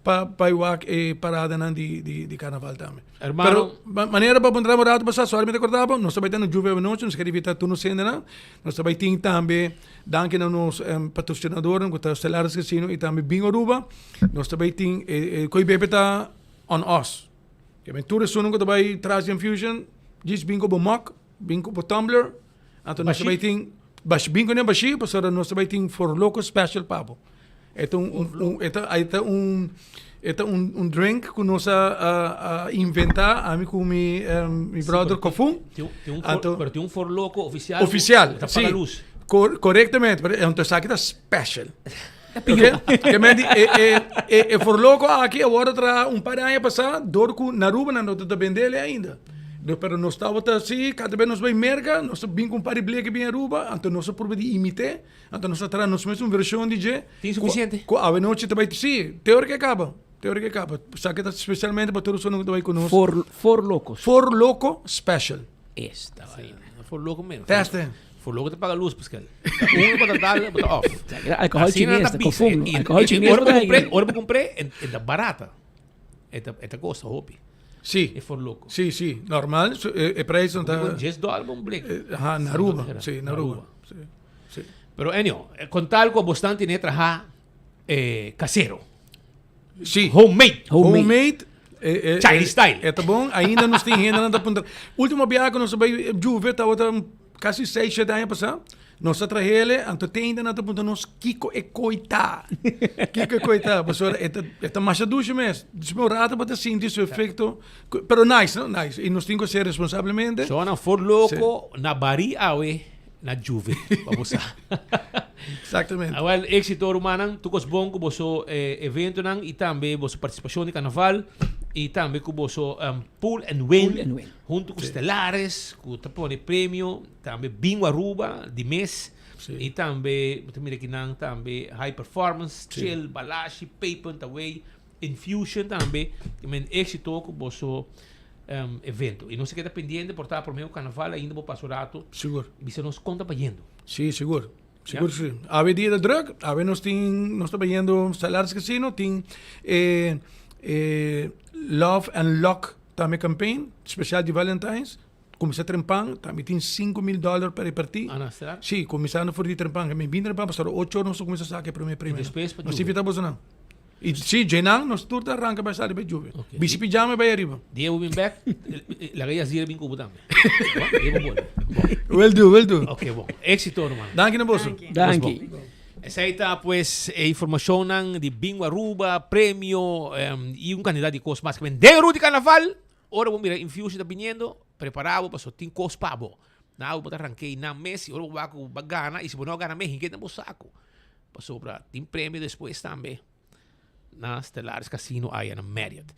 [SPEAKER 11] pa bai wak e paradanan di di di carnaval tambe.
[SPEAKER 19] Hermano.
[SPEAKER 11] Pero manera pa puntra bo rato pasá, sorry mi ta kortá bo, nos ta bai tene lluvia anochi, nos kere invitá tur nos hendenan. Nos ta bai tin tambe, danki na nos patrosinadornan ku ta Stellaris Casino i tambe Bingo Aruba, nos ta bai tin e koi bebe ta on us. Tur esunnan ku ta bai tras di Infusion, djis bin ku bo mok, bin ku bo tumbler, Anto nos ta bai tin bashi bin kuné bashi pasobra nos ta bai tin For Loko special pa bo. E ta un un e ta e ta un e ta un un drink ku nos a a a inventá ami ku mi mi brother Kofun.
[SPEAKER 19] Tin un
[SPEAKER 11] Anto
[SPEAKER 19] pero tin un For Loko oficial
[SPEAKER 11] Oficial,
[SPEAKER 19] ku ta
[SPEAKER 11] si.
[SPEAKER 19] paga lus.
[SPEAKER 11] Kor korektamente pero anto esaki ta special. Oke ke men di e e e e For Loko aki a wòrdu traha un par di aña pasá dor ku na Aruba nan no ta bendel ainda. No, pero nos tabata si, kada bes nos bai Merka, nos ta bin ku un par di bleke bin Aruba, anto nos a purba di imit'é, anto nos a traha nos mes un vershon di dje.
[SPEAKER 19] Tin sufisiente?
[SPEAKER 11] Ku awenochi ta bai, si, te ora ke kaba, te ora ke kaba. Esaki ta spesialmente pa tur esun ku ta bai ku nos.
[SPEAKER 22] For, For Locos.
[SPEAKER 11] For Loco Special.
[SPEAKER 22] Esta vaina.
[SPEAKER 19] For Loco mes.
[SPEAKER 11] Teste.
[SPEAKER 19] For Loco ta paga lus, Pascal. Uno bo ta dal, bo ta off.
[SPEAKER 22] Alkohol
[SPEAKER 19] Asina nan ta
[SPEAKER 22] chines, ta
[SPEAKER 19] bisa.
[SPEAKER 22] kofun.
[SPEAKER 19] I- i-
[SPEAKER 22] Alkohol
[SPEAKER 19] i-
[SPEAKER 22] chines
[SPEAKER 19] Ora
[SPEAKER 22] bo
[SPEAKER 19] bo
[SPEAKER 22] ta
[SPEAKER 19] kumpr'é,
[SPEAKER 22] haña.
[SPEAKER 19] ora bo kumpr'é, e ta barata. E ta, e ta kosta hopi.
[SPEAKER 11] Sí.
[SPEAKER 19] E for loco.
[SPEAKER 11] Sí, sí. Normal, su, e, e prijs no ta...
[SPEAKER 19] Dies dòler pa un blik.
[SPEAKER 11] Aha, na Aruba. Sí, na Aruba. Sí, sí.
[SPEAKER 19] Pero anyhow, con tal cu bosnan tene traha eh, casero.
[SPEAKER 11] Sí.
[SPEAKER 19] Homemade.
[SPEAKER 11] Homemade. Eh, eh,
[SPEAKER 19] Chinese style.
[SPEAKER 11] E ta bon. Ainda nos tin hendenan ta puntra. Ultimo biaha cu nos a bay Juve tabata casi seis, shete aña pasa. Nos a trahele, anto te ainda nan ta puntra nos kiko e koi ta. Kiko e koi ta, pasobra e ta e ta masha dushi mes. Despues un rato bo ta sinti su efecto, pero nice no, nice. Y nos tin cu hacer responsablemente.
[SPEAKER 19] So nan for loco na bari awe na Juve, pa bo sa.
[SPEAKER 11] Exactamente.
[SPEAKER 19] Awel, éxito rumannan, tur cos bon cu boso eventonan y tambe boso participacion di carnaval y tambe cu boso Pull and Win,
[SPEAKER 22] Pull and Win.
[SPEAKER 19] hunto cu Stellaris cu ta pone premio. Tambe Bingo Aruba di mes y tambe bo ta mira kinan tambe High Performance, Chill, Balashi, Paper Away, Infusion tambe. Ki men exito cu boso evento. Y nos a keda pendiente por ta prome cu carnaval ainda bo pasa un rato.
[SPEAKER 11] Sigur.
[SPEAKER 19] Bisa nos con ta bayendo.
[SPEAKER 11] Si, sigur. Sigur si. Awe dia ta druk. Awe nos tin, nos ta bayendo Salaris Casino, tin e e Love and Luck tambe campaign special di Valentine's. Kuminsá trempan, ta mi tin 5000 dòler pa repartí.
[SPEAKER 19] Ah, na sera?
[SPEAKER 11] Sí, kuminsando for di trempan. Mi bin trempan pasobra ocho or nos ta kuminsá saka e promé premio.
[SPEAKER 19] I despues pa
[SPEAKER 11] Nos
[SPEAKER 19] djube.
[SPEAKER 11] invitá bosonan. I sí, djenan nos tur ta ranka bai sali bai djube.
[SPEAKER 19] Ok.
[SPEAKER 11] Bishi pijama bai ariba.
[SPEAKER 19] Dia bo bin bèk, laga Yazira bin ku bo tambe. Bon, dia bo bolbe. Bon.
[SPEAKER 11] Will do, will do.
[SPEAKER 19] Ok, bon. Éxito, ruman.
[SPEAKER 11] Danki na boso.
[SPEAKER 22] Danki.
[SPEAKER 19] Esei ta pues e informashonnan di Bingo Aruba, premio, i un kantidat di kos mas. Ke men den Ruti Karnaval. Ora bo mira infusion ta biniendo, prepara bo pasobra tin kos pa bo. Na bo ta rank'é nan mes i ora bo wak ku bo a gana i si bo no a gana mes hink'é den bo saku. Pasobra tin premio despues tambe na Stellaris Casino aya na Marriott.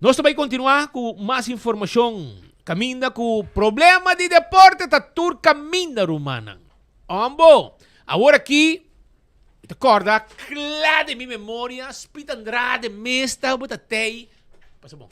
[SPEAKER 19] Nos ta bai kontinuá ku mas informashon kaminda ku problema di deporte ta tur kaminda rumannan. Ombo, awor aki mi ta kòrda kla den mi memoria Speed Andrade mes tabata tei. Pasa bon.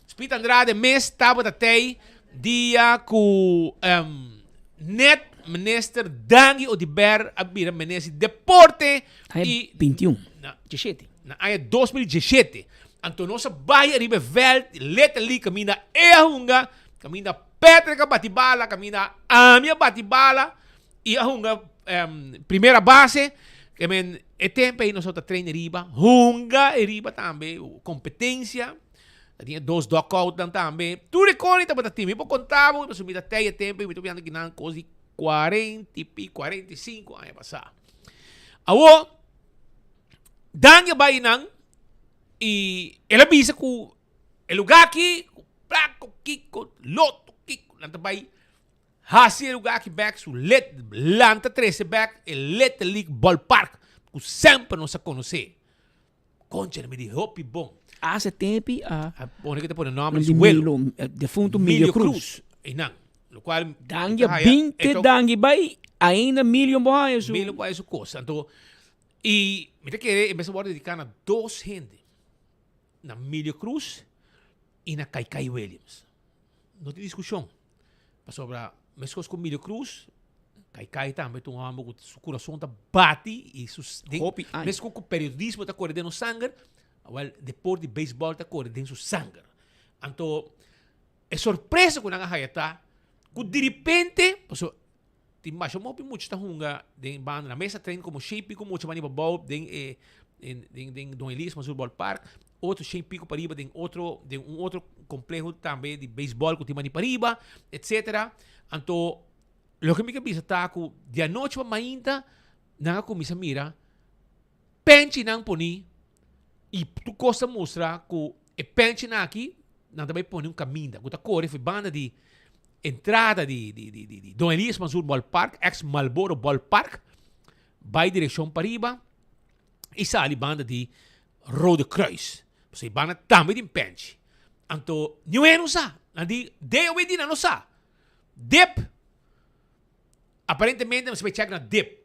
[SPEAKER 19] Speed Andrade mes tabata tei dia ku um, net minister Dangui Oduber a bira minister di deporte
[SPEAKER 22] Aña
[SPEAKER 19] i
[SPEAKER 22] 21,
[SPEAKER 19] na
[SPEAKER 22] 17.
[SPEAKER 19] na aña 2017. Anto nos a bai ariba e veld, letterlijk kaminda e a hunga, kaminda Patrick a bati bala, kaminda ami a bati bala i a hunga um, primera base. Ke men e tempo ei nos ta train riba, hunga e riba tambe, competencia. Ta tin e dos dugoutnan tambe. Tur e koni tabata tin. Mi por konta bo, pasobra mi ta tei e tempo ei, mi ta biando kinan kos di cuarenta i pico, 45 aña pasá. Awor, Dangui a bai nan i el a bisa ku e lugá aki, ku plako, kiko, loto, kiko, nan ta bai Hasi e lugar aki bek su lit lanta trece bek e Little League Ballpark cu semper nos a conoce. Concha mi di hopi bon.
[SPEAKER 22] Hace tempi a
[SPEAKER 19] A pone que ta pone nomber di su welo.
[SPEAKER 22] Milo, defunto Milio Cruz.
[SPEAKER 19] Einan. Lo cual
[SPEAKER 22] Dangi a binte dangi bay ainda Milio bo haya su.
[SPEAKER 19] Milio bo haya su cosa. Anto y mi ta kere e mester worde dedica na dos hende. Na Milio Cruz y na Kaikai Williams. No tin discusion. Pasobra meskos ku Milio Cruz, Kaikai tambe ta un hòmber ku su kurason ta bati i su den
[SPEAKER 22] Hopi aña.
[SPEAKER 19] meskos ku periodismo ta kore den nos sanger, awèl deporte di beisbòl ta kore den su sanger. Anto e sorpresa ku nan a haya ta ku diripente, pasobra Tin masha hopi mucha ta hunga den banda. Na mesa train como shen pico mucha bani pabou den e den den Don Elias Mansur Ballpark. Otro shen pico pariba den otro den un otro compleho tambe di baseball cu tin bani pariba, etcetera. Anto loke mi ke bisa ta cu di anochi pa mainta nan a cuminsa mira penchinan poni y tur cos ta mustra cu e penchinan aki nan ta bay pone un caminda cu ta core for banda di entrada di di di di Don Elias Mansur Ballpark, ex Marlboro Ballpark, bay direccion pariba y sali banda di Rode Kruis. Pasobra e banda tambe tin penchi. Anto niun hende no sa. Nan di DOW di nan no sa. Dip, aparentemente nan mester bay check na dip.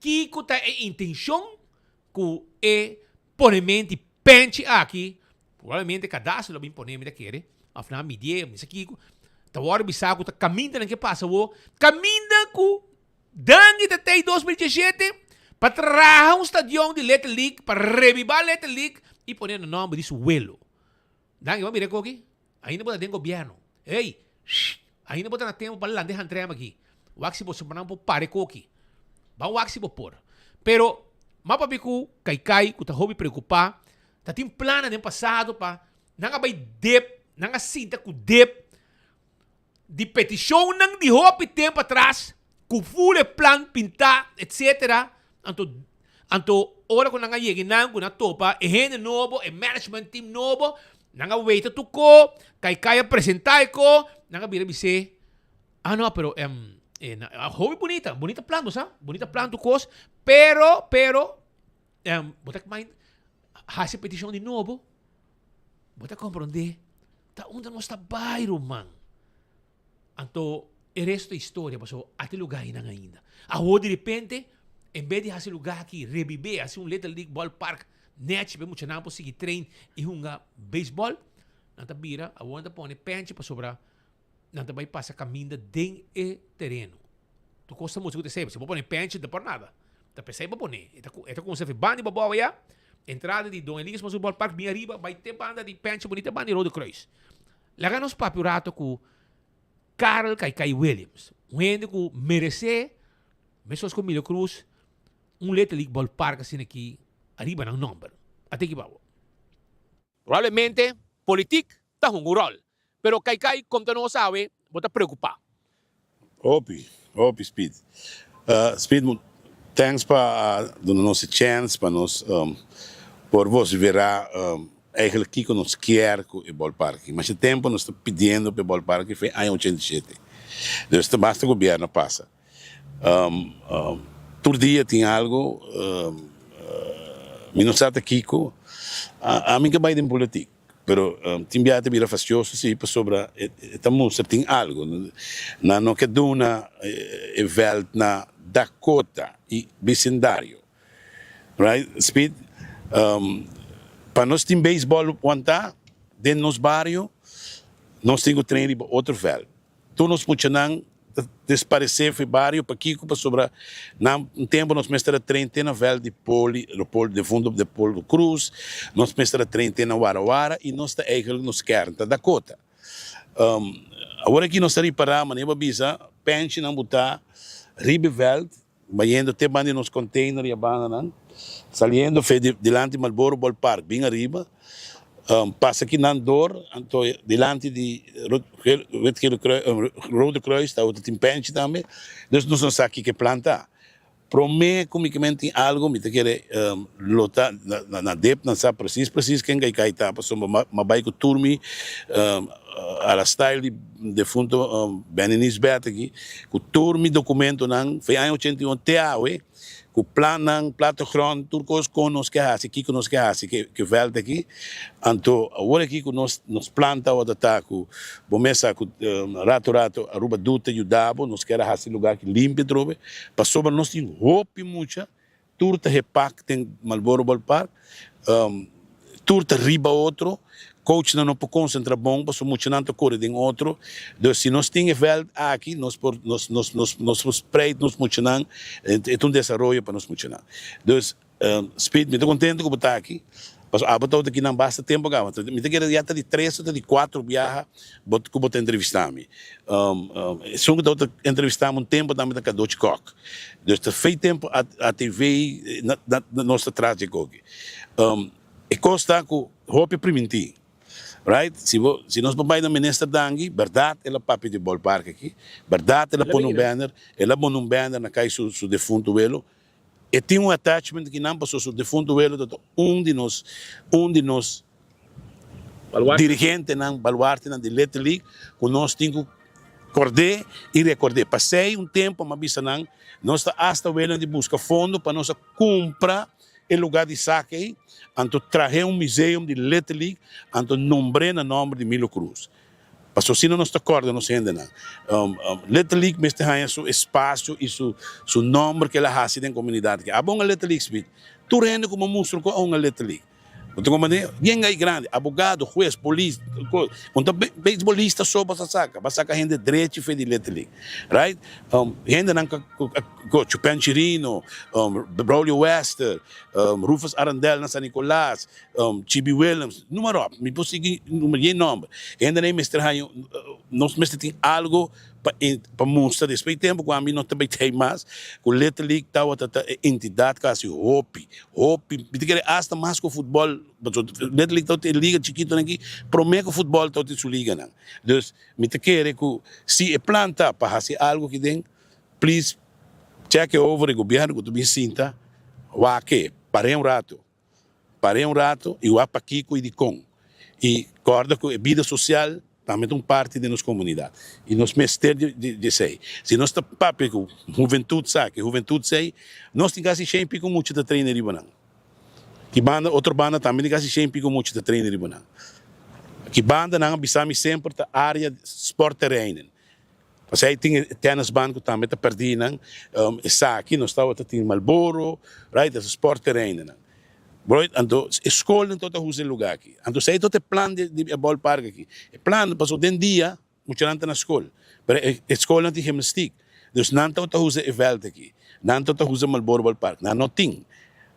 [SPEAKER 19] Kiko ta e intencion cu e ponementi penchi aki? Probablemente Cadastro lo bin pone mi ta kere, of nan a midié, mi sa kiko. Ta wòrdu bisa ku ta kaminda nan ke pasa awor, kaminda ku Dangui ta tei 2017 pa traha un stadion di Little League, pa rebibá Little League i pone na nòmber di su welo. Dangui, bo a mira e koki? Ainda bo ta den gobièrnu. Ey, shh, ainda bo ta na tempu pa landa e hantrèm aki. Wak si bo nan por para e koki. Ban wak si bo por. Pero, m'a papia ku Kaikai ku ta hopi preokupá Ta tin plannan den pasado pa nan a bai dep, nan a sinta ku dep di petishonnan di hopi tempu atras. Ku ful e plan pintá etcetera anto anto ora ku nan a yega nan ku nan a topa e hende nobo e management team nobo nan a weita tur ko kai kai a presenta e ko nan a bira bis'é ah no pero e hopi bunita bunita plan bo sa bunita plan tur kos pero pero bo ta mind hasi petishon di nobo bo ta komprondé ta unda nos ta bai ruman. Anto e resto ta historia pasobra ata e lugar einan ainda. Awor di repente en bes di hasi e lugar aki rebibé, hasi un Little League ballpark nèchi pa e muchanan por sigui train i hunga beisbòl, nan ta bira awor nan ta pone pènchi pasobra nan ta bai pasa kaminda den e tereno. Tur kos ta mustra ku ta esei, si bo pone pènchi no ta por nada. Ta p'esei bo pone. E ta e ta kuminsá fi banda di Babou ayá, entrada di Don Elias Mansur Ballpark bin ariba bai te banda di pènchi bunita banda di Rode Kruis. Laga nos papia un rato ku Karel Kaikai Williams, un hende ku meresé, meskos ku Emilio Cruz, un Little League Ballpark asina aki ariba nan nòmber. Ate ki babo. Probablemente politik ta hunga un ròl, pero Kaikai konta nos awe bo ta preokupá.
[SPEAKER 10] Hopi, hopi Speed. Speed, thanks pa duna nos e chance pa nos por vociferá eigenlijk kiko nos kier ku e ballpark. Masha tempo nos ta pidiendo pa e ballpark for e aña 87. Dus ta basta gobierno pasa. Tur dia tin algo, mi no sa ta kiko. Ami ke bai den politik. Pero tin biaha ta bira fastioso si pasobra e ta mustra tin algo. Nan no ke duna e veld na Dakota y bisindario. Right Speed? Pa nos tin beisbol wanta den nos bario nos tin ku train riba otro veld. Tur nos muchanan ta desparesé for e bario, pakiko? Pasobra na un tempu nos mester a train te na vèlt di Poli, Poli defunto de Polo Cruz, nos mester a train te na Wara Wara i nos ta eigenlijk nos kern ta Dakota. Awor aki nos ta ripará manera bo a bisa, pènshinan bo ta riba e vèlt, Bayendo te banda di nos container y a bandanan, saliendo fe di dilanti Marlboro Ballpark bin ariba, pasa kinan door, anto dilanti di Wit Gele Kruis, Rode Kruis tabata tin penchi tambe, dus nos no sa kiko e plan ta. Prome ku mi kimen tin algo mi ta kere lo ta na dep nan sa precies precies ken kai ta pasobra mi a bai ku tur mi A la style di defunto Benny Nisbet aki, ku tur mi dokumentonan for e aña 81 te awe, ku plannan, plattegrond, tur kos kon nos ke hasi, kiko nos ke hasi ku e vèlt aki. Anto awor aki ku nos nos plan tabata ta ku bo mes sa ku rato rato Aruba Doet ta yuda bo, nos kier a hasi lugar aki limpio atrobe, pasobra nos tin hopi mucha Tur ta hepak den Marlboro Ballpark, tur ta riba otro, coachnan no por concentra bon pasobra muchanan ta core den otro, dus si nos tin e veld aki nos por nos nos nos nos por spreid nos muchanan, e ta un desaroyo pa nos muchanan. Dus Speed mi ta contento cu bo ta aki, pasobra abo tabata aki nan basta tempo caba, mi ta kere ya ta di tres o ta di cuatro biaha bo cu bo ta entrevista mi. Esun cu tabata entrevista mi un tempo tambe ta Cadochi Kok. Dus ta fei tempo ATV nos ta tras dje koki. E kos ta ku hopi primintí, right? Si bo si nos por bai na Minister Dangui, bèrdat el a papia di ballpark aki, bèrdat el a pone un banner, el a pone un banner na kai su su defuntu welo. E tin un attachment akinan pasobra su defuntu welo ta un di nos un di nos dirigentenan, baluartenan di Little League ku nos tin ku kord'é i rekord'é. Pasei un tempu mi a bisa nan, nos ta asta welen di buska fondo pa nos a kumpra e lugá di sak ei, anto trahe un museum di Little League, anto nombr'é na nòmber di Milo Cruz. Pasobra asina nos ta kòrda nos hendenan. Little League mester haña su espasio i su su nòmber ku el a hasi den komunidat aki. Abo un Little League, Smith? Tur hende ku bo mustra ku a un Little League. Bo ta comprende? Bien gai grandi, abogado, hues, polis, tur cos. Bo no ta beisbolista so bo ta saca, bo a saca hende drechi fe di Little League, right? Hendenan cu Chupen Chirino, Braulio Wester, Rufus Arandel na San Nicolas, Chibi Willems, numa rop, mi por sigui numa yen nomber. Hendenan mester haña, nos mester tin algo pa pa mustra despues di tempo cu ami no ta bay tey mas cu Little League tawata ta e entidad cu a haci hopi hopi mi ta kere hasta mas cu futbol pasobra Little League tawata e liga chikitonan aki prome cu futbol tawata su liganan dus mi ta kere cu si e plan ta pa haci algo aki den. Please check e over e gobierno cu ta bin sinta wak e par'e un rato par'e un rato y wak pakico y dicon y corda cu e bida social tambe ta un parti di nos comunidad y nos mester di esey si nos ta papia cu huventud sa cu huventud sey nos tin casi shen y pico mucha ta traina riba nan ki banda otro banda tambe tin casi shen y pico mucha ta traina riba nan ki banda nan a bisa mi semper ta area sportterreinen. Pasei tin e tennisbaan ku tambe ta pèrdí nan. Esaki nos tabata tin Marlboro, right, e sportterreinennan. Right, anto e skolnan tabata usa e lugá aki. Anto esei tabata e plan di e ballpark aki. E plan, pasobra den dia muchanan ta na skol, pero e skolnan tin gimnastiek. Dus nan tabata usa e vèlt aki. Nan tabata usa Marlboro ballpark. Nan no tin,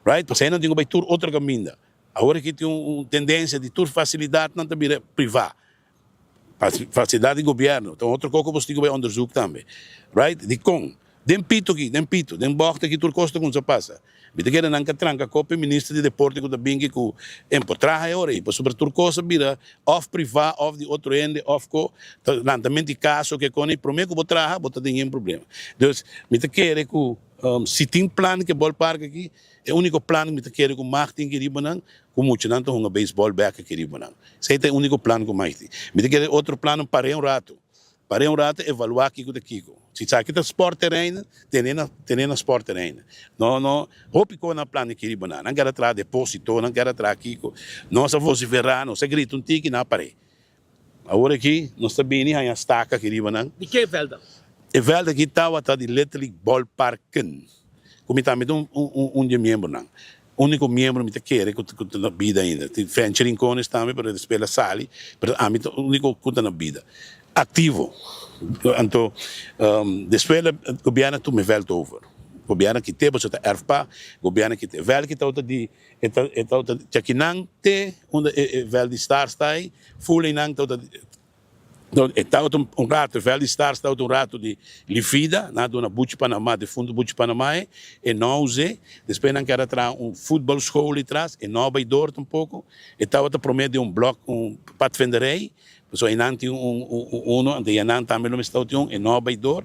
[SPEAKER 10] right, pasei nan tin ku bai tur otro kaminda. Awor aki tin un tendensia di tur fasilidatnan ta bira privá. Facilidad di gobierno ta un otro cos cu boso tin cu bay onderzoek tambe. Right? Dicon? Den pito aki, den pito, den bocht aki tur cos ta cuminsa pasa. Mi ta kere nan ka tranca cop e minister di deporte cu ta binki cu en por traha e ora ey pasobra tur cos a bira of priva of di otro hende of co ta lantamento di caso ke con y prome cu bo traha bo ta den yen problema. Dus mi ta kere cu si tin plan ke ballpark aki E úniko plan ku mi ta kere ku mag tin keriba nan, ku muchanan ta hunga beisbòl bèk keriba nan. Esei ta e úniko plan ku mag tin. Mi ta kere otro plannan par'é un ratu. Par'é un ratu evaluá kiko ta kiko. Si esaki ta spòrtterreinen, ten'é na ten'é na spòrtterreinen. No no hopi kos nan plania keriba nan. Nan kere traha depósito, nan kere traha kiko. Nos a vosiferá, nos a grita un tiki, nan a par'é. Awor aki nos ta bini haña staka aki riba nan.
[SPEAKER 19] Di ke vèld dan?
[SPEAKER 10] E vèld aki tabata di Little League Ballparken, ku mi tambe ta un di e miembronan. Úniko miembro mi ta kere ku ta na bida ainda. Tin Fenchi Rincones tambe, pero despues el a sali, pero ami ta úniko ku ta na bida. Aktivo. Anto despues gobièrnu a tuma e vèld over. Gobièrnu a kit'é pasobra ta èrfpa, gobièrnu a kit'é. E vèld aki tabata di E ta e tabata djakinan te unda e e vèlt di Stars ta ei, ful einan tabata e tabata un rato, e vèlt di Stars tabata un rato di Lifida, nan a duna Buchi Panama, defunto Buchi Panama ei, e no a us'é, despues nan keda traha un futbolschool ei tras, e no a bai dor tampoko, e tabata promé den un blòk, un padvinderij, pasobra einan tin un un uno, anto einan tambe lo mester tabatin un, e no a bai dor,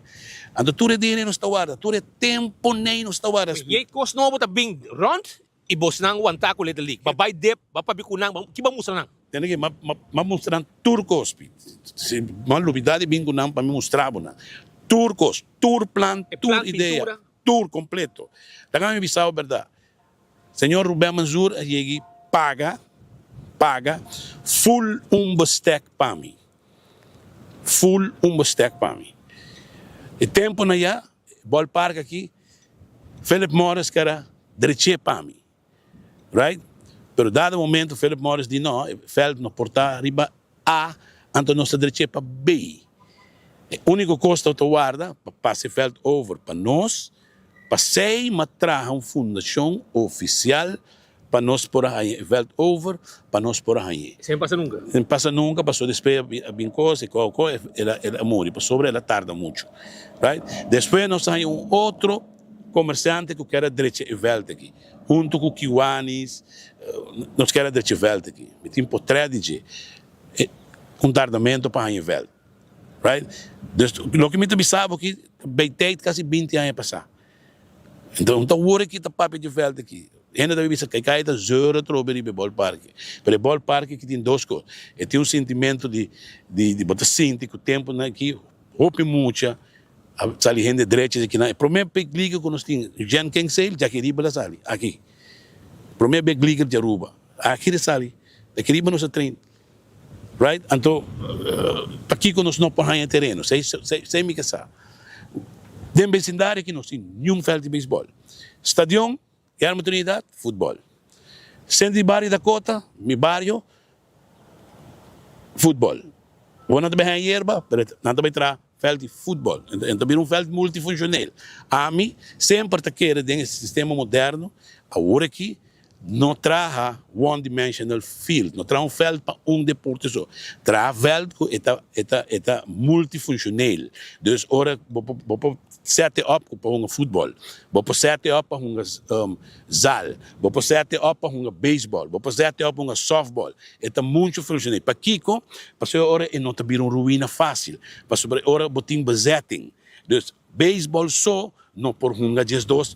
[SPEAKER 10] anto tur e dia ei nos ta warda, tur e tempo nei nos ta warda.
[SPEAKER 19] Yei kos nobo ta bin rònt I bosnan wantá ku Little League. Ba bai dep, ba papia ku nan, ba ki ba mustra nan?
[SPEAKER 10] Tende ke m'a mustra nan tur kos, Piet. Si m'a lubidá di bin ku nan pa mi mustra bo nan. Tur kos, tur plan, tur idea, tur kompleto. Laga mi bisa bo bèrdat. Señor Ruben Manzoor a yegi paga, paga ful un bestek pa mi. Ful un bestek pa mi. E temponan ya, ballpark aki, Philip Morris kera dreché pa mi, right? Pero dado momento Philip Morris di no, e veld no por ta riba A, anto nos ta dreché pa B. E úniko kos ta ta warda pa pasa e veld over pa nos, pa sei ma traha un fundashon ofisial Pa nos por a haña e veld over, pa nos por a hañ'é.
[SPEAKER 19] Esei no pasa nunka.
[SPEAKER 10] No pasa nunka, pasobra despues a bin kos, e kos, kos, el a el a muri, pasobra el a tarda muchu. Right? Despues nos a haña un otro komersiante ku kier a drecha e veld aki, huntu ku Kiwanis, nos kier a drecha e veld aki. Mi tin potrèt di dje. E un tardamentu pa haña e veld. Right? Dus loke mi ta bisa bo aki, ta bay tijd kasi binti aña pasá. Enton un ta wor aki ta papia di veld aki. Hende ta bisa kai kai ta zeur atrobe riba e ballpark. Pero e ballpark aki tin dos kos. E tin un sentimento di di bo ta sinti ku temponan aki hopi mucha a sali hende drechi aki nan. E prome big leaguer ku nos tin Jen Kingsale djaki riba el a sali aki. Prome big leaguer di Aruba aki el a sali. Aki riba nos a train. Right? Anto, pakiko nos no por haña tereno? Sei mi ke sa. Den besindario aki nos tin niun veld di beisbòl. Stadion, Guillermo Trinidad, futbòl. Sentro di bario Dakota, mi bario, futbòl. Bo nan ta bai haña yerba, pero nan ta bai traha veld di futbòl. E ta bira un veld multifunshoneel. Ami semper ta kere den e sistema moderno, awor aki, No traha one dimensional field, no traha un veld pa un deporte so. Traha veld ku e ta e ta e ta multifunshoneel. Dus ora bo por bo por set e op pa hunga futbòl, bo por set e op pa hunga zal, bo por set e op pa hunga beisbòl, bo por set e op pa hunga sòftbòl. E ta mucho funshoneel. Pakiko? Pasobra ora e no ta bira un ruina fásil. Pasobra ora bo tin bezetting. Dus beisbòl so no por hunga 12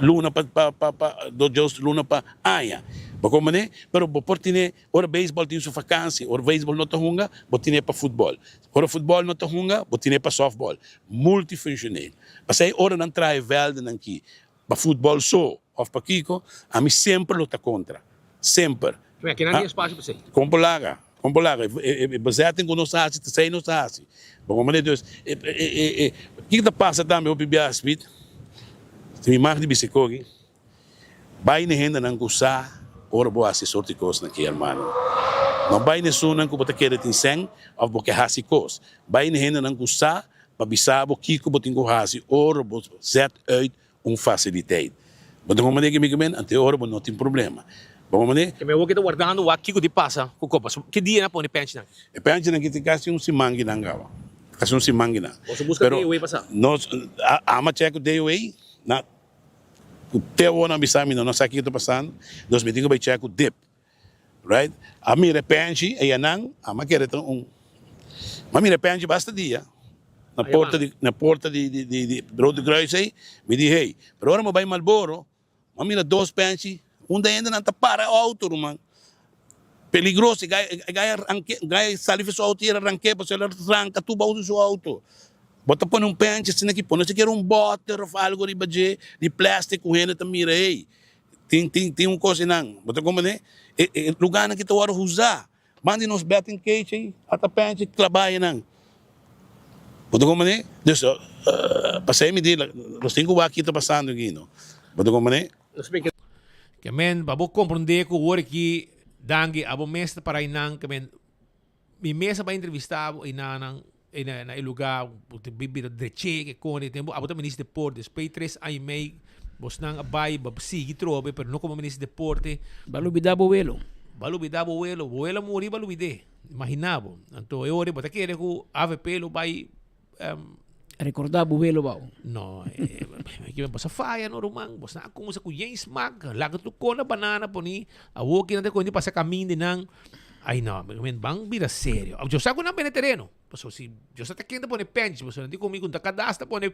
[SPEAKER 10] luna pa pa pa pa dos luna pa aña. Bo komprendé? Pero bo por tene ora beisbòl tin su fakansi, ora beisbòl no ta hunga, bo tene pa futbòl. Ora futbòl no ta hunga, bo tene pa sòftbòl. Multifunshoneel. Pasei ora nan traha e vèldenan ki Pa futbol so of pa kiko, ami semper lo ta kontra. Semper.
[SPEAKER 19] Mira, kinan tin espasio pa esei?
[SPEAKER 10] Kon por laga, kon por laga. E bezetting ku nos ta hasi, ta esei nos ta hasi. Bo comprende? Dus, e, kiko ta pasa tambe hopi biaha, Smith? Si mi mag di bisa e koki, bai na e hendenan ku sa ora bo hasi e sorti kosnan aki, hermano. No bai na esunnan ku bo ta kere tin sèn of bo ke hasi kos. Bai na e hendenan ku sa Pa bisa bo kiko bo tin ku hasi ora bo zet uit un fasiliteit. Bo ta comprende ke mi ke men? Ante ora bo no tin problema. Bo comprende?
[SPEAKER 19] Ke men wou ke ta wardando wak kiko di pasa ku kopa. So ki dia nan pone penchinan?
[SPEAKER 10] E penchinan ki tin kasi un siman ki nan kaba. Kasi un siman ki nan.
[SPEAKER 19] Boso buska
[SPEAKER 10] Pero
[SPEAKER 19] DOA pa sa?
[SPEAKER 10] nos ama check ku DOA na ku te awor nan bisa mi no no sa kiko ta pasando. Nos mi tin ku bai check ku dip. Right? A mira e penchi eyanan, a kere ta un Mi a mira e penchi basta dia na porta di na porta di di di di Rode Kruis ei, mi di hey, pero ora mi bai Marlboro, mi a mira dos penchi, unda hendenan ta para auto ruman, peligroso, e gai e gai a ranke gai a sali for su auto i el a ranke pasobra el a ranka tur bou di su auto. Bo ta pone un penchi asina ki pone sikiera un boter of algo riba dje di plastic ku hende ta mira hey. Tin tin tin un kos einan, bo ta komprendé? E e lugánan ki ta wòrdu usá, ban di nos batting cage ei, ata pènchi klabá einan. Bo ta komprendé? Dus, pasei mi di, nos tin ku wak ki ta pasando aki, no. Bo ta komprendé?
[SPEAKER 19] Ke men, pa bo komprendé ku wor aki, Dangui, abo mes ta para einan, ke men, Mi mes a bai entrevista bo einanan na na e lugar bo ta bibi ta dreche ke kon e tempo abo ta minister di deporte despues tres aña y mei bosnan a bai bo a sigui trobe pero no como minister di deporte.
[SPEAKER 22] Bo a lubida bo welo.
[SPEAKER 19] Bo a lubida bo welo bo welo a muri bo a lubid'é imagina bo anto e ora bo ta kere ku avp lo bai
[SPEAKER 22] Recorda bo welo bao.
[SPEAKER 19] No, bo sa faya no ruman. Bo sa cuminsa cu yen smak. Laga tu cona banana poni. Awor ki nan ta cuminsa pasa camin di nan. Ay no, men ban bira serio. Yo sa cu nan bende tereno. Pasobra si yo sa ta ken ta pone pench. Pasobra nan di cu mi cu ta cadasta pone.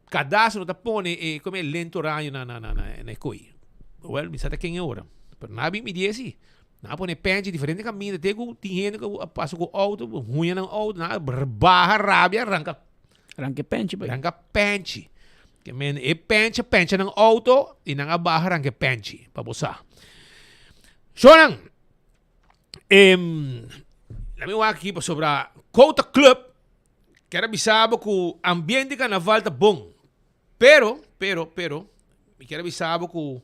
[SPEAKER 19] Cadastro no ta pone e come e lento oraño na na na na e koe. Well, mi sa ta ken e ora. Pero nan a bin midi esi. Nan a pone penchi diferente caminda te cu tin hende cu a pasa cu auto, huña nan auto, nan a baha rabia ranca.
[SPEAKER 22] Ranca e penchi bai.
[SPEAKER 19] Ranca penchi. Ke men e penchi a pencha nan auto y nan a baha ranca e penchi, pa bo sa. Shonan, em, laat mi wak aki pasobra Quota Club Kier a bisa bo ku ambiente di karnaval ta bon. Pero, pero, pero, mi kier a bisa bo ku,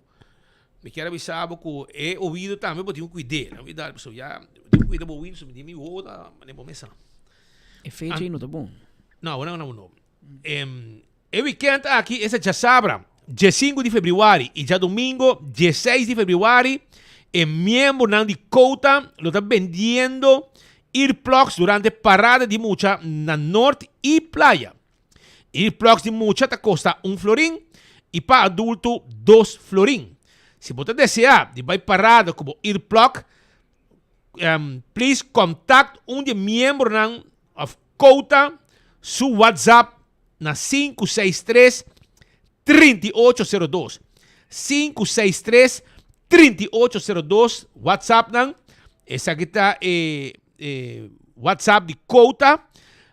[SPEAKER 19] mi kier a bisa bo ku e oido tambe bo tin ku kuid'é. Na berdad, pasobra ya bo tin ku kuida bo oido, pasobra mi tin mi wowo ta manera bo mesa.
[SPEAKER 22] E fecha ei no ta bon.
[SPEAKER 19] No, awor no, no. E weekend aki esta djasabra, diesinku di febrüari i djadumingo, dieseis di febrüari, e miembronan di Kouta lo ta bendiendo earplugs durante parada di mucha na Noord i Playa. Earplugs di mucha ta kosta un florin i pa adulto dos florin. Si bo ta deseá di bai parada ku bo earplug, please contact un di e miembronan of Kouta su WhatsApp na 563 3802. 563 3802 WhatsApp nan. Esaki ta e, e WhatsApp di Kouta.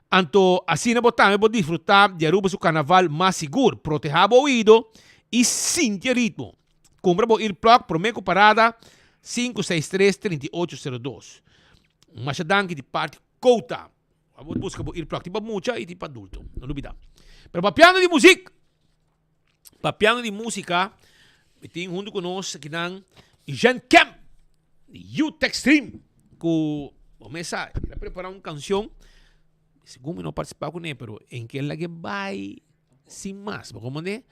[SPEAKER 19] Anto asina bo tambe por disfruta di Aruba su carnaval mas sigur. Proteha bo oido y sinti e ritmo. Cumpra bo earplug prome cu parada 563 3802. Masha danki di parti Kouta. Abo busca bo earplug tin pa mucha y tin pa adulto. No lubida. Pero papiando di muziek, papiando di musica, mi tin hunto cu nos akinan Jean Kemp, di Youth Extreme, cu bo mes sa, el a prepara un cancion, segun mi no participa cune, pero en ke el a bay sin mas, bo comprende?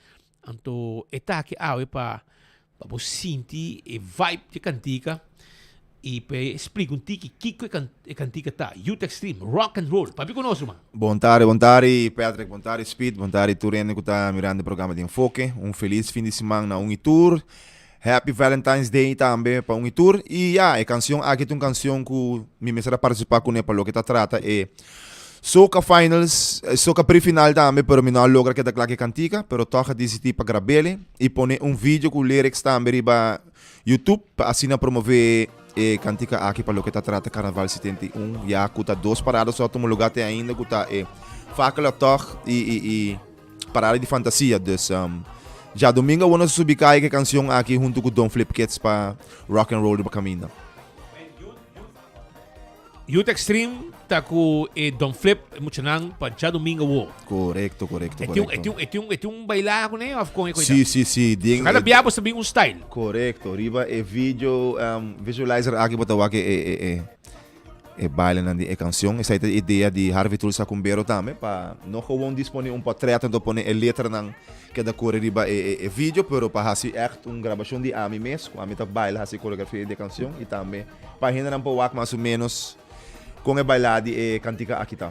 [SPEAKER 19] Anto e ta aki awe pa pa bo sinti e vibe di e kantika i pa e splika un tiki kiko e kantika ta. Youth Extreme, rock and roll. Papia ku nos ruman.
[SPEAKER 12] Bon tardi, bon tardi Patrick, bon tardi Speed, bon tardi tur hende ku ta mirando e programa di Enfoke. Un felis fin di siman na un i tur. Happy Valentine's Day tambe pa un i tur. I ya, e kansion aki ta un kansion ku mi mester a partisipá kuné pa loke ta trata e. Soca Finals, Soca pre-final tambe, pero mi no a logra keda kla ku e kantika, pero tòg a disidí pa grab'el i pone un video ku lyrics tambe riba YouTube pa asina promové e kantika aki pa loke ta trata Karnaval 71, ya ku ta dos parada so a tuma lugá te ainda ku ta e Fakelatocht i i i Parada di Fantasia. Dus djadumingu awor nos a subi kai ku e kansion aki huntu ku Don Flip Kids pa Rock and Roll riba kaminda.
[SPEAKER 19] Youth Extreme ta ku e Don Flip e muchanan pa djadumingu awo.
[SPEAKER 12] Korekto, korekto,
[SPEAKER 19] E tin un,
[SPEAKER 12] korekto.
[SPEAKER 19] e tin un, e tin un, e tin un bailá kuné òf kon e koita?
[SPEAKER 12] Sí, sí, sí. Den
[SPEAKER 19] Kada
[SPEAKER 12] e
[SPEAKER 19] bia bo sa bin un style.
[SPEAKER 12] Korekto. Riba e video um, visualizer aki bo ta wak e, e, e, e, e bailenan di e kansion. Esei ta e idea di Harvey Tulsa Kumbero tambe pa no gewoon disponé un portret anto pone e letranan keda kore riba e, e, e video, pero pa hasi ègt un grabashon di ami mes ku ami ta baila hasi koreografia di e kansion i tambe Pa hendenan por wak mas o menos kon e bailá di e kantika aki ta.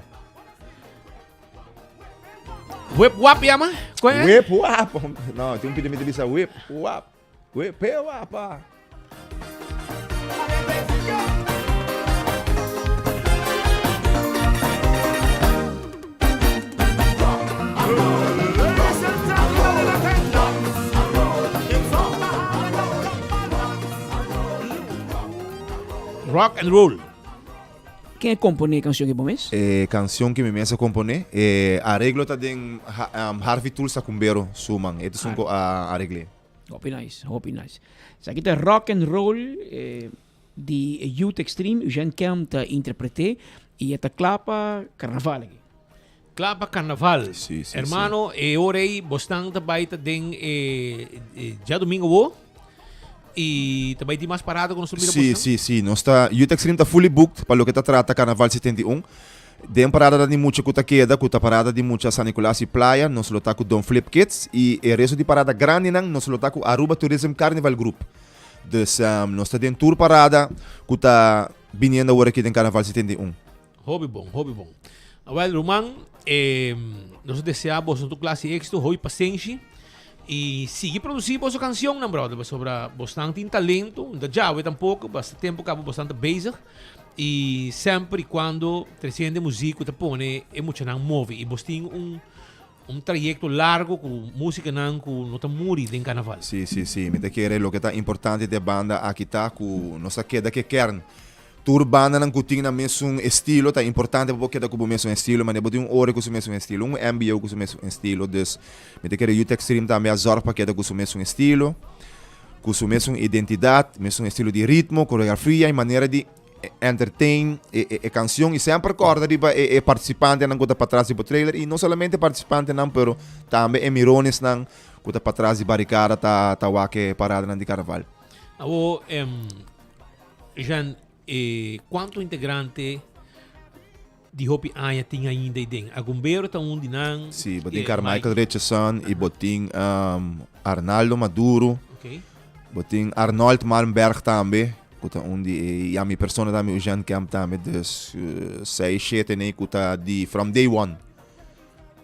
[SPEAKER 19] Whip wap yama? Kon e?
[SPEAKER 12] Whip wap! No, tin un pidi mi ta bisa whip wap. Whip pe wapa.
[SPEAKER 19] Rock and roll.
[SPEAKER 22] Ken a komponé e kanshon ki bo mes?
[SPEAKER 12] E kanshon ki mi mes a komponé. E areglo ta den Harvey Tulsa Kumbero su man. E ta esun ku a aregl'é.
[SPEAKER 22] Hopi nice, hopi nice. Esaki ta rock and roll di Youth Extreme. Eugène Kemp ta interpreté i e ta kla pa karnaval aki.
[SPEAKER 19] Kla pa karnaval.
[SPEAKER 12] Sí, sí,
[SPEAKER 19] Hermano, e ora ei bosnan ta bai ta den e djadumingo awo i ta bai tin mas parada ku nos ta mira
[SPEAKER 12] Sí,
[SPEAKER 19] bosnan?
[SPEAKER 12] sí, sí. Nos ta, Youth Extreme ta fully booked pa loke ta trata Karnaval 71. Den parada di mucha ku ta keda, ku ta parada di mucha San Nicolas i Playa, nos lo ta ku Don Flip Kids i e resto di parada grandinan nos lo ta ku Aruba Tourism Carnival Group. Dus nos ta den tur parada ku ta biniendo awor aki den Karnaval 71.
[SPEAKER 19] Hopi bon, hopi bon. Awel ruman, eh, nos desea boso tur clase éxito, hopi pasenshi y sigui produci boso cancionnan, brother, pasobra bosnan tin talento, no ta djawe tampoco, basta tempo caba bosnan ta bezig y semper y cuando treciendo e muziek cu ta pone e muchanan move y bos tin un un trayecto largo cu musicanan cu no ta muri den carnaval.
[SPEAKER 12] Sí, sí, sí. Mi ta kere loke ta importante den banda aki ta cu nos a keda cu e kern. Tur bandanan cu tin nan mesun estilo ta importante pa bo keda cu bo mesun estilo, manera bo tin un Ore cu su mesun estilo, un MBO cu su mesun estilo, dus mi ta kere Youth Extreme tambe a zorg pa keda cu su mesun estilo, cu su mesun identidad, mesun estilo di ritmo, coreografia y manera di entertain e e cancion y semper corda riba e e participantenan cu ta patras di bo trailer y no solamente participantenan pero tambe e mironesnan cu ta patras di barricada ta ta wak e paradanan di carnaval.
[SPEAKER 19] Awo Jean, e cuanto integrante di hopi aña tin ainda ei den? Agumbero ta un di nan.
[SPEAKER 12] Sí, bo tin Carmichael Richardson y bo tin um, Arnaldo Maduro.
[SPEAKER 19] Okay.
[SPEAKER 12] Bo tin Arnold Malmberg tambe, cu ta un di e, y a mi persona tambe, Eugene Kemp tambe. Dus uh, seis, siete nee, cu ta di from day one.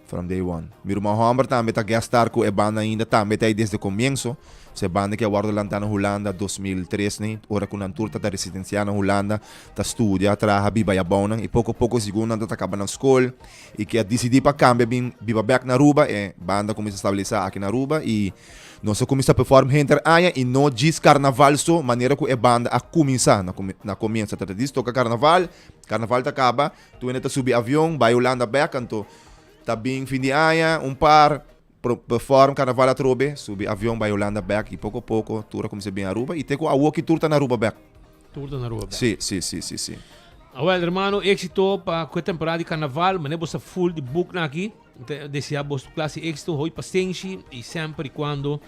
[SPEAKER 12] From day one. Mi ruman homber tambe ta guest star cu e banda ainda, tambe ta ahí desde comienzo. So e banda ki a wordo lanta na Hulanda 2003 ni, ora cu nan tur ta ta residencia na Hulanda, ta studia, traha, biba ayabou nan y poco poco segun nan ta ta caba nan school y ki a dicidi pa cambia bin biba bek na Aruba, e banda cuminsa stabilisa aki na Aruba y nos a cuminsa perform henter aña y no djis carnaval so, manera cu e banda a cuminsa na na comienzo. Ta ta djis toca carnaval, carnaval ta caba, Tur hende ta subi avion bai Hulanda bek anto ta bin fin di aña un par perform carnaval atrobe subi avion bai Hulanda bek y poco poco tur a cuminsa bin Aruba y te cu awoki tur ta na Aruba bek.
[SPEAKER 19] Tur ta na Aruba bek.
[SPEAKER 12] Si si si si si.
[SPEAKER 19] Awel hermano exito pa cu e temporada di carnaval mane bo sa full di booknan aki. Mi ta desea boso clase exito, hoy pasenshi y semper y cuando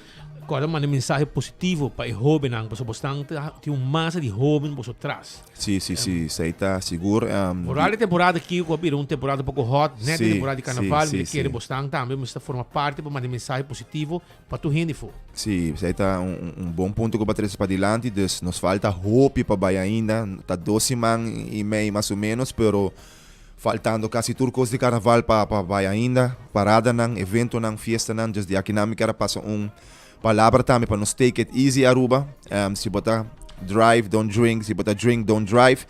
[SPEAKER 19] corda manda mensahe positivo pa e hobennan, pasobra bos tan tin un masa di hoben boso tras.
[SPEAKER 12] Sí, sí, sí, esey ta sigur.
[SPEAKER 19] Vooral e temporada aki cu a bira un temporada un poco hot, net e temporada di carnaval, mi ta kere bos tan tambe mester forma parti pa manda mensahe positivo pa tur hende for.
[SPEAKER 12] Sí, esey ta un bon punto cu bo a trece padilanti, dus nos falta hopi pa bay ainda, ta dos siman y mei mas o menos, pero Faltando casi tur cos di carnaval pa pa bay ainda, paradanan, eventonan, fiestanan, dus di akinan mi kier a pasa un palabra tambe pa nos take it easy Aruba, si bo ta drive don't drink, si bo ta drink don't drive,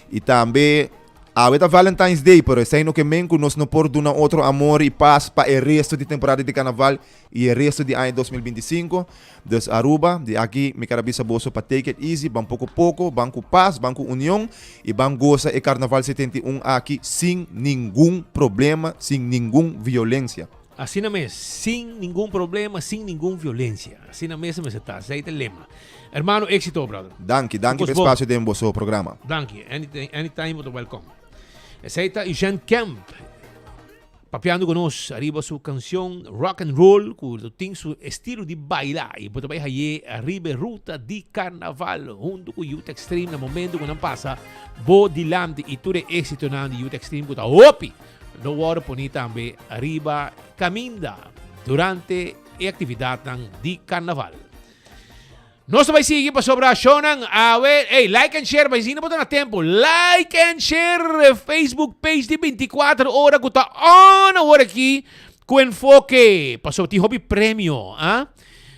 [SPEAKER 12] y tambe. Awe ta Valentine's Day, pero esei no ke men ku nos no por duna otro amor i pas pa e resto di temporada di Carnaval i e resto di aña 2025. Dus Aruba, di aki mi kara bisa boso pa take it easy, ban poko poko, ban ku pas, ban ku union i ban gosa e Carnaval 71 aki sin ningun problema, sin ningun violencia.
[SPEAKER 19] Asina mes, sin ningun problema, sin ningun violencia. Asina mes mester ta, esei ta e lema. Hermano, éxito, brother.
[SPEAKER 12] Danki, danki pa e espacio den boso programa.
[SPEAKER 19] Danki, anytime bo ta welcome. Esei ta Eugene Kemp papiando cu nos ariba su cancion Rock and Roll cu lo tin su estilo di baila y bo ta bay haye ariba e ruta di carnaval hunto cu Youth Extreme na momento cu nan pasa bo dilanti y tur e exitonan di Youth Extreme cu ta hopi lo worde poni tambe ariba caminda durante e actividadnan di carnaval. Nos ta bai sigui pasobra shownan awe. Ey, like and share, bai si no bo ta na tempo. Like and share Facebook page di 24 ora ku ta on awor aki ku enfoke. Pasobra tin hopi premio, ah.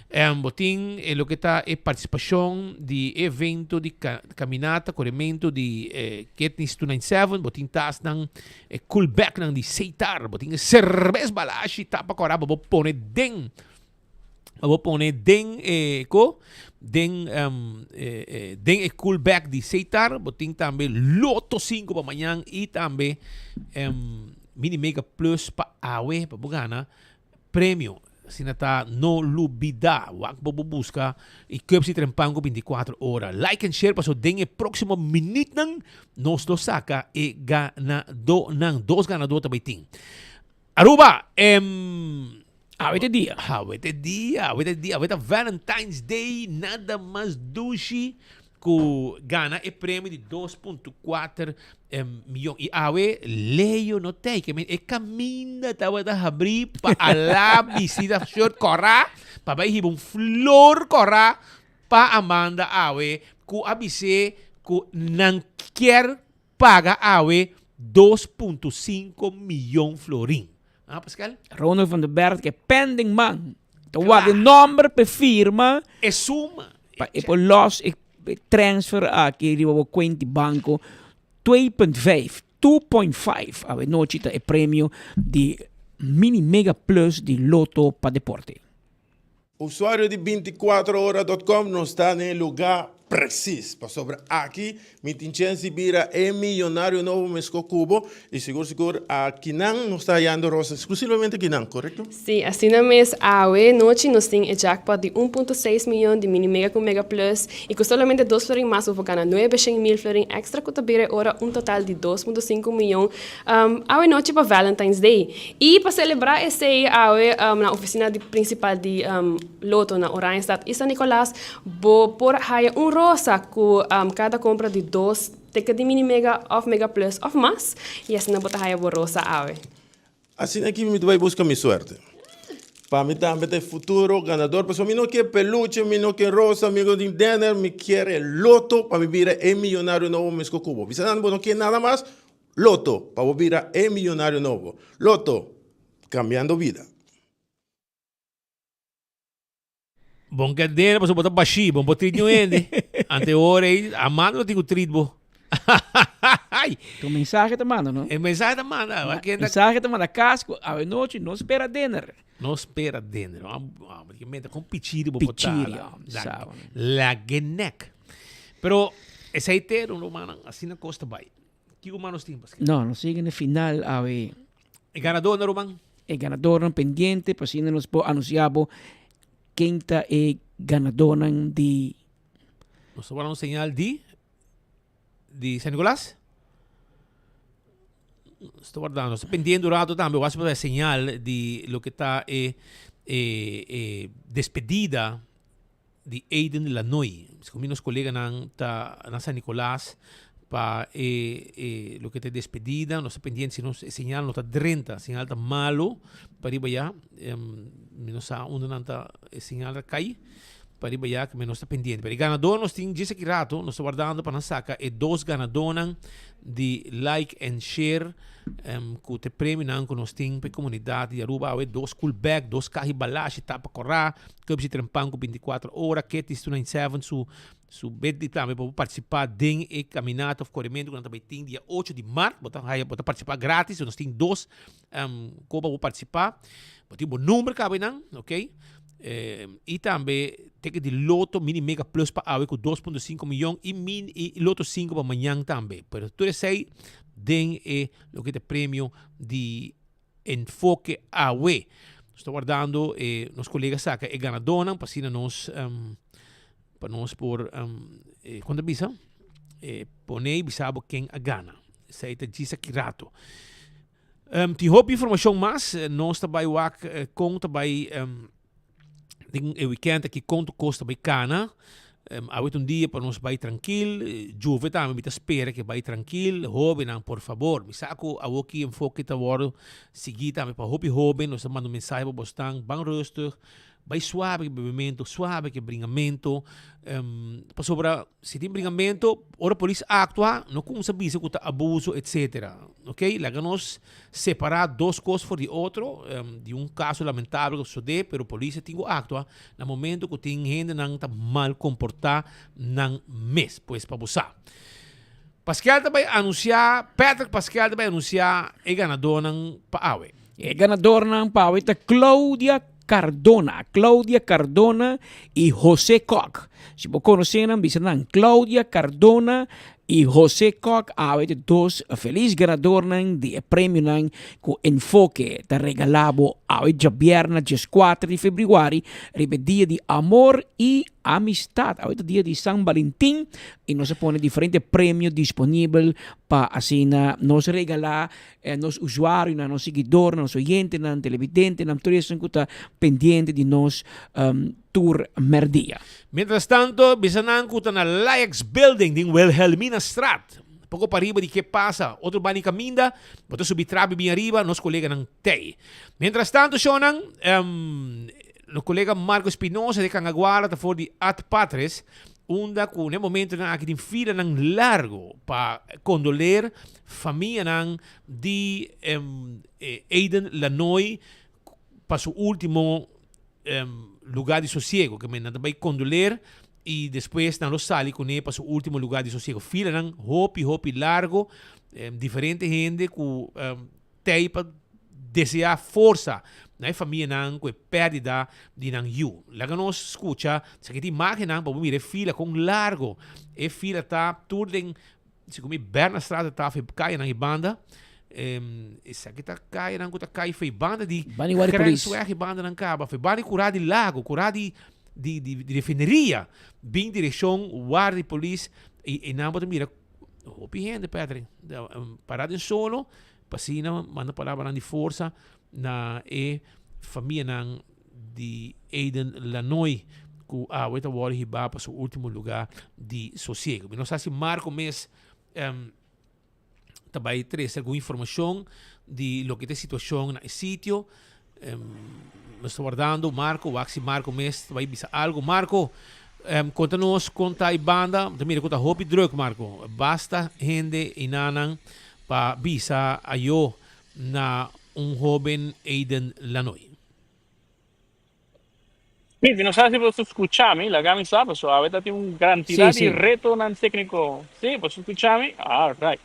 [SPEAKER 19] Em, bo tin eh, loke ta e partisipashon di e evento di ka, kaminata, korementu di eh, Ketnis 297. Bo tin tasnan, e cool bagnan di Seitar. Bo tin e serbes balashi tapa kora bo bo pone den Pa bo pone den e ko den den e cool bag di Seitar bo tin tambe Lotto 5 pa mañan y tambe Mini Mega Plus pa awe pa bo gana premio. Asina ta no lubida wak bo bo busca y cup si trempan cu 24 ora. Like and share paso den e proximo minuutnan nos lo saca e ganadonan. Dos ganador ta bay tin. Aruba, em.
[SPEAKER 22] Awe ta dia.
[SPEAKER 19] Awe ta dia, awe ta dia, awe ta Valentine's Day, nada mas dushi ku gana e premio di 2.4 miyon. I awe Leo no tei, ke men e kaminda tabata habrí pa ala bisti ta shirt kòrá, pa bai hiba un flor kòrá pa Amanda awe ku a bis'é ku nan kier Paga awe 2.5 miyon florin. Ah, Pascal?
[SPEAKER 22] Ronald van der Berg ke pending man. Ta warda e nomber p'e firma.
[SPEAKER 19] E suma.
[SPEAKER 22] Pa e por los e transfer aki riba bo cuenta di banco. 2.5, 2.5 awe nochi ta e premio di Mini Mega Plus di Lotto pa Deporte.
[SPEAKER 13] Usuario di binticuatro ora dot com nos ta na e lugar precies pasobra aki mi tin chens di bira e miyonario nobo mesco cubo y sigur sigur akinan nos ta hayando rosa exclusivamente akinan corecto?
[SPEAKER 16] Si, asina mes awe nochi nos tin e jackpot di un punto seis miyon di Mini Mega cu Mega Plus y cu solamente dos florin mas bo por gana nuebe shen mil florin extra cu ta bira e ora un total di dos punto sinku miyon awe nochi pa Valentine's Day. Y pa celebra esey awe na oficina di principal di Lotto na Oranjestad y San Nicolas bo por haya un rosa cu cada compra di dos ticket di Mini Mega of Mega Plus of mas y asina bo ta haya bo rosa awe.
[SPEAKER 13] Asina aki mi ta bay busca mi suerte. Pa mi tambe ta e futuro ganador pasobra mi no kier peluche, mi no kier rosa, mi no kier dinner, mi kier e Lotto pa mi bira e miyonario nobo mesco cu bo. Bisa nan bo no kier nada mas, Lotto, pa bo bira e miyonario nobo. Lotto, cambiando bida.
[SPEAKER 19] Bon ke dene pasobra bo ta bashí, bon por treat niun hende. Ante ora ei, Amanda lo tin ku treat bo.
[SPEAKER 22] Tu mensahe ta manda, no?
[SPEAKER 19] E mensahe ta manda.
[SPEAKER 22] Ma, mensahe ta manda kas ku awenochi no spera dinner.
[SPEAKER 19] No spera dinner. Meta kon pichiri bo por ta.
[SPEAKER 22] Pichiri, sa.
[SPEAKER 19] Lagenek. Pero esei te, rumannan, asina kos ta bai. Kiko mas nos tin, Pascal?
[SPEAKER 22] No, nos sigue na final awe.
[SPEAKER 19] E ganadornan, ruman?
[SPEAKER 22] E ganadornan pendiente, pa asina nos por anuncia bo ken ta e ganadornan di.
[SPEAKER 19] Nos ta wak un señal di di San Nicolas. Nos ta wardando, nos ta pendiente un rato tambe, wak si por señal di loke ta e e e despedida di Aiden Lanoy. Segun mi nos coleganan ta na San Nicolas pa e e loke ta e despedida. Nos ta pendiente si nos e señal no ta drenta, señal ta malo pariba ya. Mi no sa unda nan ta e señal ta cay pariba ya, mi nos ta pendiente. Pero e ganador nos tin djis aki rato, nos ta wardando pa nan saca e dos ganadornan di like and share cu ta e premionan cu nos tin pa e comunidad di Aruba awe. Dos cool bag, dos caha di balashi tapa cora. Cup si trempan cu 24 ora, Ketis 297 su. Su bet di tambe pa bo partisipá den e kaminata òf korementu ku nan ta bai tin dia ocho di mart. Bo ta haya, bo ta partisipá gratis. Nos tin dos ko pa bo partisipá. Bo tin bo number kaba einan, ok. I tambe teken di loto mini mega plus pa awe ku 2.5 miyon i mini i loto 5 pa mañan tambe. Pero tur esei den e loke ta premio di Enfoke awe. Nos ta wardando e nos kolega saka e ganadónan pa asina nos pa nos por e kon ta bisa e pone i bisa bo ken a gana. Esei ta djis aki rato. Tin hopi informashon mas, nos ta bai wak kon ta bai Den e weekend aki kon tur kos ta bai kana. Awe ta un dia pa nos bai trankil. Juve tambe mi ta spera ke bai trankil. Hobennan por fabor. Mi sa ku awoki enfoke ta wòrdu sigui tambe pa hopi hoben. Nos ta manda un mensahe pa bosnan, ban rustig, bai suave ke bebementu, suave ke bringamentu. Pasobra si tin bringamentu, ora polis aktua no kumsa bisa ku ta abuso etsetera. Ok, laga nos Separá dos kos for di otro, di un kaso lamentabel ku sosodé, pero polis a tin ku aktua na momento ku tin hendenan ta mal komportá nan mes. Pues pa bo sa. Paskel ta bai anunsiá, Patrick Paskel ta bai anunsiá e ganadónan pa awe.
[SPEAKER 22] E ganadornan pa awe ta Claudia Cardona, Claudia Cardona y Jose Kok. Si bo conoce nan, bisa nan Claudia Cardona y Jose Kok awe ta dos feliz ganadornan di e premionan cu Enfoke ta regala bo awe djabierna diescuater di februari riba e dia di amor y amistad. Awe ta dia di San Valentin y nos a pone diferente premio disponibel pa asina nos regala Nos usuarionan, nos siguidornan, nos oyentenan, televidentenan, tur esun ku ta pendiente di nos tur mèrdia.
[SPEAKER 19] Mientras tanto, bisa nan ku ta na Laex Building den Wilhelminastraat. Poko pariba di ke pasa, otro banda di kaminda, bo ta subi trapi bin ariba, nos koleganan tei. Mientras tanto, shownan, nos kolega Marco Espinosa di Cangaguara ta for di Ad Patres, unda ku na e momentonan aki tin filanan largo pa kondoler Famianan di Aiden Lanoy pa su ultimo lugar di sosiego. Ke men nan ta bai kondoler i despues nan lo sali kuné pa su ultimo lugar di sosiego. Filanan hopi hopi largo, diferente hende ku tei pa deseá forsa na e famianan ku e pèrdida di nan yu. Laga nos skucha esaki ta imágennan pa bo mira e fila kon largo e fila ta tur den Segun mi Bernastraat ta taf e kayanan e banda. Esaki ta kayanan ku ta kai fe banda di
[SPEAKER 22] Banda di Warda Polis.
[SPEAKER 19] Grensweg e bandanan kaba. Fe banda di Kura di Lago, Kura di di di di refineria bin direkshon Warda di Polis i einan bo ta mira hopi hende Patrick para den solo pa asina manda palabranan di forsa na e famianan di Aiden Lanoy ku awe ta wòrdu hibá pa su último lugá di sosiego. Mi no sa si Marco mes ta bai trese algun informashon di loke ta e situashon na e sitio. Nos ta wardando Marco, wak si Marco mes ta bai bisa algu. Marco, konta nos kon ta e banda. Mi ta mira ku ta hopi drùk, Marco. Basta hende einanan pa bisa ayo na un hóben Aiden Lanoy.
[SPEAKER 20] Mi no sa si bo ta skucha mi, laga mi sa, pasobra awe ta tin un kantidat
[SPEAKER 22] Sí,
[SPEAKER 20] di
[SPEAKER 22] sí.
[SPEAKER 20] retonan tékniko. Sí, bo ta skucha mi? Alright.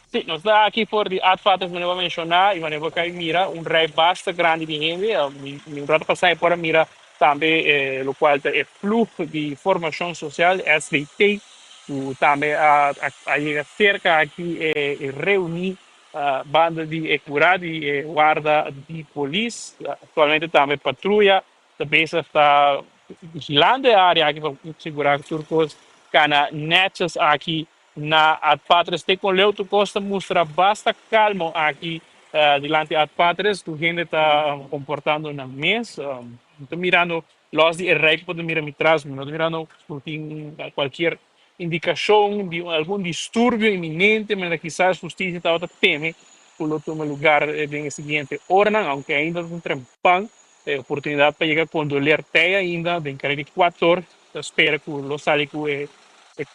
[SPEAKER 20] Sí, nos ta aki for di Ad Vatters, manera bo a menshoná i manera bo kai mira un rei basta grandi di hende. Mi un rato pasá e por a mira tambe lokual ta e ploeg di formashon sosial, SVT, ku tambe a a yega serka aki e reuní Banda di e kura di e warda di polis, aktualmente tambe patruya ta bezig ta vigilando e área aki pa sigurá ku tur kos kana nètjes aki na Ad Patres. Te kon leu tur kos ta mustra basta kalmo aki dilanti Ad Patres, tur hende ta komportando nan mes. Mi ta mirando lòs di e rei ku por ta mira mi tras, mi no ta mirando ku tin kualkier Indikashon di un algun disturbio iminente manera kisas hustisia tabata teme ku lo tuma lugar den e siguiente oranan, aunke ainda ta trempan e oportunidat pa yega kondoler tei ainda den kare di kuator ta spera ku lo sali ku e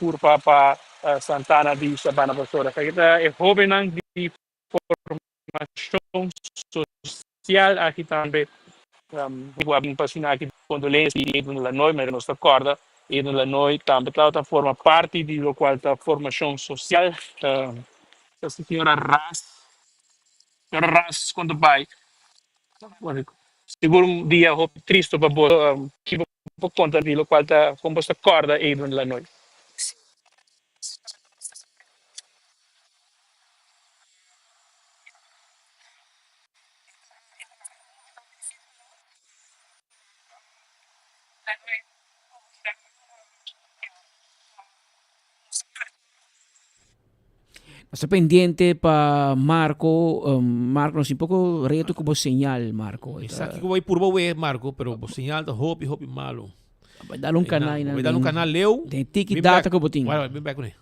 [SPEAKER 20] kurpa pa Santana di Sabana Basora. Esaki ta e hobennan di formashon sosial aki tambe ku a bin pa asina aki kondolensia di Edwin Lanoy, manera nos ta kòrda. Edwin Lanoy tambe tabata forma parti di locual ta formacion social. Ta señora Ras, señora Ras con ta bay? Sigur un dia hopi tristo pa bo. Kico bo por conta di locual ta con bo ta corda Edwin Lanoy?
[SPEAKER 22] Nos ta pendiente pa Marco, Marco nos tin poco reto cu bo señal Marco.
[SPEAKER 19] Esaki cu bo bay purba we Marco, pero bo señal ta hopi hopi malo.
[SPEAKER 22] Bay dal un canal
[SPEAKER 19] Bay dal un canal leu.
[SPEAKER 22] Den tiki data cu bo tin.
[SPEAKER 19] Bay bay bay cune.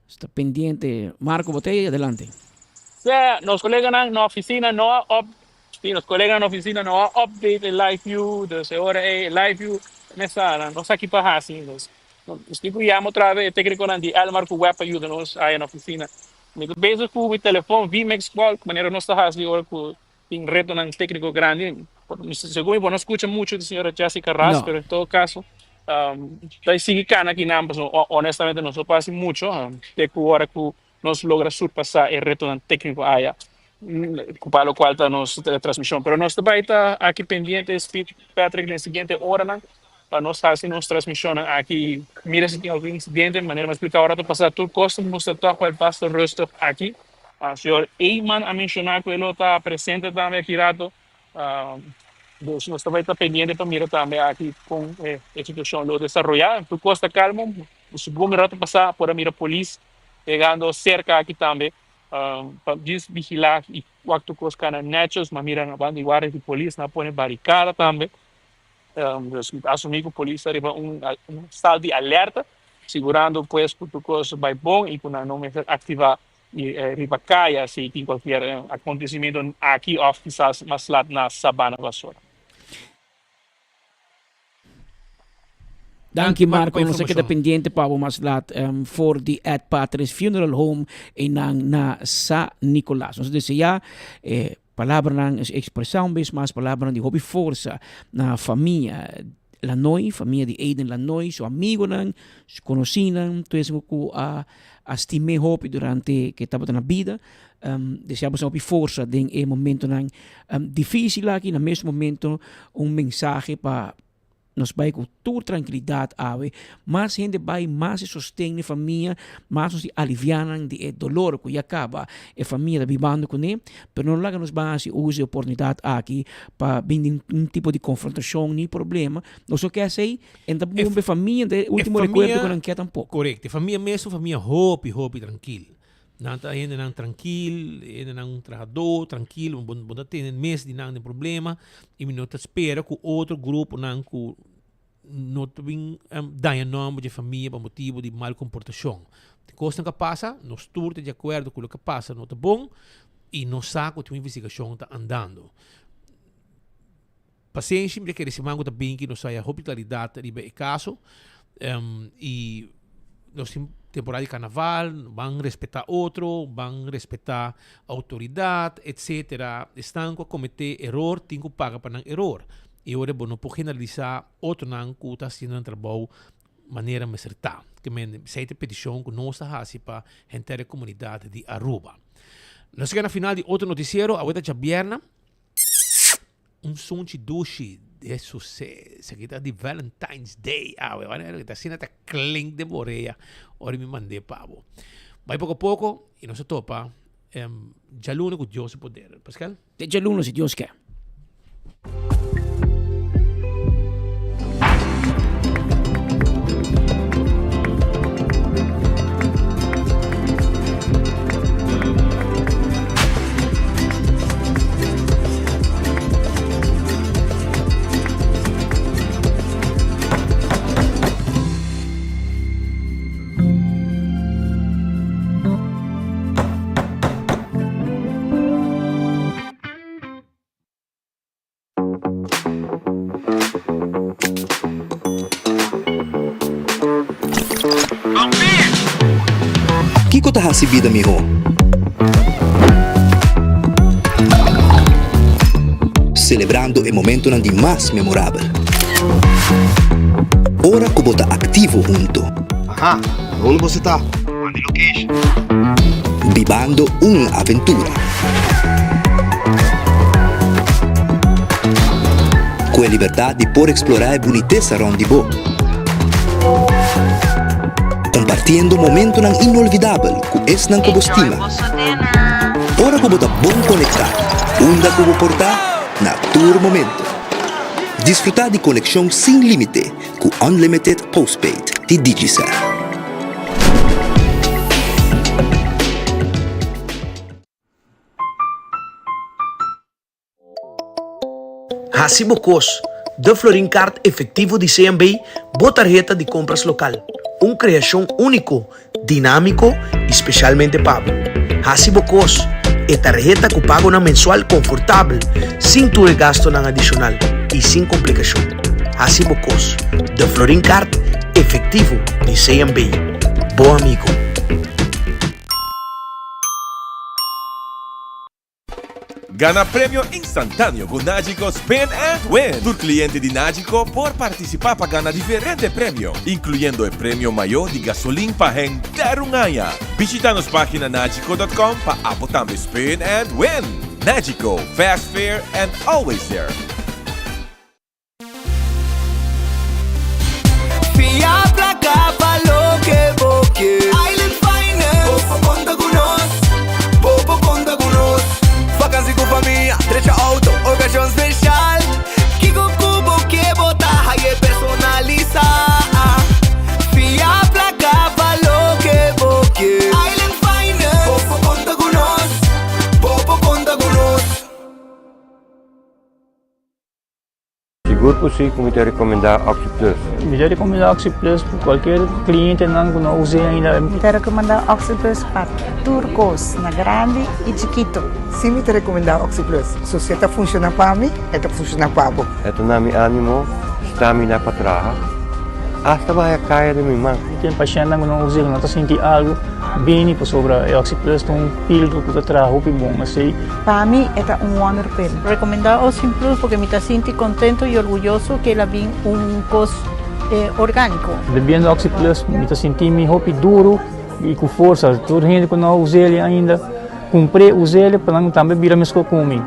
[SPEAKER 22] Nos ta pendiente. Marco bo ta ey adelante.
[SPEAKER 20] Sea, nos coleganan na oficina no a up Sí, nos coleganan na oficina no a update e live view, dus e ora ey e live view mester a no sa ki pa haci. Dus nos tin cu yama otra vez e tecniconan di Elmar cu web pa yuda nos aya na oficina. Mi ta bezig cu mi telefon vMix Bulk, manera nos ta haci ora cu tin retonan tecnico grandi. Segun mi bo no scucha mucho di señora Jessica Ras, pero en todo caso ta sigui cana akinan pasobra honestamente nos no por haci mucho te cu ora cu nos logra surpasá e retonan tékniko aya ku pa lokual ta nos transmishon. Pero nos ta bai ta aki pendiente Speed Patrick den siguiente oranan pa nos hasi nos transmishonnan aki i mira si tin algun insidente. Manera mi a splika ora ta pasá tur kos ta mustra tòg ku el basta rustig aki. Señor Eman a menshoná ku e lo ta presente tambe aki rato. Dus nos ta bai ta pendiente pa mira tambe aki kon e situashon lo desaroyá. Tur kos ta kalmo. Segun mi rato pasá por a mira polis Pegando cerca aki tambe pa djis vigila y wak tur cos cana nechos, ma mira na banda di guardia di polis nan a pone baricada tambe, dus mi ta asumi cu polis ta riba un estado di alerta sigurando pues cu tur cos bay bon y cu nan no mester activa riba caya si tin cualkier acontecimiento aki of kisas mas lat na Sabana Basora.
[SPEAKER 22] Danki Marco, nos a keda pendiente pa bo mas laat um, for di Ed Patres Funeral Home einan na Sa Nicolas. Nos desea eh, palabranan expresa un bes mas palabranan di hopi forsa na famia Lanoy, famia di Aiden Lanoy, su amigonan, su conocinan, tur esnan cu a a stim'é hopi durante ke tabata na bida. Um, desea boso hopi forsa den e momentonan um, difícil aki, na mes momento un mensahe pa nos bai ku tur trankilidat awe. Mas hende bai, mas e sosten di famia, mas nos di aliviá nan di e dolor ku ya kaba e famia ta bibando kuné. Pero no laga nos ban hasi uso di e oportunidat aki pa bin den un tipo di konfrontashon ni problema. Nos no ke hasi ei, en ta bon pa e famia, e ultimo rekuerdo ku nan ke tampoko.
[SPEAKER 19] Korekto, e famia mes un famia hopi hopi trankil. Nan ta hendenan trankil, hendenan trahadó trankil, bo bo ta tene mes di nan den problema i mi no ta spera ku otro gruponan ku no ta bin daña nòmber di e famia pa motibu di mal komportashon. Tin kosnan ku a pasa, nos tur ta di akuerdo ku loke a pasa no ta bon i nos sa ku tin un investigashon ta andando. Pasenshi, mi ta kere siman ku ta bin ki nos haya hopi klaridat riba e kaso. I nos tin temporada di karnaval, ban respetá otro, ban respetá outoridat, etsetera. Esnan ku a kometé eror tin ku paga pa nan eror. I ora bo no por generalisá otronan ku ta hasiendo nan trabou manera mester ta. Ke men, esei ta e petishon ku nos ta hasi pa henter e komunidat di Aruba. Nos a keda na final di otro notisiero, awe ta djabièrnè. Un sunchi dushi de suse esaki ta di Valentine's Day awe ora ta asina ta klink den bo orea ora mi mand'é pa bo. Bai poko poko y nos a topa djaluna ku Dios su poder. Pascal?
[SPEAKER 22] Te djaluna si Dios ke.
[SPEAKER 15] Kiko ta hasi bida mihó? Selebrando e momentonan di mas memorabel. Ora ku. Ora ku bo ta aktivo hunto.
[SPEAKER 14] Aha, na unda boso ta? Manda e location.
[SPEAKER 15] Bibando un aventura. Ku e libertat di por eksplorá e bunitesa rònt di bo. Kompartiendo momentonan inolvidabel ku esnan ku bo stima. Ora ku bo ta bon konektá, unda ku bo por ta, na tur momento. Disfrutá di konekshon sin límite ku Unlimited Postpaid di Digicel.
[SPEAKER 17] Hasi bo kos, De Florin Card Efectivo di CMB, bo tarheta di kompras lokal. Un kreashon úniko, dinámiko i spesialmente pa bo. Hasi bo kos, e tarheta ku pagonan mensual konfortabel, sin tur e gastonan adishonal i sin komplikashon. Hasi bo kos, De Florin Card Efectivo di CMB, bo amigo.
[SPEAKER 23] Gana premio instantáneo ku Nagico Spin and Win! Tur kliente di Nagico por partisipá pa gana diferente premio, inkluyendo e premio mayó di gasolin pa henter un aña. Bishita nos página nagico dot com pa abo tambe spin and win! Nagico, fast, fair and always there!
[SPEAKER 24] Fia placa pa loke bo ke. Island Finance. Bo por conta cu nos. Bo por conta cu nos. Vakantie cu famia, drecha auto, ocasion special. Kico cu bo ke bo ta haye personalisa. Fia placa pa loke bo ke. Island Finance. Bo por conta cu nos. Bo por conta cu nos.
[SPEAKER 25] Sigur ku si ku mi ta rekomendá OxyPlus.
[SPEAKER 26] Mi ta rekomendá OxyPlus pa kualkier klientenan ku no us'é ainda.
[SPEAKER 27] Mi ta rekomendá OxyPlus pa tur kos, na grandi i chikitu.
[SPEAKER 28] Si mi ta rekomendá OxyPlus. So si e ta funshoná pa mi, e ta funshoná pa bo.
[SPEAKER 25] E ta na mi ánimo, stamina pa traha, asta baha kaya den mi man.
[SPEAKER 26] Tin pashèntnan ku no us'é, ku no ta sinti algu, bini pasobra e OxyPlus ta un pildo ku ta traha hopi bon. Esei.
[SPEAKER 27] Pa mi e ta un wonder pill.
[SPEAKER 29] Recomenda Ocean Plus porque mi ta sinti contento y orguyoso que el a bin un cos organico.
[SPEAKER 26] Bebiendo Oxy Plus mi ta sinti mi hopi duro y cu forsa. Tur hende cu no a us'el ainda cumpr'e us'el pa nan tambe bira mesco cu mi.